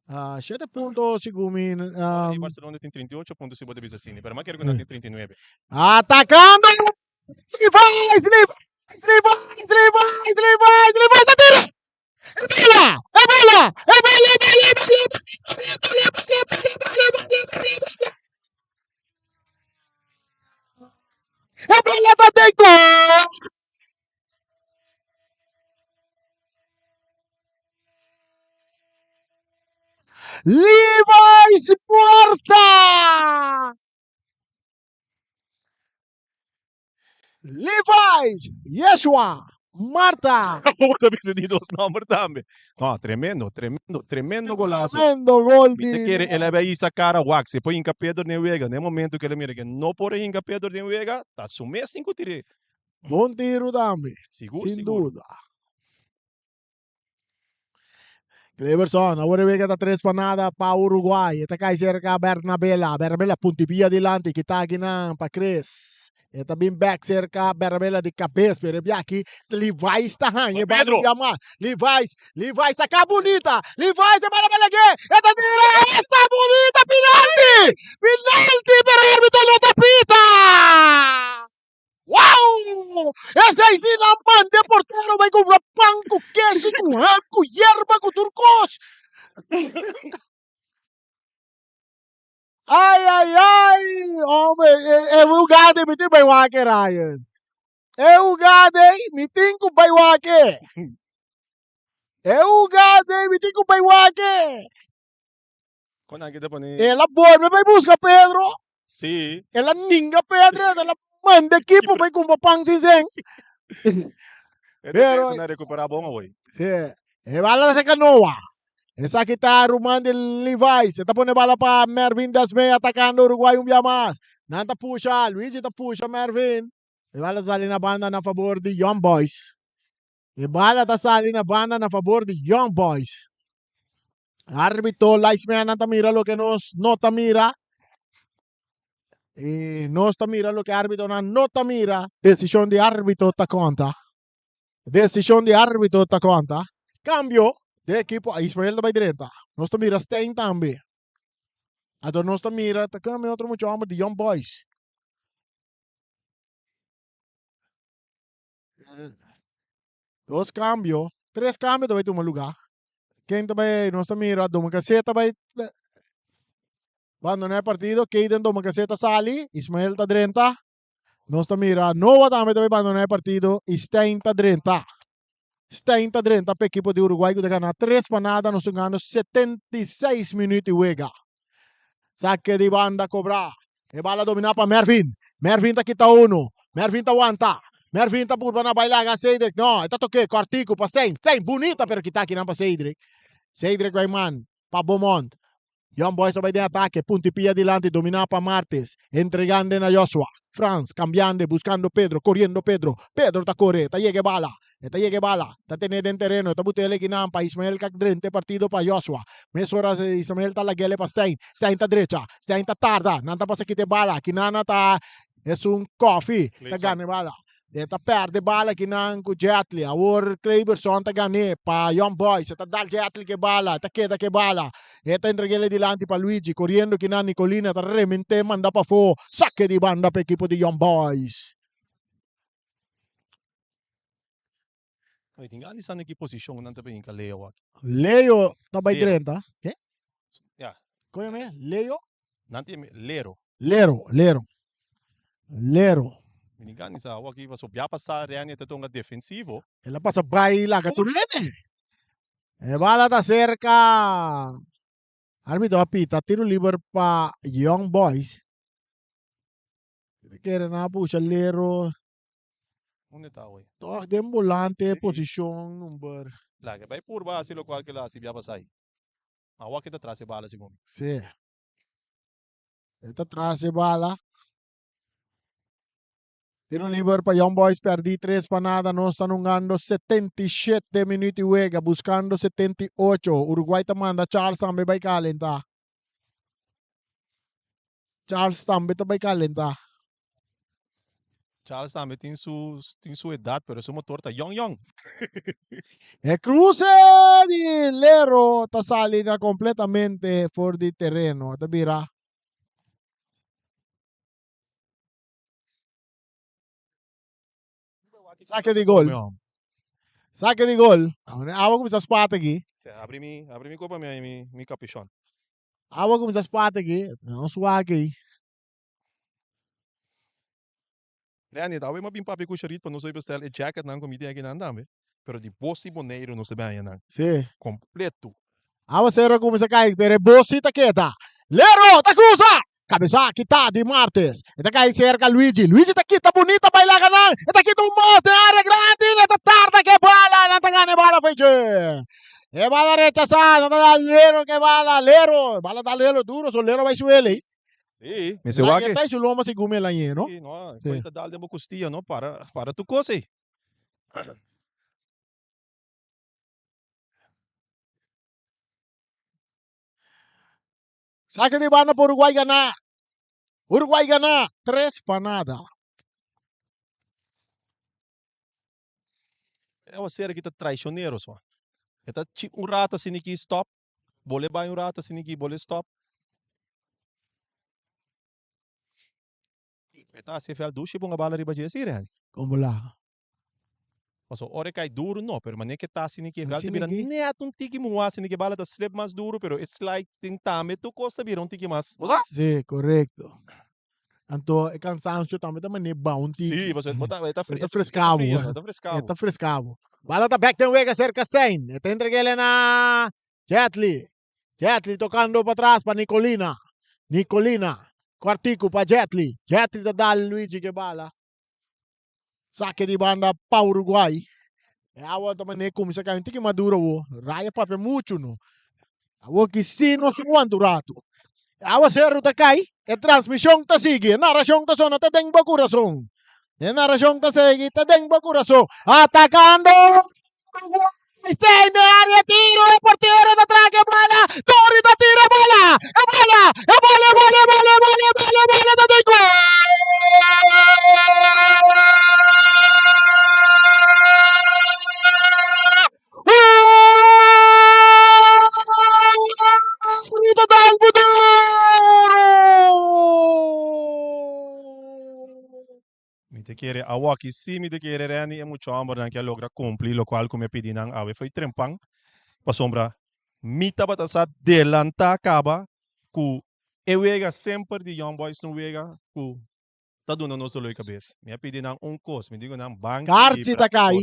Speaker 2: Ah, shete punto segun mi.
Speaker 1: Um, Barcelona tin 38 punto si bo ta bisa asina, pero mi a kere ku nan tin 39.
Speaker 2: Atacando! Levi's, Levi's, Levi's, Levi's, Levi's, Levi's, ta tira! E bala! E bala! E bala! E bala! E bala! E bala! E bala! E bala! E bala! E bala! E bala! E bala ta den gol! Levi's Puerta! Levi's Yeshua! Marta.
Speaker 1: Bo ta bisa di dos nomber tambe. No, tremendo, tremendo, tremendo golazo.
Speaker 2: Tremendo gol
Speaker 1: Mi ta
Speaker 2: di
Speaker 1: kere el a bay hisa cara wak. Si por hinca Pedro den wega, den momento cu el a mira que no por a hinca Pedro den wega, ta su mes tin cu tir'é.
Speaker 2: Bon tiro tambe.
Speaker 1: Sigur,
Speaker 2: Sin
Speaker 1: sigur.
Speaker 2: duda. Cleverson, awor e wega ta 3 pa nada pa Uruguay. E ta kai serka Bernabela. Bernabela punti pia dilanti, kita akinan pa Chris. E ta bin bek serka Bernabela di kabes, pero e biaki Levi's ta haña e bal
Speaker 1: Pedro.
Speaker 2: un bia mas. Levi's, Levi's ta ka bunita. Levi's e bala pa lag'é. E ta tira, esta bunita penalti! Penalti, pero arbitro no ta pita! Wow! Esei si nan manda e portero bai kumpra pan ku keshi, ku ham, ku yerba, ku tur kos. Ai, ai, ai! Hombre, e, e hugada mi tin bai wak, Ryan. E hugada mi tin ku bai wak. E hugada mi tin ku bai wak.
Speaker 1: Kon nan kita pone.
Speaker 2: El a bolbe bai buska Pedro.
Speaker 1: Sí.
Speaker 2: El a ninga Pedro, el a manda ekipo bai kumpra pan sin sen.
Speaker 1: E
Speaker 2: Pero-
Speaker 1: defensa na recupera bon awor.
Speaker 2: Sí. E bala ta Canoa. Esaki ta ruman di Levi's. E ta pone bala pa Mervin Desmay atakando Uruguay un bia mas. Nan ta pusha, Luigi ta pusha Mervin. E bala ta sali na banda na fabor di Young Boys. E bala ta sali na banda na fabor di Young Boys. Arbitro linesman ta mira loke nos no ta mira. Y nos ta mira loke arbitronan no ta mira. Decision di arbitro ta konta. Decision di arbitro ta konta. Cambio di ekipo. Ismael ta bai drenta. Nos ta mira Stein tambe. Anto nos ta mira ta cambia otro mucho homber di Young Boys. Dos cambio, tres cambio ta bai tuma lugar. Ken ta bai, nos ta mira Domacassé ta bai bandona e partido, Kayden Domacassé ta sali, Ismael ta drenta. Nos ta mira Noah tambe ta bai bandona e partido y Stein ta drenta. Stein ta drenta pa ekipo di Uruguay ku ta gana 3 pa nada, nos ta gana 76 minuut di wega. Saque di banda cobra. E bala domina pa Mervin. Mervin ta kita uno. Mervin ta wanta. Mervin ta purba na bai laga Cedric. No, e ta toke cortico pa Stein. Stein bunita pero kita kinan pa Cedric. Cedric bai man pa Beaumont. Young Boys ta bai den atake. Punti pia dilanti domina pa Martes. Entregande na Joshua. Frans cambiande buscando Pedro. Corriendo Pedro. Pedro ta core. Ta yega e bala. E ta yega e bala, ta ten'é den tereno, e ta but'é lekinan pa Ismael kak drenta e partido pa Joshua. Mesora Ismael ta lag'é pa Stein, Stein ta drecha, Stein ta tarda, nan ta pasa kita e bala, kinana ta esun Kofi ta gana e bala. E ta perde e bala kinan ku Jetli, awor Clayberson ta gan'é pa Young Boys, e ta dal Jetli ku e bala, e ta keda ku e bala, e ta entreg'é dilanti pa Luigi, koriendo kinan Nicolina ta rement'é manda pafó, sake di banda pa ekipo di Young Boys.
Speaker 1: Oye, tin gana di sa na ki posishon nan ta brinka Leo aki.
Speaker 2: Leo ta bai
Speaker 1: Lero.
Speaker 2: drenta. Ke?
Speaker 1: Ya.
Speaker 2: Kon yama e? Leo?
Speaker 1: Nan tin Lero.
Speaker 2: Lero, Lero. Lero.
Speaker 1: Mi tin gana di sa awor aki pasobra bia pasa Rene ta tonga defensivo.
Speaker 2: El a pasa bai laga tur hende. E bala ta serka. Arbitro a pita tiro liber pa Young Boys. Kere nan a pusha Lero.
Speaker 1: Unda ta awey?
Speaker 2: Toch den bolante
Speaker 1: Sí.
Speaker 2: posicion number.
Speaker 1: Laga bai purba hasi locual ke lo hasi bia pasai. Awa ke ta tras e bala segun mi.
Speaker 2: Sí. E ta tras e bala. Tiro liber pa Young Boys perdi 3 pa nada. Nos ta nungando 77 minuut di wega, buscando 78. Uruguay ta manda Charles tambe bai calenta. Charles tambe ta bai calenta.
Speaker 1: Charles tambe tin su tin su edad pero su motor ta yong yong.
Speaker 2: E cruce di Lero ta sali na completamente for di tereno. Ta bira. Saque di gol. Saque di gol. Awa cuminsa spat aki.
Speaker 1: Abri mi abri mi copa mi mi mi capuchon.
Speaker 2: Awa cuminsa spat aki. Nos wak ei.
Speaker 1: Randy, ta awe m'a bin papia ku Sharit pa nos hoy bestel e jacketnan ku mi tin akinan tambe. Pero di bos i Boneiru nos ta bin haña nan.
Speaker 2: Sí.
Speaker 1: Kompleto.
Speaker 2: Awacero a cuminsa cay, pero e bos si ta keda. Lero ta cruza! Kabesa kita di Martes. E ta kai serka Luigi. Luigi ta kita bunita bai laga nan. E ta kita un mos den area grandi. E ta tarda ke bala. Nan ta gana e bala fo'i dje. E bala rechasá. Nan ta dal Lero ke bala. Lero. Bala dal Lero duro. So Lero bai suele.
Speaker 1: Sí, mester wak
Speaker 2: e. Ta su lomba segun mi el a ñe, no?
Speaker 1: Sí, no. E ta dal den bo kustia, no? Para, para tur kos ei.
Speaker 2: Sake di banda pa Uruguay gana. Uruguay gana 3 pa nada.
Speaker 1: E awasera ki ta traicionero swa. E ta chip un rato asina ki stop, bole bai un rato asina ki bole stop. E ta hasi fel dushi ponga bala riba dje si Randy.
Speaker 2: Como la?
Speaker 1: Paso ora e kai duru no, pero manera ke ta asina ki e vel ta bira net un tiki muhá asina ki e bala ta slip mas duru pero e slide tin tambe tur kos ta bira un tiki mas, bo sa?
Speaker 2: Si, korekto. Anto e kansansio tambe ta manera ba un tiki.
Speaker 1: Si, pasobra bo ta e ta
Speaker 2: E ta freska bo.
Speaker 1: E ta freska bo.
Speaker 2: E ta freska bo. Bala ta bek den wega serka Stein. E ta entreg'el na Jetli. Jetli tokando patras pa Nicolina. Nicolina kwartiku pa Jetli. Jetli ta dal Luigi ke bala. Sake di banda pa Uruguay. E awa ta manera kuminsá kai un tiki maduro awo. Raya papia muchu no. Awo ki si nos tin wanta un ratu. E awaseru ta kai, e transmishon ta sigui, e narashon ta sona ta den bo kurason. E narashon ta sigui ta den bo kurason. Atakando Uruguay! Stein den área tiro, e portero ta traha e bala, Tori ta tira e bala, e bala, e bala, e bala, e bala, e bala, e bala, e bala ta den gol! Tori ta dal bu duro!
Speaker 1: Mi ta kere awaki si mi ta kere Renny e mucha hombernan ke a logra cumpli locual cu mi a pidi nan awe fo'i trempan pasobra mi tabata sa delanta caba cu e wega semper di Young Boys ta un wega cu ta duna nos dolor di cabes. Mi a pidi nan un cos, mi di cu nan ban
Speaker 2: Karchi ta kai,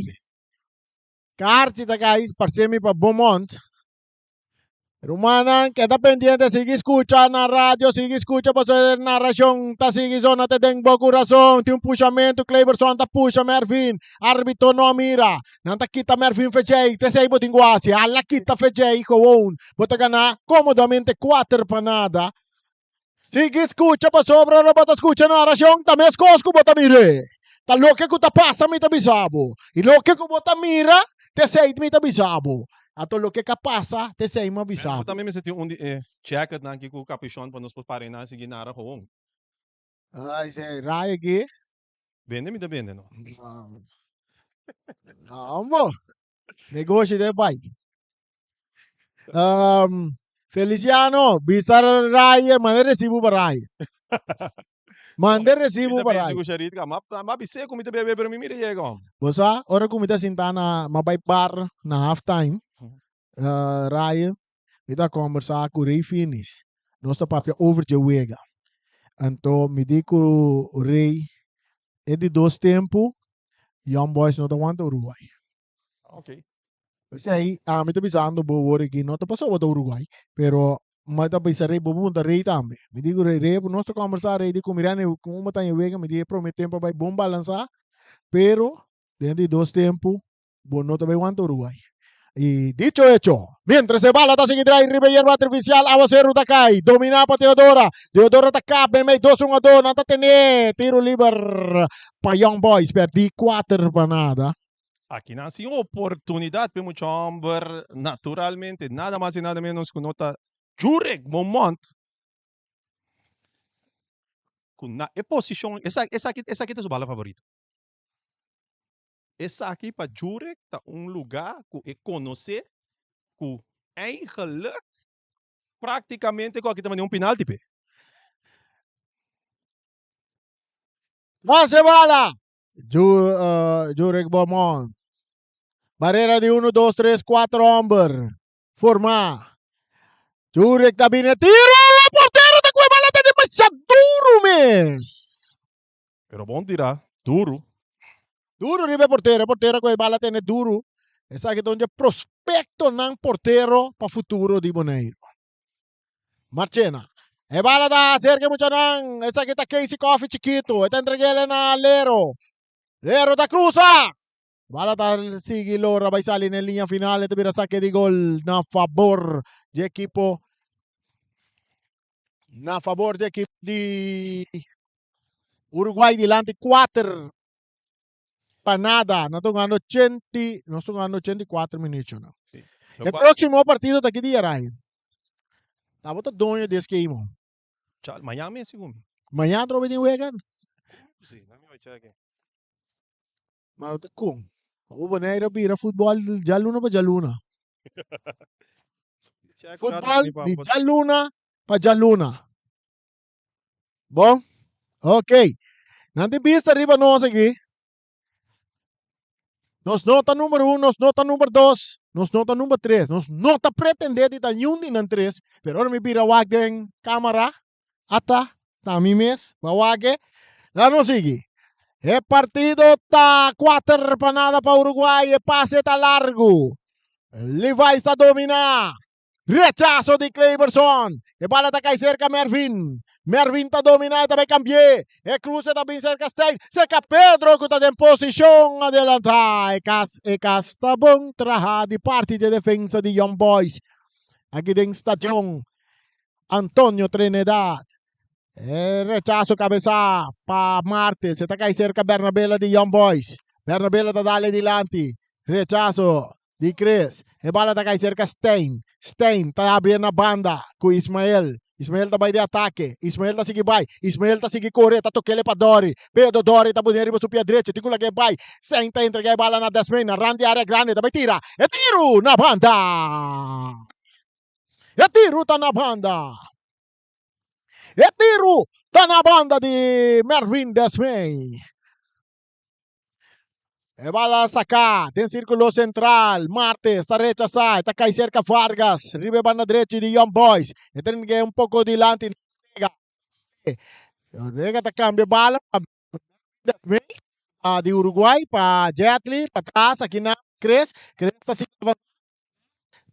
Speaker 2: karchi ta kai parce mi pa Beaumont. Rumannan, keda pendiente, sigui skucha na radio, sigui skucha pasobra e narashon ta sigui zona te den bo kurason. Tin un pushamentu, Cleberson ta pusha Mervin, arbitro no a mira. Nan ta kita Mervin Fejey, te esei bo tin ku hasi, hala kita Fejey gewoon. Bo ta gana komodamente kuater pa nada. Sigui skucha pasobra ora bo ta skucha narashon ta meskos ku bo ta mir'é. Ta loke ku ta pasa mi ta bisa bo, i loke ku bo ta mira ta esei mi ta bisa bo. Anto loke ka pasa ta esei mi a bisa
Speaker 1: bo.
Speaker 2: Bo
Speaker 1: tambe mester tin un di e jacketnan aki ku kapishon pa nos por para einan sigui nara gewoon.
Speaker 2: Ai se rai aki.
Speaker 1: Bende mi ta bende no.
Speaker 2: Ambo. Negoshi den bai. Feliciano, bisa Ryan, manda recibo pa Ryan. Manda recibo pa Ryan.
Speaker 1: Ma bis'é ku mi ta bebe, pero mi mira yega hom.
Speaker 2: Bo sa, ora ku mi ta sinta na, m'a bai bar na half time, Ryan, mi ta kombersá ku Ray Finis. Nos ta papia over dje wega. Anto mi di ku Ray, e di dos tempu, Young Boys no ta wanta Uruguay.
Speaker 1: Ok.
Speaker 2: P'esei ami ta bisando bo wor aki, no ta pasobra bo ta Uruguay, pero mi ta bisa Rey, bo punta Rey tambe. Mi di ku Rey, Rey, nos ta kombersá, Rey di ku mira kon bo ta haña wega, mi di e promé tempu a bai bon balansá, pero den di dos tempu bo no ta bai wanta Uruguay. I dicho hecho, mientras e bala ta sigui drai riba e yerba artifisial, awaseru ta kai, dominá pa Teodora, Teodora ta kap meimei dos hungadó, nan ta tené tiru liber pa Young Boys, pèrdí kuater pa nada.
Speaker 1: Aki nan sin oportunidad p'e mucha homber, naturalmente, nada mas y nada menos cu no ta Jurek Beaumont, cu na e posicion, esaki, esaki, esaki ta su bala favorito. Esaki pa Jurek ta un lugar cu e conoce cu eigenlijk practicamente cu aki ta manda un penalti p'e.
Speaker 2: Pase bala! Jurek Beaumont. Barera di 1, 2, 3, 4 homber. Forma. Jurek ta bini tiro! Portero ta kue bala ta demasiado duro mes.
Speaker 1: Pero bon tira, duro.
Speaker 2: Duro riba e portero, e portero kue bala tene duro. Esaki ta un dje prospectonan portero pa futuro di Boneiru. Marchena. E bala ta cerca e muchanan. Esaki ta Casey Coffee chiquito. E ta entreg'ele na Lero. Lero ta cruza. Bala ta sigui lora bai sali na e liña final. E ta bira saque di gol na fabor di equipo na fabor di equipo di Uruguay dilanti 4 pa nada. Nan ta hungando 80, nos ta hungando 84 minuutnan.
Speaker 1: Sí.
Speaker 2: E próximo partido ta ki dia, Ryan? Tabata doño di es game.
Speaker 1: Chal, mañana mes segun mi.
Speaker 2: Mañana trobe tin wega?
Speaker 1: Sí, laat me check.
Speaker 2: Ma ta kon? Bo Bonaire a bira futbòl djaluna pa djaluna. Futbòl di djaluna pa djaluna. Bon? Ok. Nan tin bista riba nos aki. Nos no ta number un, nos no ta number dos, nos no ta number tres. Nos no ta pretendé di ta niun di nan tres. Pero ora mi bira wak den kamara, Ata, ta mi mes, ba wak e. La nos sigui. E partido ta kuater pa nada pa Uruguay, e pase ta largu. Levi's ta domina. Rechaso di Cleberson. E bala ta kai serka Mervin. Mervin ta domina, e ta bai kambi'é. E kruse ta bin serka Stein, serka Pedro ku ta den posishon adelantá. E kas, e kas ta bon traha di parti dje defensa di Young Boys aki den stadion. Antonio Trinidad. E rechaso kabesá pa Martes. E ta kai serka Bernabela di Young Boys. Bernabela ta dale dilanti. Rechaso di Chris. E bala ta kai serka Stein. Stein ta abri na banda ku Ismael. Ismael ta bai di atake. Ismael ta sigui bai. Ismael ta sigui kore. Ta tokele pa Dori. Pedro Dori ta pone riba su pia drechi. Tin ku lag'é bai. Stein ta entregá e bala na Desmain. Na rand di área grandi. Ta bai tira. E tiru na banda. E tiru ta na banda. E tiru ta na banda di Mervin Desmay. E bala saká den sírkulo sentral. Martes ta rechasá. E ta kai serka Vargas. Riba e banda drechi di Young Boys. E ta ringe un poko dilanti. Ortega ta kambia bala pa Desmay di Uruguay pa Jetli. Patras aki na Chris. Chris ta sigui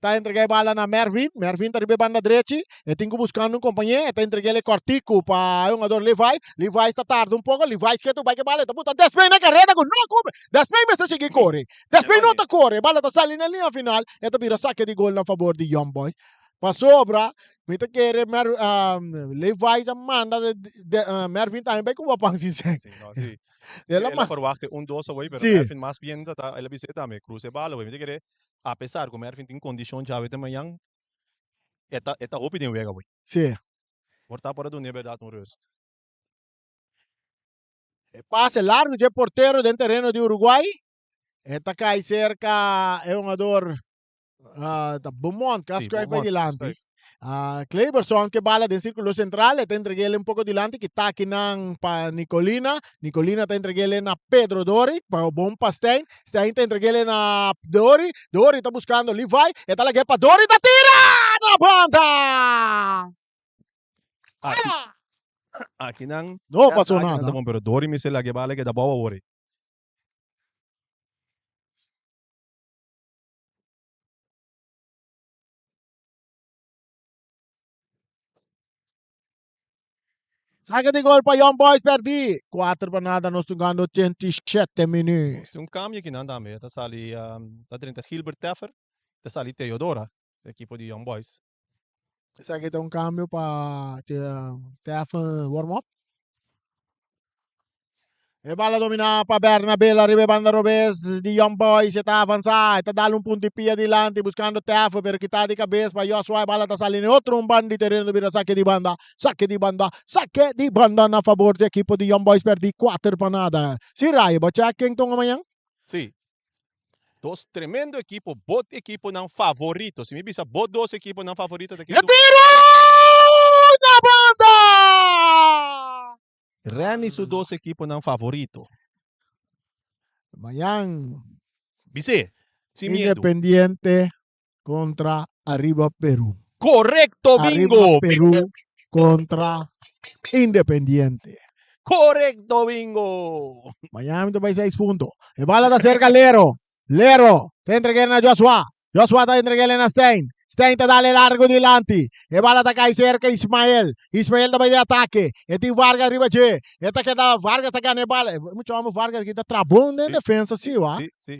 Speaker 2: Ta entrega e bala na Mervin. Mervin ta riba e banda drechi. E tin ku buskando un kompañé. E ta entreg'el e kòrtiku pa e hungador Levi. Levi sta tarda un poko. Levi sketu bai ku e bala. E ta buta Desmay na kareda ku no kumpli. Desmay mester sigui kore. Desmay no ta kore. E bala ta sali na liña final. E ta bira sake di gol na fabor di Young Boys. Pasobra mi ta kere Mer Levi a manda Mervin tambe bai ku wapan sin sèn.
Speaker 1: Sí, no, sí.
Speaker 2: El a
Speaker 1: El a
Speaker 2: ma
Speaker 1: verwachtte un dos away, pero
Speaker 2: Sí.
Speaker 1: Mervin mas bien ta ta el a bis'é tambe cruza e bala away. Mi ta kere Apesar ku Mervin tin kondishon djawe te mañan, e ta e ta hopi den wega awey.
Speaker 2: Sí.
Speaker 1: Por ta por a dun'é bèrdat un rust.
Speaker 2: E pase largu dje portero den tereno di Uruguay. E ta kai serka e hungador ta Beaumont ku a
Speaker 1: Sí,
Speaker 2: skuif bai
Speaker 1: Beaumont,
Speaker 2: dilanti.
Speaker 1: skuif.
Speaker 2: Cleberson ke bala den sirkulo sentral, e ta entreg'el un poko dilanti ki taki nan pa Nicolina. Nicolina ta entreg'el na Pedro Dori, pa bon pa Stein. Stein ta entreg'el na Dori. Dori ta buskando Levi, e ta lag'é pa Dori ta tira na banda!
Speaker 1: Aki, aki nan,
Speaker 2: No
Speaker 1: ya
Speaker 2: pasó
Speaker 1: sa aki nan
Speaker 2: nada.
Speaker 1: ta bon, pero Dori mester lag'é bala keda bou awor ei.
Speaker 2: Saca di gol pa Young Boys perdi. 4-0 nos tungando 87 minuut.
Speaker 1: Nos tin un cambio akinan tambe. Ta sali ta drenta Gilbert Teffer, ta sali Theodora, ekipo di Young Boys.
Speaker 2: Esaki ta un cambio pa Teffer warm up. E bala dominá pa Bernabela riba e banda robes di Young Boys. E ta avansá, e ta dal un punto di pia dilanti buskando Teffer, pero kitá di kabes pa Joshua. E bala ta sali na e otro un banda di tereno bira sake di banda, sake di banda, sake di banda na fabor di ekipo di Young Boys pèrdí 4-0. Si Rayo, bo chèk ken tonga mañan?
Speaker 1: Sí. Dos tremendo ekipo, bo ekiponan favorito. Si mi bisa bo dos ekiponan favorito ta
Speaker 2: E tiro na banda!
Speaker 1: Renny su dos ekiponan favorito.
Speaker 2: Mañan.
Speaker 1: Bis'é, sin miedu.
Speaker 2: Independiente kontra Arriba Peru.
Speaker 1: Korekto bingo!
Speaker 2: Arriba Peru kontra Independiente.
Speaker 1: Korekto bingo!
Speaker 2: Mañan mi ta bai seis punto. E bala ta serka Lero. Lero ta entreg'é na Joshua. Joshua ta entreg'é na Stein. Stein ta dale largo dilanti. E bala ta kai serka Ismael. Ismael ta bai den atake. E tin Vargas riba dje. E ta keda Vargas ta gana e bala. E mucha homber Vargas aki ta traha bon den defensa si wa.
Speaker 1: Si, si.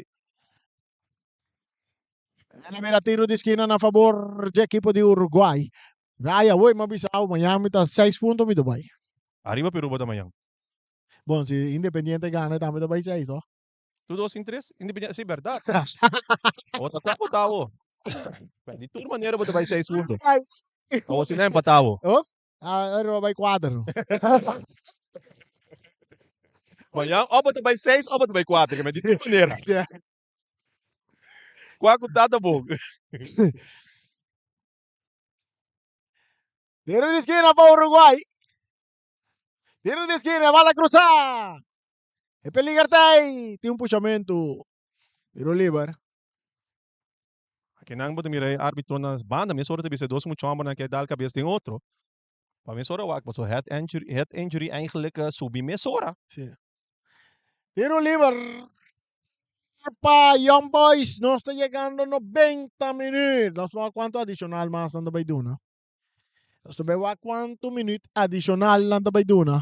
Speaker 2: El a mira tiro di skina na fabor dje ekipo di Uruguay. Raya, woy, m'a bisa awo mañan mi ta seis punto mi ta bai.
Speaker 1: Ariba Peru bo ta mañan.
Speaker 2: Bon, si Independiente gana tambe ta bai seis, ho.
Speaker 1: Tur dos sin tres, Independiente, si berdad. Bo ta kon bota awo. Di tur manera bo ta bai seis punto. Awo si nan empata awo.
Speaker 2: Oh, ah, ero bai kuater.
Speaker 1: Mañan o bo ta bai seis o bo ta bai kuater, di tur manera. Kua ku ta ta bon.
Speaker 2: Tiro di skina pa Uruguay. Tiro di skina, bala cruza. E peliger ta ei. Tin un pushamento. Tiro liber.
Speaker 1: Akinan bo ta mira e arbitro na banda mesora ta bisa e dos mucha hombernan ke dal kabes den otro. Pa mesora wak paso head injury, head injury eigenlijk a subi mesora.
Speaker 2: Sí. Tiro liber pa Young Boys. Nos ta yegando 90 minuut. Nos wak cuanto adicional mas nan ta bay duna. Nos ta bay wak cuanto minuut adicional nan ta bay duna.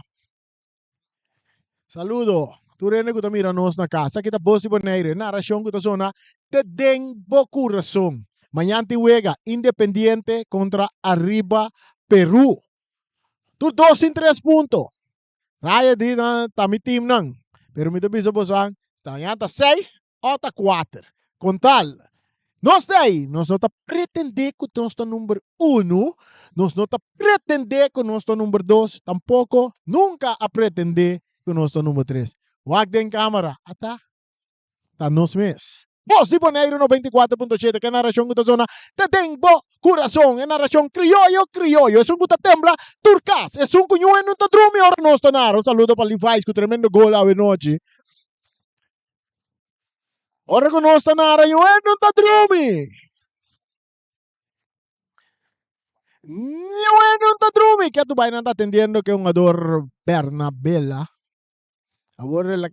Speaker 2: Saludo tur hende ku ta mira nos na kas. Esaki ta Bos di Bonaire, narashon ku ta sona te den bo kurason. Mañan tin wega Independiente kontra Arriba Peru. Tur dos tin tres punto. Raya di nan ta mi teamnan, pero mi ta bisa bosan, mañan ta seis o ta kuater. Kon tal, nos ta ei, nos no ta pretendé ku nos ta number unu, nos no ta pretendé ku nos ta number dos, tampoko nunka a pretendé ku nos ta number tres. Wak den kámara, ata ta nos mes. Bos di Boneiru 94.7, ke narashon ku ta sona te den bo kurason, e narashon krioyo krioyo, esun ku ta tembla tur kas, esun ku ñuen no ta drumi ora nos ta nara. Un saludo pa Levi's ku tremendo gol awe nochi. Ora ku nos ta nara ñuen no ta drumi. Ñuen no ta drumi. Ke Dubai nan ta atendiendo ke hungador Bernabela. Awor el a,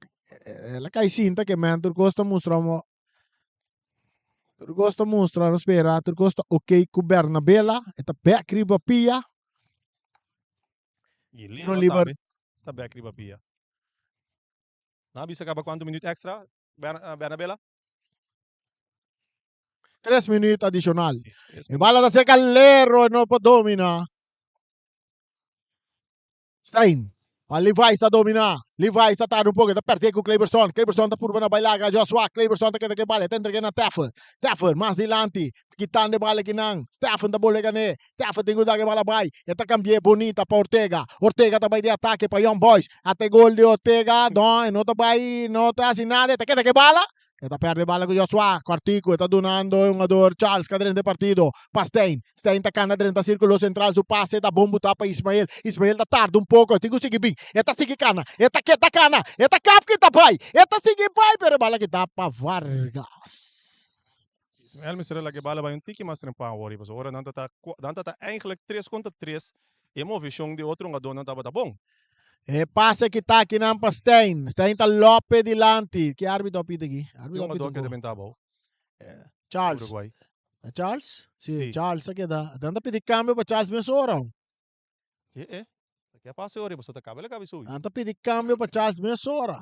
Speaker 2: el a kai sinta ke men tur kos ta mustra mo tur kos ta mustra no spera tur kos ta ok ku Bernabela e ta bek riba pia.
Speaker 1: Y
Speaker 2: Tiro
Speaker 1: Leo
Speaker 2: liber.
Speaker 1: tambe ta bek riba pia. Nan a bisa kaba kuantu minuut extra Bernabela?
Speaker 2: Tres minuut adishonal.
Speaker 1: Sí, tres
Speaker 2: E bala ta serka Lero e no por domina. Stein. Pa Levi's ta domina. Levi's ta tarda un poco, ta perde cu Cleberson. Cleberson ta purba na bailaga Joshua. Cleberson ta keda cu e bala, e ta entrega na Teffer. Teffer mas dilanti, kitando e bala kinan. Stephen ta bole gane. Teffer tin cu da e bala bai. E ta cambi'e bonita pa Ortega. Ortega ta bai di atake pa Young Boys. Ata e gol di Ortega. No, e no ta bai, no ta haci nada. E ta keda cu e bala. E ta perde bala ku Joshua. Kòrtiku e ta dunando e hungador Charles ka drenta e partido pa Stein. Stein ta kana drenta sirkulo sentral. Su pase ta bon butá pa Ismael. Ismael ta tarda un poko. E tin ku sigui bin. E ta sigui kana. E ta keda kana. E ta kap kita bai. E ta sigui bai pero e bala kita pa Vargas.
Speaker 1: Ismael mester a laga e bala bai un tiki mas trempan awor pasobra ora nan ta ta nan ta ta eigenlijk tres kontra tres e moveshon di otro hungadornan tabata bon.
Speaker 2: E pase kita akinan pa Stein. Stein ta lope dilanti. Ki arbitro a pita aki?
Speaker 1: Arbitro a pita un gol. Benta abou.
Speaker 2: Charles.
Speaker 1: Uruguay.
Speaker 2: Charles? Si,
Speaker 1: Si.
Speaker 2: Charles a keda. Dan ta pidi cambio pa Charles mesora.
Speaker 1: E e. Ke pase ora pasobra ta caba el a caba subi.
Speaker 2: Dan ta pidi cambio pa Charles mesora.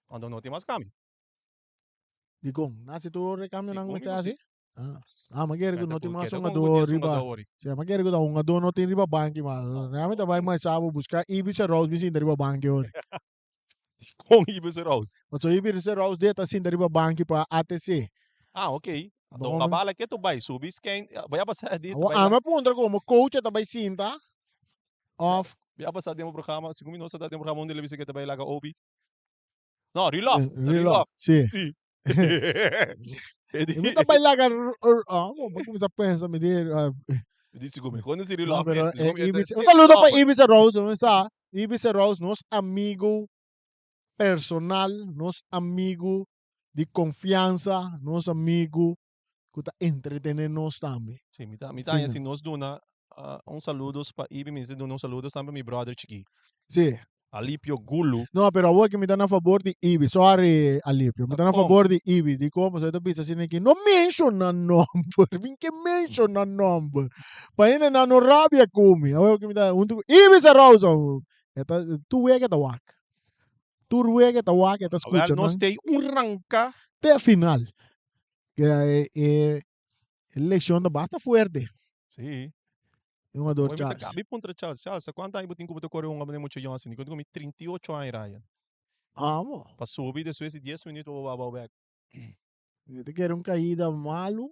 Speaker 1: Anto no tin mas cambio.
Speaker 2: Dikon? Nasi tur recambionan
Speaker 1: Segun mi
Speaker 2: mester
Speaker 1: ku
Speaker 2: hasi?
Speaker 1: si.
Speaker 2: Ah, ah, ma kere ku
Speaker 1: Keda
Speaker 2: no tin
Speaker 1: ku
Speaker 2: mas
Speaker 1: keda kon ku
Speaker 2: hungador
Speaker 1: dies
Speaker 2: riba.
Speaker 1: hungador ori.
Speaker 2: Si, ma kere ku ta hungador no tin riba banki mas. Realmente ta bai mas sabo buska Ibis Rouse mi sinta riba banki ori.
Speaker 1: Kon Ibis Rouse?
Speaker 2: Pasobra Ibis Rouse de ta sinta riba banki pa ATC.
Speaker 1: Ah, ok. Anto
Speaker 2: Bon.
Speaker 1: un bala ke tu bai subi skein, bai a pasa di
Speaker 2: Awor
Speaker 1: bai
Speaker 2: ami a puntra komo coach a ta bai sinta of
Speaker 1: Bai a pasa den bo programa, segun mi nos a ta den programa un di la bisa ke ta bai laga Obi. No, Rilov.
Speaker 2: Rilov, si.
Speaker 1: Si.
Speaker 2: Mi ta bai laga ah, bo kuminsá pensa mi di
Speaker 1: Mi di sigur mi konosi
Speaker 2: No,
Speaker 1: Rilov
Speaker 2: pero
Speaker 1: mes.
Speaker 2: eh,
Speaker 1: Mi
Speaker 2: Ibis, un saludo pa Ibis Rose, no sa? Ibis Rose, nos amigo personal, nos amigo di confianza, nos amigo ku ta entretene nos tambe.
Speaker 1: Si, mi ta, mi ta haña si nos duna un saludos pa Ibi, mi ta duna un saludos tambe pa mi brother chikí.
Speaker 2: Si.
Speaker 1: Alipio Gulu.
Speaker 2: No, pero awor ke mi ta na fabor di Ibi. Sorry, Alipio. Mi ta na
Speaker 1: Kon?
Speaker 2: fabor di Ibi. Di kon? Pasobra e ta bisa asina aki, no menshona nomber. Mi ke menshona nomber. Pa hende nan no rabia ku mi. Awor ke mi ta huntu ku Ibi Sarousa. E ta, tur wega e ta wak. Tur wega e ta wak, e ta
Speaker 1: Awel
Speaker 2: skucha
Speaker 1: nos
Speaker 2: nan.
Speaker 1: tei un ranka.
Speaker 2: Te final. Ke e lekshon ta basta fuerte.
Speaker 1: Sí.
Speaker 2: E hungador
Speaker 1: Oye, mi ta
Speaker 2: Charles.
Speaker 1: Gabi puntra Charles, Charles, sa cuánto aña bo tin cu bo ta core hunga manera mucha yong asina? Cu mi 38 aña, Ryan.
Speaker 2: Amo.
Speaker 1: Pa subi despues di 10 minuut bo ba bou bek.
Speaker 2: Mi ta kere un caida malu.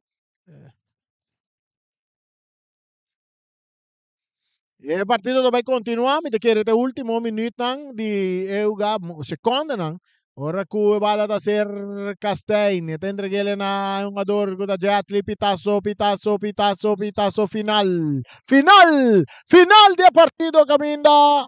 Speaker 2: E partido ta bai continua, mi ta kere ta e ultimo minuutnan di e huga, secondenan. Ora cu e bala ta ser Castijn, e ta entreg'el na e hungador cu ta Jetli, pitazo, pitazo, pitazo, pitazo final, final, final di e partido caminda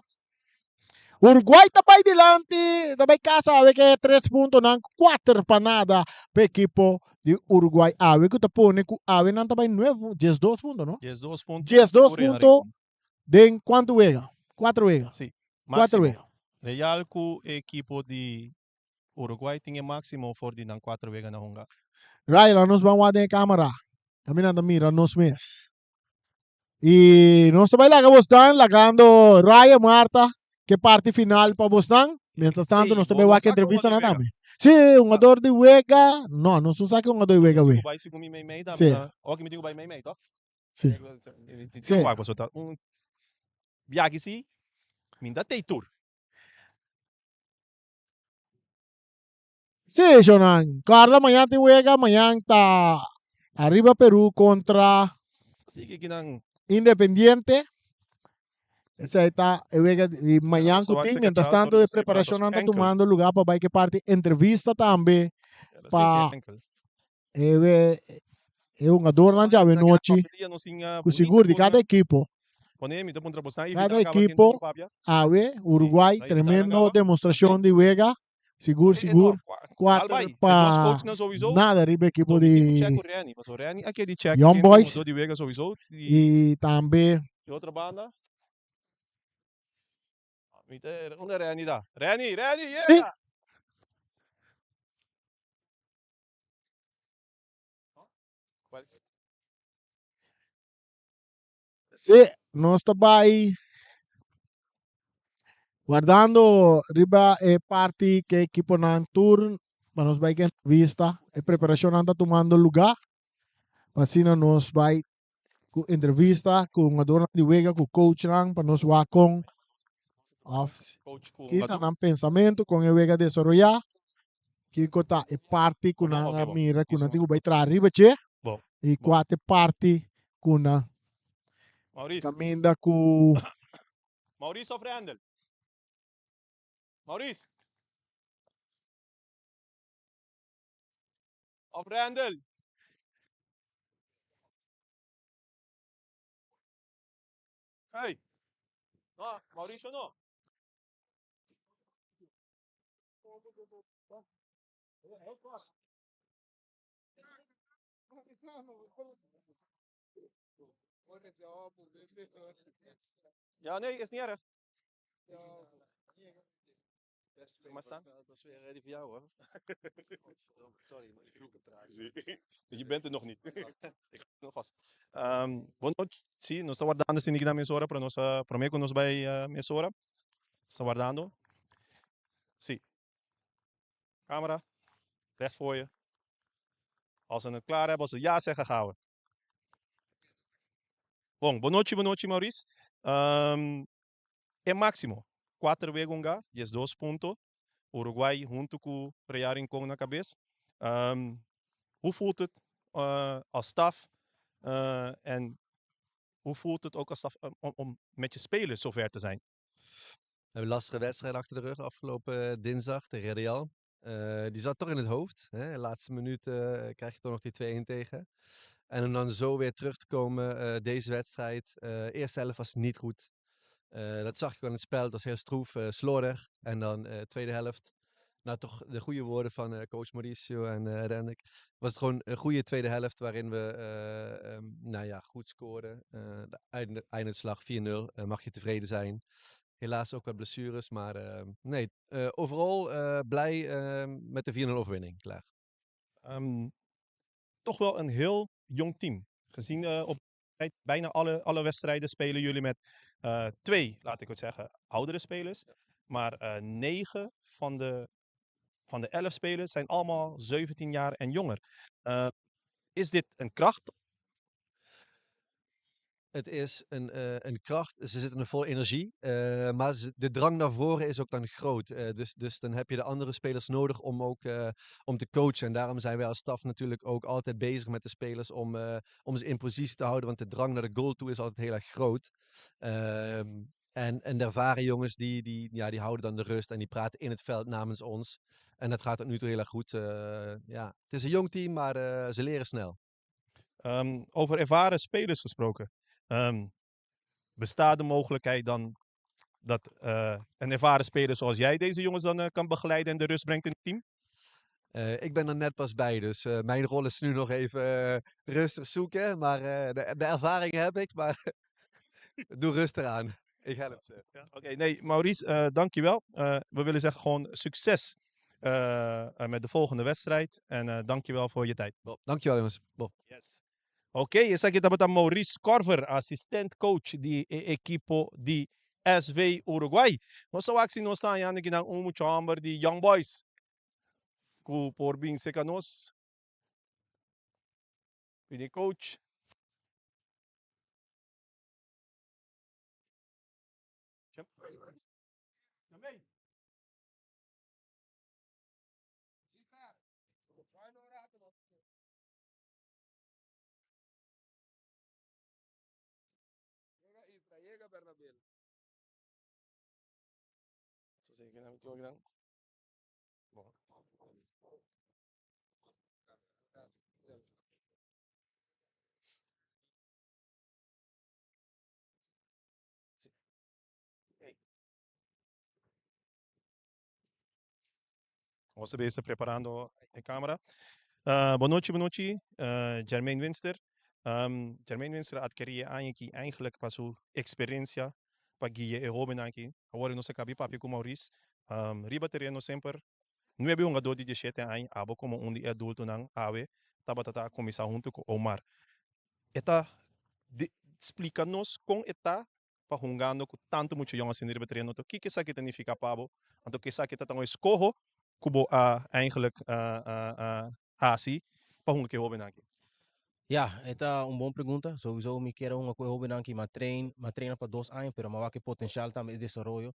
Speaker 2: Uruguay ta bai dilanti, ta bai casa awe ke tres puntonan, kuater pa nada pa ekipo di Uruguay awe cu ta pone cu awe nan ta bai nueve, diesdos punto no?
Speaker 1: Diesdos punto.
Speaker 2: Diesdos punto Den kuantu wega? Kuater wega.
Speaker 1: Sí,
Speaker 2: Kuater
Speaker 1: máximo.
Speaker 2: wega.
Speaker 1: Real ku e ekipo di Uruguay tin e máximo for di nan kuater wega na hunga.
Speaker 2: Ryan, nos ban wak den e kamera. Kaminda ta mira nos mes. I nos ta bai laga bosnan, lagando Ryan Marta ke parti final pa bosnan. Mientras tanto,
Speaker 1: Ey,
Speaker 2: nos ta
Speaker 1: bo
Speaker 2: bai
Speaker 1: no
Speaker 2: wak
Speaker 1: sa ke
Speaker 2: entrevista
Speaker 1: hungador
Speaker 2: nan
Speaker 1: di wega.
Speaker 2: tambe. Sí, hungador di wega. No, nos no sa ke hungador di wega
Speaker 1: Si
Speaker 2: we.
Speaker 1: ku bai segun mi mei mei tambe
Speaker 2: Sí.
Speaker 1: ta. Oki mi tin ku bai mei mei, toch?
Speaker 2: Sí.
Speaker 1: Sí. Un biahi si, mi ta tei tur.
Speaker 2: Sí, Shonan. Carla, mañan tin wega. Mañan ta Arriba Peru contra
Speaker 1: Así que nan
Speaker 2: Independiente. Esei ta e wega di mañan ku
Speaker 1: Nos
Speaker 2: tin.
Speaker 1: a
Speaker 2: Mientras
Speaker 1: wak
Speaker 2: tanto e
Speaker 1: serka Charles
Speaker 2: preparashonnan ta
Speaker 1: enkel.
Speaker 2: tumando lugá pa bai ke parti entrevista tambe pa
Speaker 1: Enkel.
Speaker 2: E e hungadornan djawe nochi ku sigur di kada ekipo. Kada ekipo awe Uruguay tremendo demostrashon di wega sigur sigur kuater pa nada riba ekipo di Young Boys i tambe. Si. Sí, nos ta bai wardando riba e parti ke ekiponan tur pa nos bai ke entrevista. E preparashonnan ta tumando lugá pa asina nos bai ku entrevista ku hungadornan di wega, ku coachnan pa nos wak kon of kita nan pensamentu kon e wega desaroyá. Kiko ta e parti ku nan a mira ku nan tin ku bai traha riba dje i kua ta e parti ku nan kaminda ku.
Speaker 1: Maurice of Randall? Maurice of Randall? Hey! No, Mauricio no. Ja, nee, is niet erg. Maar staan.
Speaker 3: Dat was weer ready voor jou hoor. Sorry, maar ik zoek het praat.
Speaker 1: Je bent er nog niet. Ik nog vast. Um, bon nochi. Sí, nos ta wardando sin na mesora, pero nos uh, promé ku nos bai uh, mesora. Nos ta wardando. Sí. Camera, recht voor je. Als ze het klaar hebben, als ze ja zeggen, gaan we. Bon, bon nochi, bon nochi, Maurice. Um, e máximo, 4 wega hunga, 12 punto. Uruguay hunto ku Real Rincón na kabes. Um, hoe voelt het uh, als staf? Uh, en hoe voelt het ook als staf om, om met je spelers zover te zijn?
Speaker 3: We hebben een lastige wedstrijd achter de rug afgelopen dinsdag tegen Real. Uh, die zat toch in het hoofd. Hè? De laatste minuut uh, krijg je toch nog die 2-1 tegen. En om dan zo weer terug te komen, uh, deze wedstrijd. Eerste helft was niet goed. Dat zag je ook aan het spel. Het was heel stroef, slordig. En dan tweede helft, nou toch de goede woorden van coach Mauricio en Rendik. Was het gewoon een goede tweede helft waarin we um, nou ja, goed scoren. De eindslag 4-0, mag je tevreden zijn. Helaas ook wat blessures, maar nee, overal blij met de 4-0 overwinning. Klaar.
Speaker 1: Toch wel een heel jong team. Gezien op bijna alle wedstrijden spelen jullie met twee, laat ik het zeggen, oudere spelers. Maar 9 van de 11 spelers zijn allemaal 17 jaar en jonger. Is dit een kracht?
Speaker 3: Het is een kracht. Ze zitten er vol energie. Maar de drang naar voren is ook dan groot. Dus dan heb je de andere spelers nodig om ook om te coachen. En daarom zijn wij als staf natuurlijk ook altijd bezig met de spelers om ze in positie te houden. Want de drang naar de goal toe is altijd heel erg groot. En de ervaren jongens die, ja, die houden dan de rust en die praten in het veld namens ons. En dat gaat tot nu toe heel erg goed. Ja, het is een jong team, maar ze leren snel.
Speaker 1: Over ervaren spelers gesproken. Bestaat de mogelijkheid dan dat een ervaren speler zoals jij deze jongens dan kan begeleiden en de rust brengt in het team?
Speaker 3: Ik ben er net pas bij, dus mijn rol is nu nog even rustig zoeken. Maar de ervaring heb ik, maar doe rustig aan. Ik help ze.
Speaker 1: Ja, oké, nee, Maurice, dankjewel. We willen zeggen gewoon succes met de volgende wedstrijd. En dankjewel voor je tijd.
Speaker 3: Bon, dankjewel jongens. Bon.
Speaker 1: Yes. Ok, esaki tabata Maurice Korver, assistent coach di ekipo di SV Uruguay. Nos ta wak si nos ta hañando akinan un mucha hòmber di Young Boys. Ku por bin serka nos. Pidi coach. Nos ta preparando e kamera. Bon nochi, bon nochi. Jermaine Winster. Jermaine Winster a atkirí aki eigenlijk pa su eksperensia pa guia e hóben aki. Awor nos a kaba di papia ku Maurice. Riba tereno semper nuebe hungadó di 17 aña, abo komo un di adultonan awe, tabata ta kuminsá huntu ku Omar. E ta splika nos kon e ta pa hungando ku tantu mucha yòn asina riba tereno. Anto kiko esaki ta nifiká pa bo? Anto kiko esaki ta un eskoho ku bo a eigenlijk hasi pa hunga ku e hóbennan aki?
Speaker 4: Ja, e ta un bon pregunta. Sowieso mi ke hunga ku e hóbennan aki, m'a train, m'a train pa 2 aña, pero m'a wak e potensial tambe di desaroyo.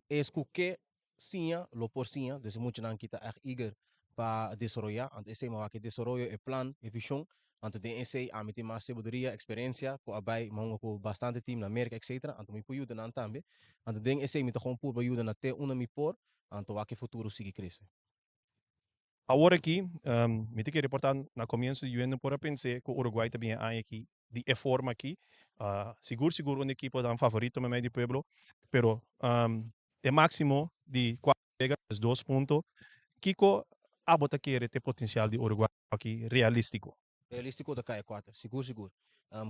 Speaker 4: Es ku ke siña, lo por siña, dus muchanan aki ta echt eager pa desaroyá. Anto esei m'a wak e desaroyo, e plan, e vishon. Anto den esei ami tin mas sabiduria, eksperensia, ku a bai m'a hunga ku bastante team na Amerika, etc. Anto mi por yuda nan tambe. Anto den esei mi ta gewoon purba yuda na te unda mi por, anto wak e futuro sigui krese.
Speaker 1: Awor aki, mi ta kere reportá na komienso di no por a pensa ku Uruguay ta bin aki di e forma aki. Sigur sigur un ekipo dan favorito meimei di pueblo, pero e máksimo di kuater wega ta 2 punto. Kiko abo ta kere ta e potensial di Uruguay aki realístiko?
Speaker 4: Realístiko ta kai 4, sigur sigur.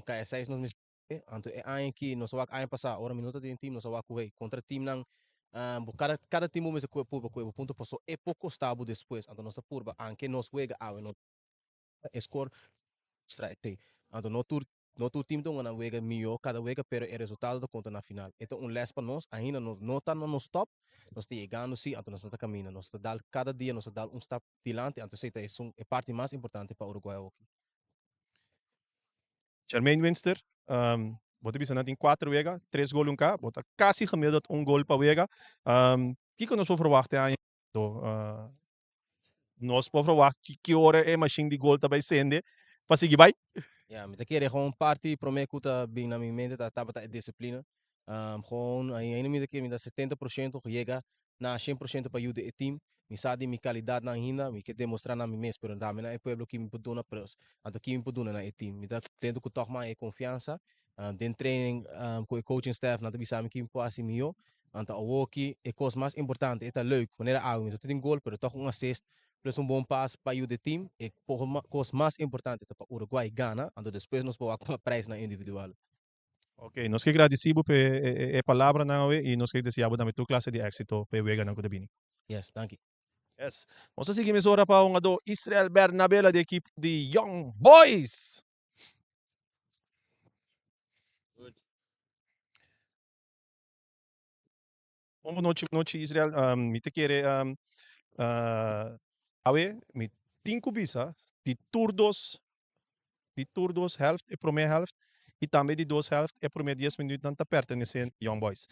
Speaker 4: Kai 6 nos mester, anto e aña aki nos a wak aña pasá, ora mi no ta den team, nos a wak ku hey, kontra teamnan kada team bo mester purba ku e punto paso e por kosta bo despues, anto nos ta purba aunke nos wega awe no e score esei. Anto no tur team ta hunga nan wega mihó kada wega, pero e resultado ta konta na final. E ta un les pa nos, ainda nos no ta na nos top, nos ta yegando sí, anto nos no ta kaminda, nos ta dal kada dia nos ta dal un stap dilanti, anto esei ta e parti mas importante pa Uruguay aki.
Speaker 1: Jermaine Winster, bo ta bisa nan tin 4 wega, 3 gol un ka, bo ta kasi gemiddeld un gol pa wega. Kiko nos por verwacht e aña? Nos por verwacht ki ora e machine di gol ta bai sende pa sigui bai?
Speaker 4: Ja, mi ta kere gewoon parti promé ku ta bin na mi mente ta tabata e disiplina. Gewoon ainda mi ta kere mi ta 70% yega na 100% pa yuda e team. Mi sa di mi kalidatnan ainda, mi ke demostrá na mi mes, pero tambe na e pueblo ku mi por duna plus. Anto ku mi por duna na e team. Mi ta kontentu ku tòg mas e konfiansa. Den training ku e coaching staff nan ta bisa mi ku mi por hasi mihó. Anto awor aki e kos mas importante e ta leuk. Manera awe mi no ta tin gol, pero tòg un assist plus un bon pas pa yuda e team. E kos mas importante ta pa Uruguay gana, anto despues nos por wak prijsnan individual.
Speaker 1: Ok, nos ke gradisí bo p'e e palabranan awe i nos ke deseá bo tambe tur klase di éksito p'e weganan ku ta bini.
Speaker 4: Yes, danki.
Speaker 1: Yes. Nos a sigui mesora pa hungadó Israel Bernabela di ekip di Young Boys. Bon nochi, bon nochi Israel. Mi ta kere awe mi tin ku bisa di tur dos di tur dos helft e prome helft i tambe di dos helft e prome dies minuutnan ta pertenese Young Boys.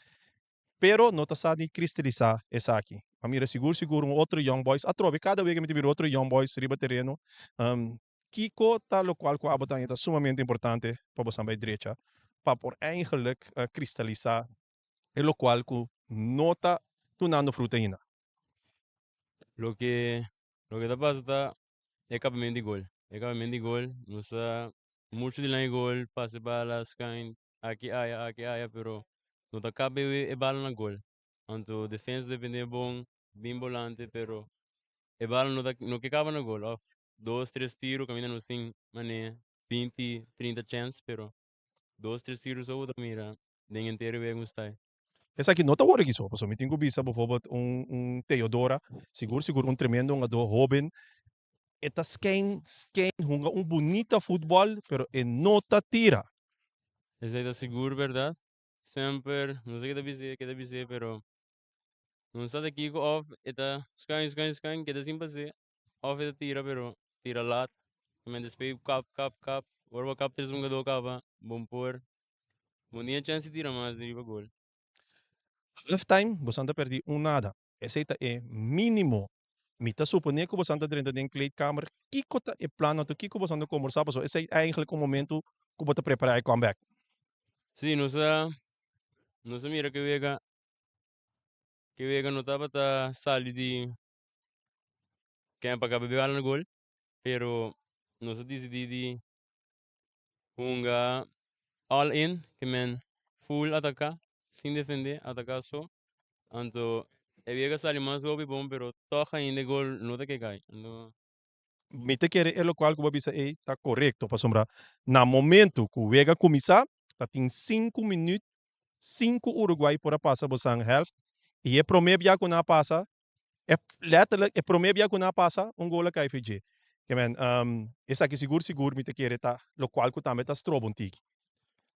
Speaker 1: Pero no ta sa di kristalisá esaki. A mira sigur sigur un otro Young Boys atrobe kada wega mi ta mira otro Young Boys riba tereno. Kiko ta lokual ku abo ta haña ta sumamente importante pa bosan bai drecha pa por eigenlijk kristalisá e lokual ku no ta dunando fruta ainda?
Speaker 5: Loke loke ta pasa ta e kapamentu di gol. E kapamentu di gol nos ta muchu dilanti gol, pasa e bala schuin aki aya aki aya pero no ta kaba e bala na gol. Anto defensa defende bon, bin bolante pero e bala no ta no ke kaba na gol of dos tres tiro kaminda nos tin mane 20 30 chèns pero dos tres tiro so bo ta mira den henter e wega un stay.
Speaker 1: Esaki no ta worde kiso, pasobra mi tin ku bisa bijvoorbeeld un un Theodora, sigur sigur un tremendo hungadó hoben, e ta skein skein hunga un bunita futbòl pero e no ta tira.
Speaker 5: Esei ta sigur bèrdat, semper no sé ke ta bis'é ke ta bis'é pero no sa ta kiko òf e ta skein skein skein keda sin pas'é òf e ta tira pero tira lat, despues kap kap kap ora bo kap tres hungadó kaba bon por Bo tin e chèns di tira mas riba gol.
Speaker 1: Half time bosan ta pèrdí un nada. Esei ta e mínimo. Mi ta suponé ku bosan ta drenta den kleedkamer. Kiko ta e plan anto? Kiko bosan ta kombersá? Pasobra esei eigenlijk un momentu ku bo ta prepará e comeback.
Speaker 5: Sí, nos a nos a mira ke wega ke wega no tabata sali di ken pa kaba bala na gol, pero nos a disidí di Hunga all in ke men full ataka sin defende ataka so anto e wega sali mas hopi bon pero tog ainda e gol no ta ke kai anto.
Speaker 1: Mi ta kere e lokual ku bo a bisa ei ta korekto pasobra na momento ku wega kuminsá ta tin sinku minüt sin ku Uruguay por a pasa bosan hèlft i e promé bia ku nan a pasa E letterlijk e prome bia ku nan a pasa un gol a kai for dje. Ke men esaki sigur sigur mi ta kere ta lokual ku tambe ta stroba un tiki.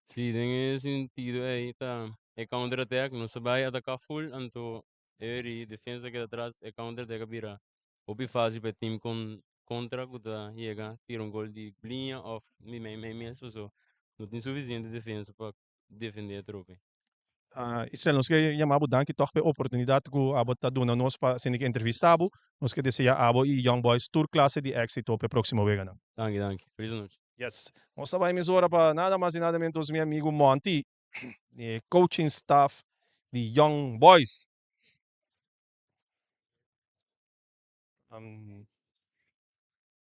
Speaker 5: Si, den e sentido ei ta e counter attack nos a bai ataka full anto e eri defensa keda atras e counter attack a bira hopi facil pa e team con contra ku ta yega tira un gol di liña of di mei mei mes paso no tin suficiente defensa pa defende e trope.
Speaker 1: Israel, nos ke yama bo danki tòg pa e oportunidat ku abo ta duna nos pa asina ke entrevista bo. Nos ke desea abo i Young Boys tur klase di éksito pa e próksimo weganan.
Speaker 5: Danki, danki. Felis anochi.
Speaker 1: Yes. Nos ta bai mesora pa nada mas i nada menos mi amigu Monty, di e coaching staff di Young Boys.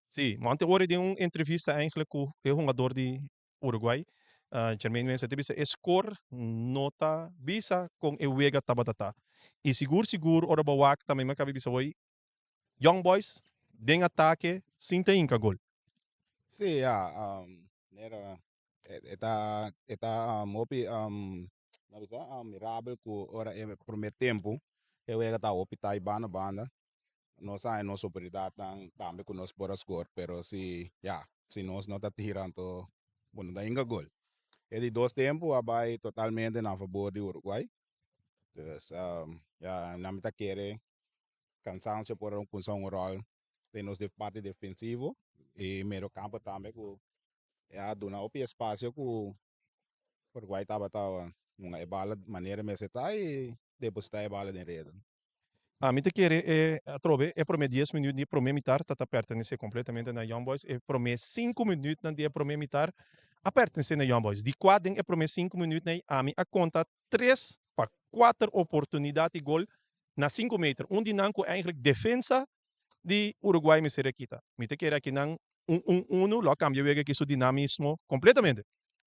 Speaker 1: Sí, Monty ora den un entrevista eigenlijk ku e hungador di Uruguay, Jermaine Mensah ta bisa e score no ta bisa kon e wega tabata ta. I sigur sigur ora bo wak tambe mi a kaba di bisa hoy, Young Boys den atake sin ta hinka gol.
Speaker 6: Sí, ya, manera e ta e ta hopi no bisa mirabel ku ora e prome tempu e wega ta hopi tai banda banda. Nos a haña nos oportunidatnan tambe ku nos por a skor, pero si ya, si nos no ta tira anto bo no ta hinka gol. E di dos tempu a bai totalmente na fabor di Uruguay. Dus ya, nan mi ta kere kansansio por a kumsa un ròl den nos parti defensivo i medio kampo tambe ku a duna hopi espasio ku Uruguay tabata hunga e bala manera mester ta i depositá e bala den reda.
Speaker 1: Ami ta kere e atrobe e prome dies minuut di e prome mitar ta ta pertenece completamente na Young Boys. E prome sinku minuutnan di e prome mitar a pertenece na Young Boys. Di kua den e prome sinku minuutnan ei ami a konta tres pa kuater oportunidat di gol na sinku meter. Un di nan ku eigenlijk defensa di Uruguay mester a kita. Mi ta kere akinan un un unu lo a kambia wega aki su dinamismo completamente.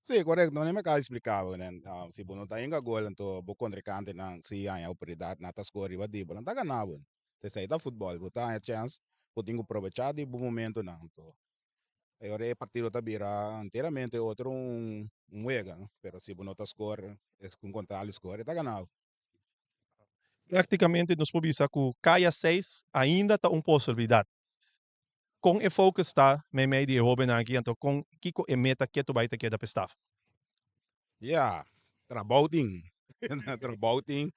Speaker 6: Sí, korekto. No mi a kaba di splika bo nen. Si bo no ta hinka gol anto bo kontrinkantenan si haña oportunidat nan ta skor riba di bo, nan ta gana bo. Esei ta futbòl, bo ta haña chèns, bo tin ku probechá di bo momentunan. Anto. E ora e partido ta bira enteramente otro un un wega, no? Pero si bo no ta score, es un contrario score, e ta gana bo.
Speaker 1: Prácticamente nos por bisa ku kaya seis ainda ta un posibilidad. Kon e focus ta meimei di e hobennan aki anto kon kiko e meta ketu bai ta keda p'e staf?
Speaker 6: Ya, trabou tin. Trabou tin.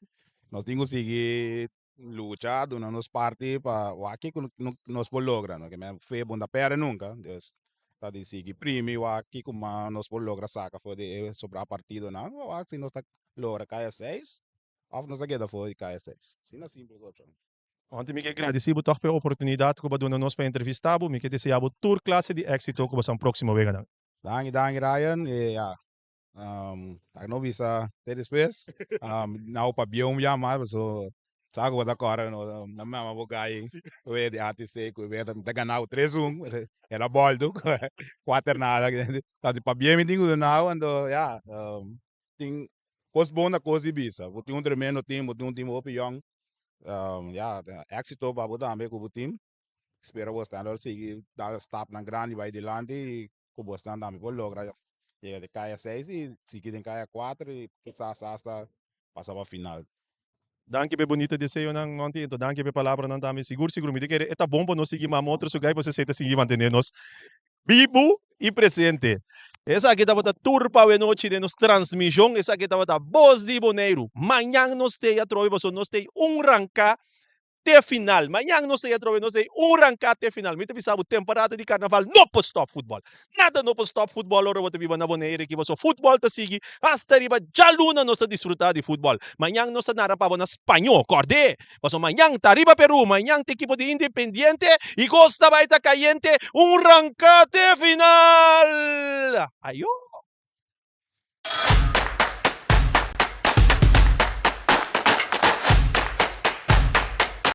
Speaker 6: Nos tin ku sigui lucha, duna nos parti pa wak kiko nos por logra. No ke men fe bo no ta pèrdè nunka. Dus ta di sigui primi wak kiko mas nos por logra saka for di e sobrá partidonan. Wak si nos ta logra kaya seis òf nos ta keda for di kaya seis. Asina simpel kos.
Speaker 1: Anto mi ke gradisí bo tòg pa e oportunidat ku bo a duna nos pa entrevistá bo. Mi ke deseá bo tur klase di éksito ku bo san próksimo weganan.
Speaker 6: Danki, danki Ryan. E ya, ta no bisa te despues. Nau pabia un bia mas paso sa ku bo ta kòrda no na mama bo gai wea di ATC ku wea ta ganau tres un el a bòltu kuater nada. Ta di pabia mi tin ku duna anto ya tin kos bon ta kos di bisa. Bo tin un tremendo team, bo tin un team hopi yòn. Ya, éksito pa bo tambe ku bo team. Spera bosnan lo sigui dal stapnan grandi bai dilanti i ku bosnan tambe por logra yega di kaya seis i sigui den kaya kuater i kisas asta pasa pa final.
Speaker 1: Danki pa e bunita deseonan, Monty, enton danki pa e palabranan tambe. Sigur sigur mi ta kere e ta bon pa nos sigui mama otro su gai pasobra esei ta sigui mantene nos bibu i presente. Esaki tabata tur pa awenochi den nos transmishon. Esaki tabata Bos di Boneiru. Mañan nos t'ei atrobe pasobra nos t'ei un ranka te final. Mañan nos ei atrobe, nos ei un ranká te final. Mi ta bisa bo, temporada di karnaval no por stòp futbòl. Nada no por stòp futbòl ora bo ta biba na Bonaire aki pasobra futbòl ta sigui hasta riba djaluna nos ta disfrutá di futbòl. Mañan nos ta nara pa bo na spañó, kòrd'é! Pasobra mañan ta riba Perú, mañan ta ekipo di Independiente i kos ta bai ta kayente, un ranká te final! Ayó!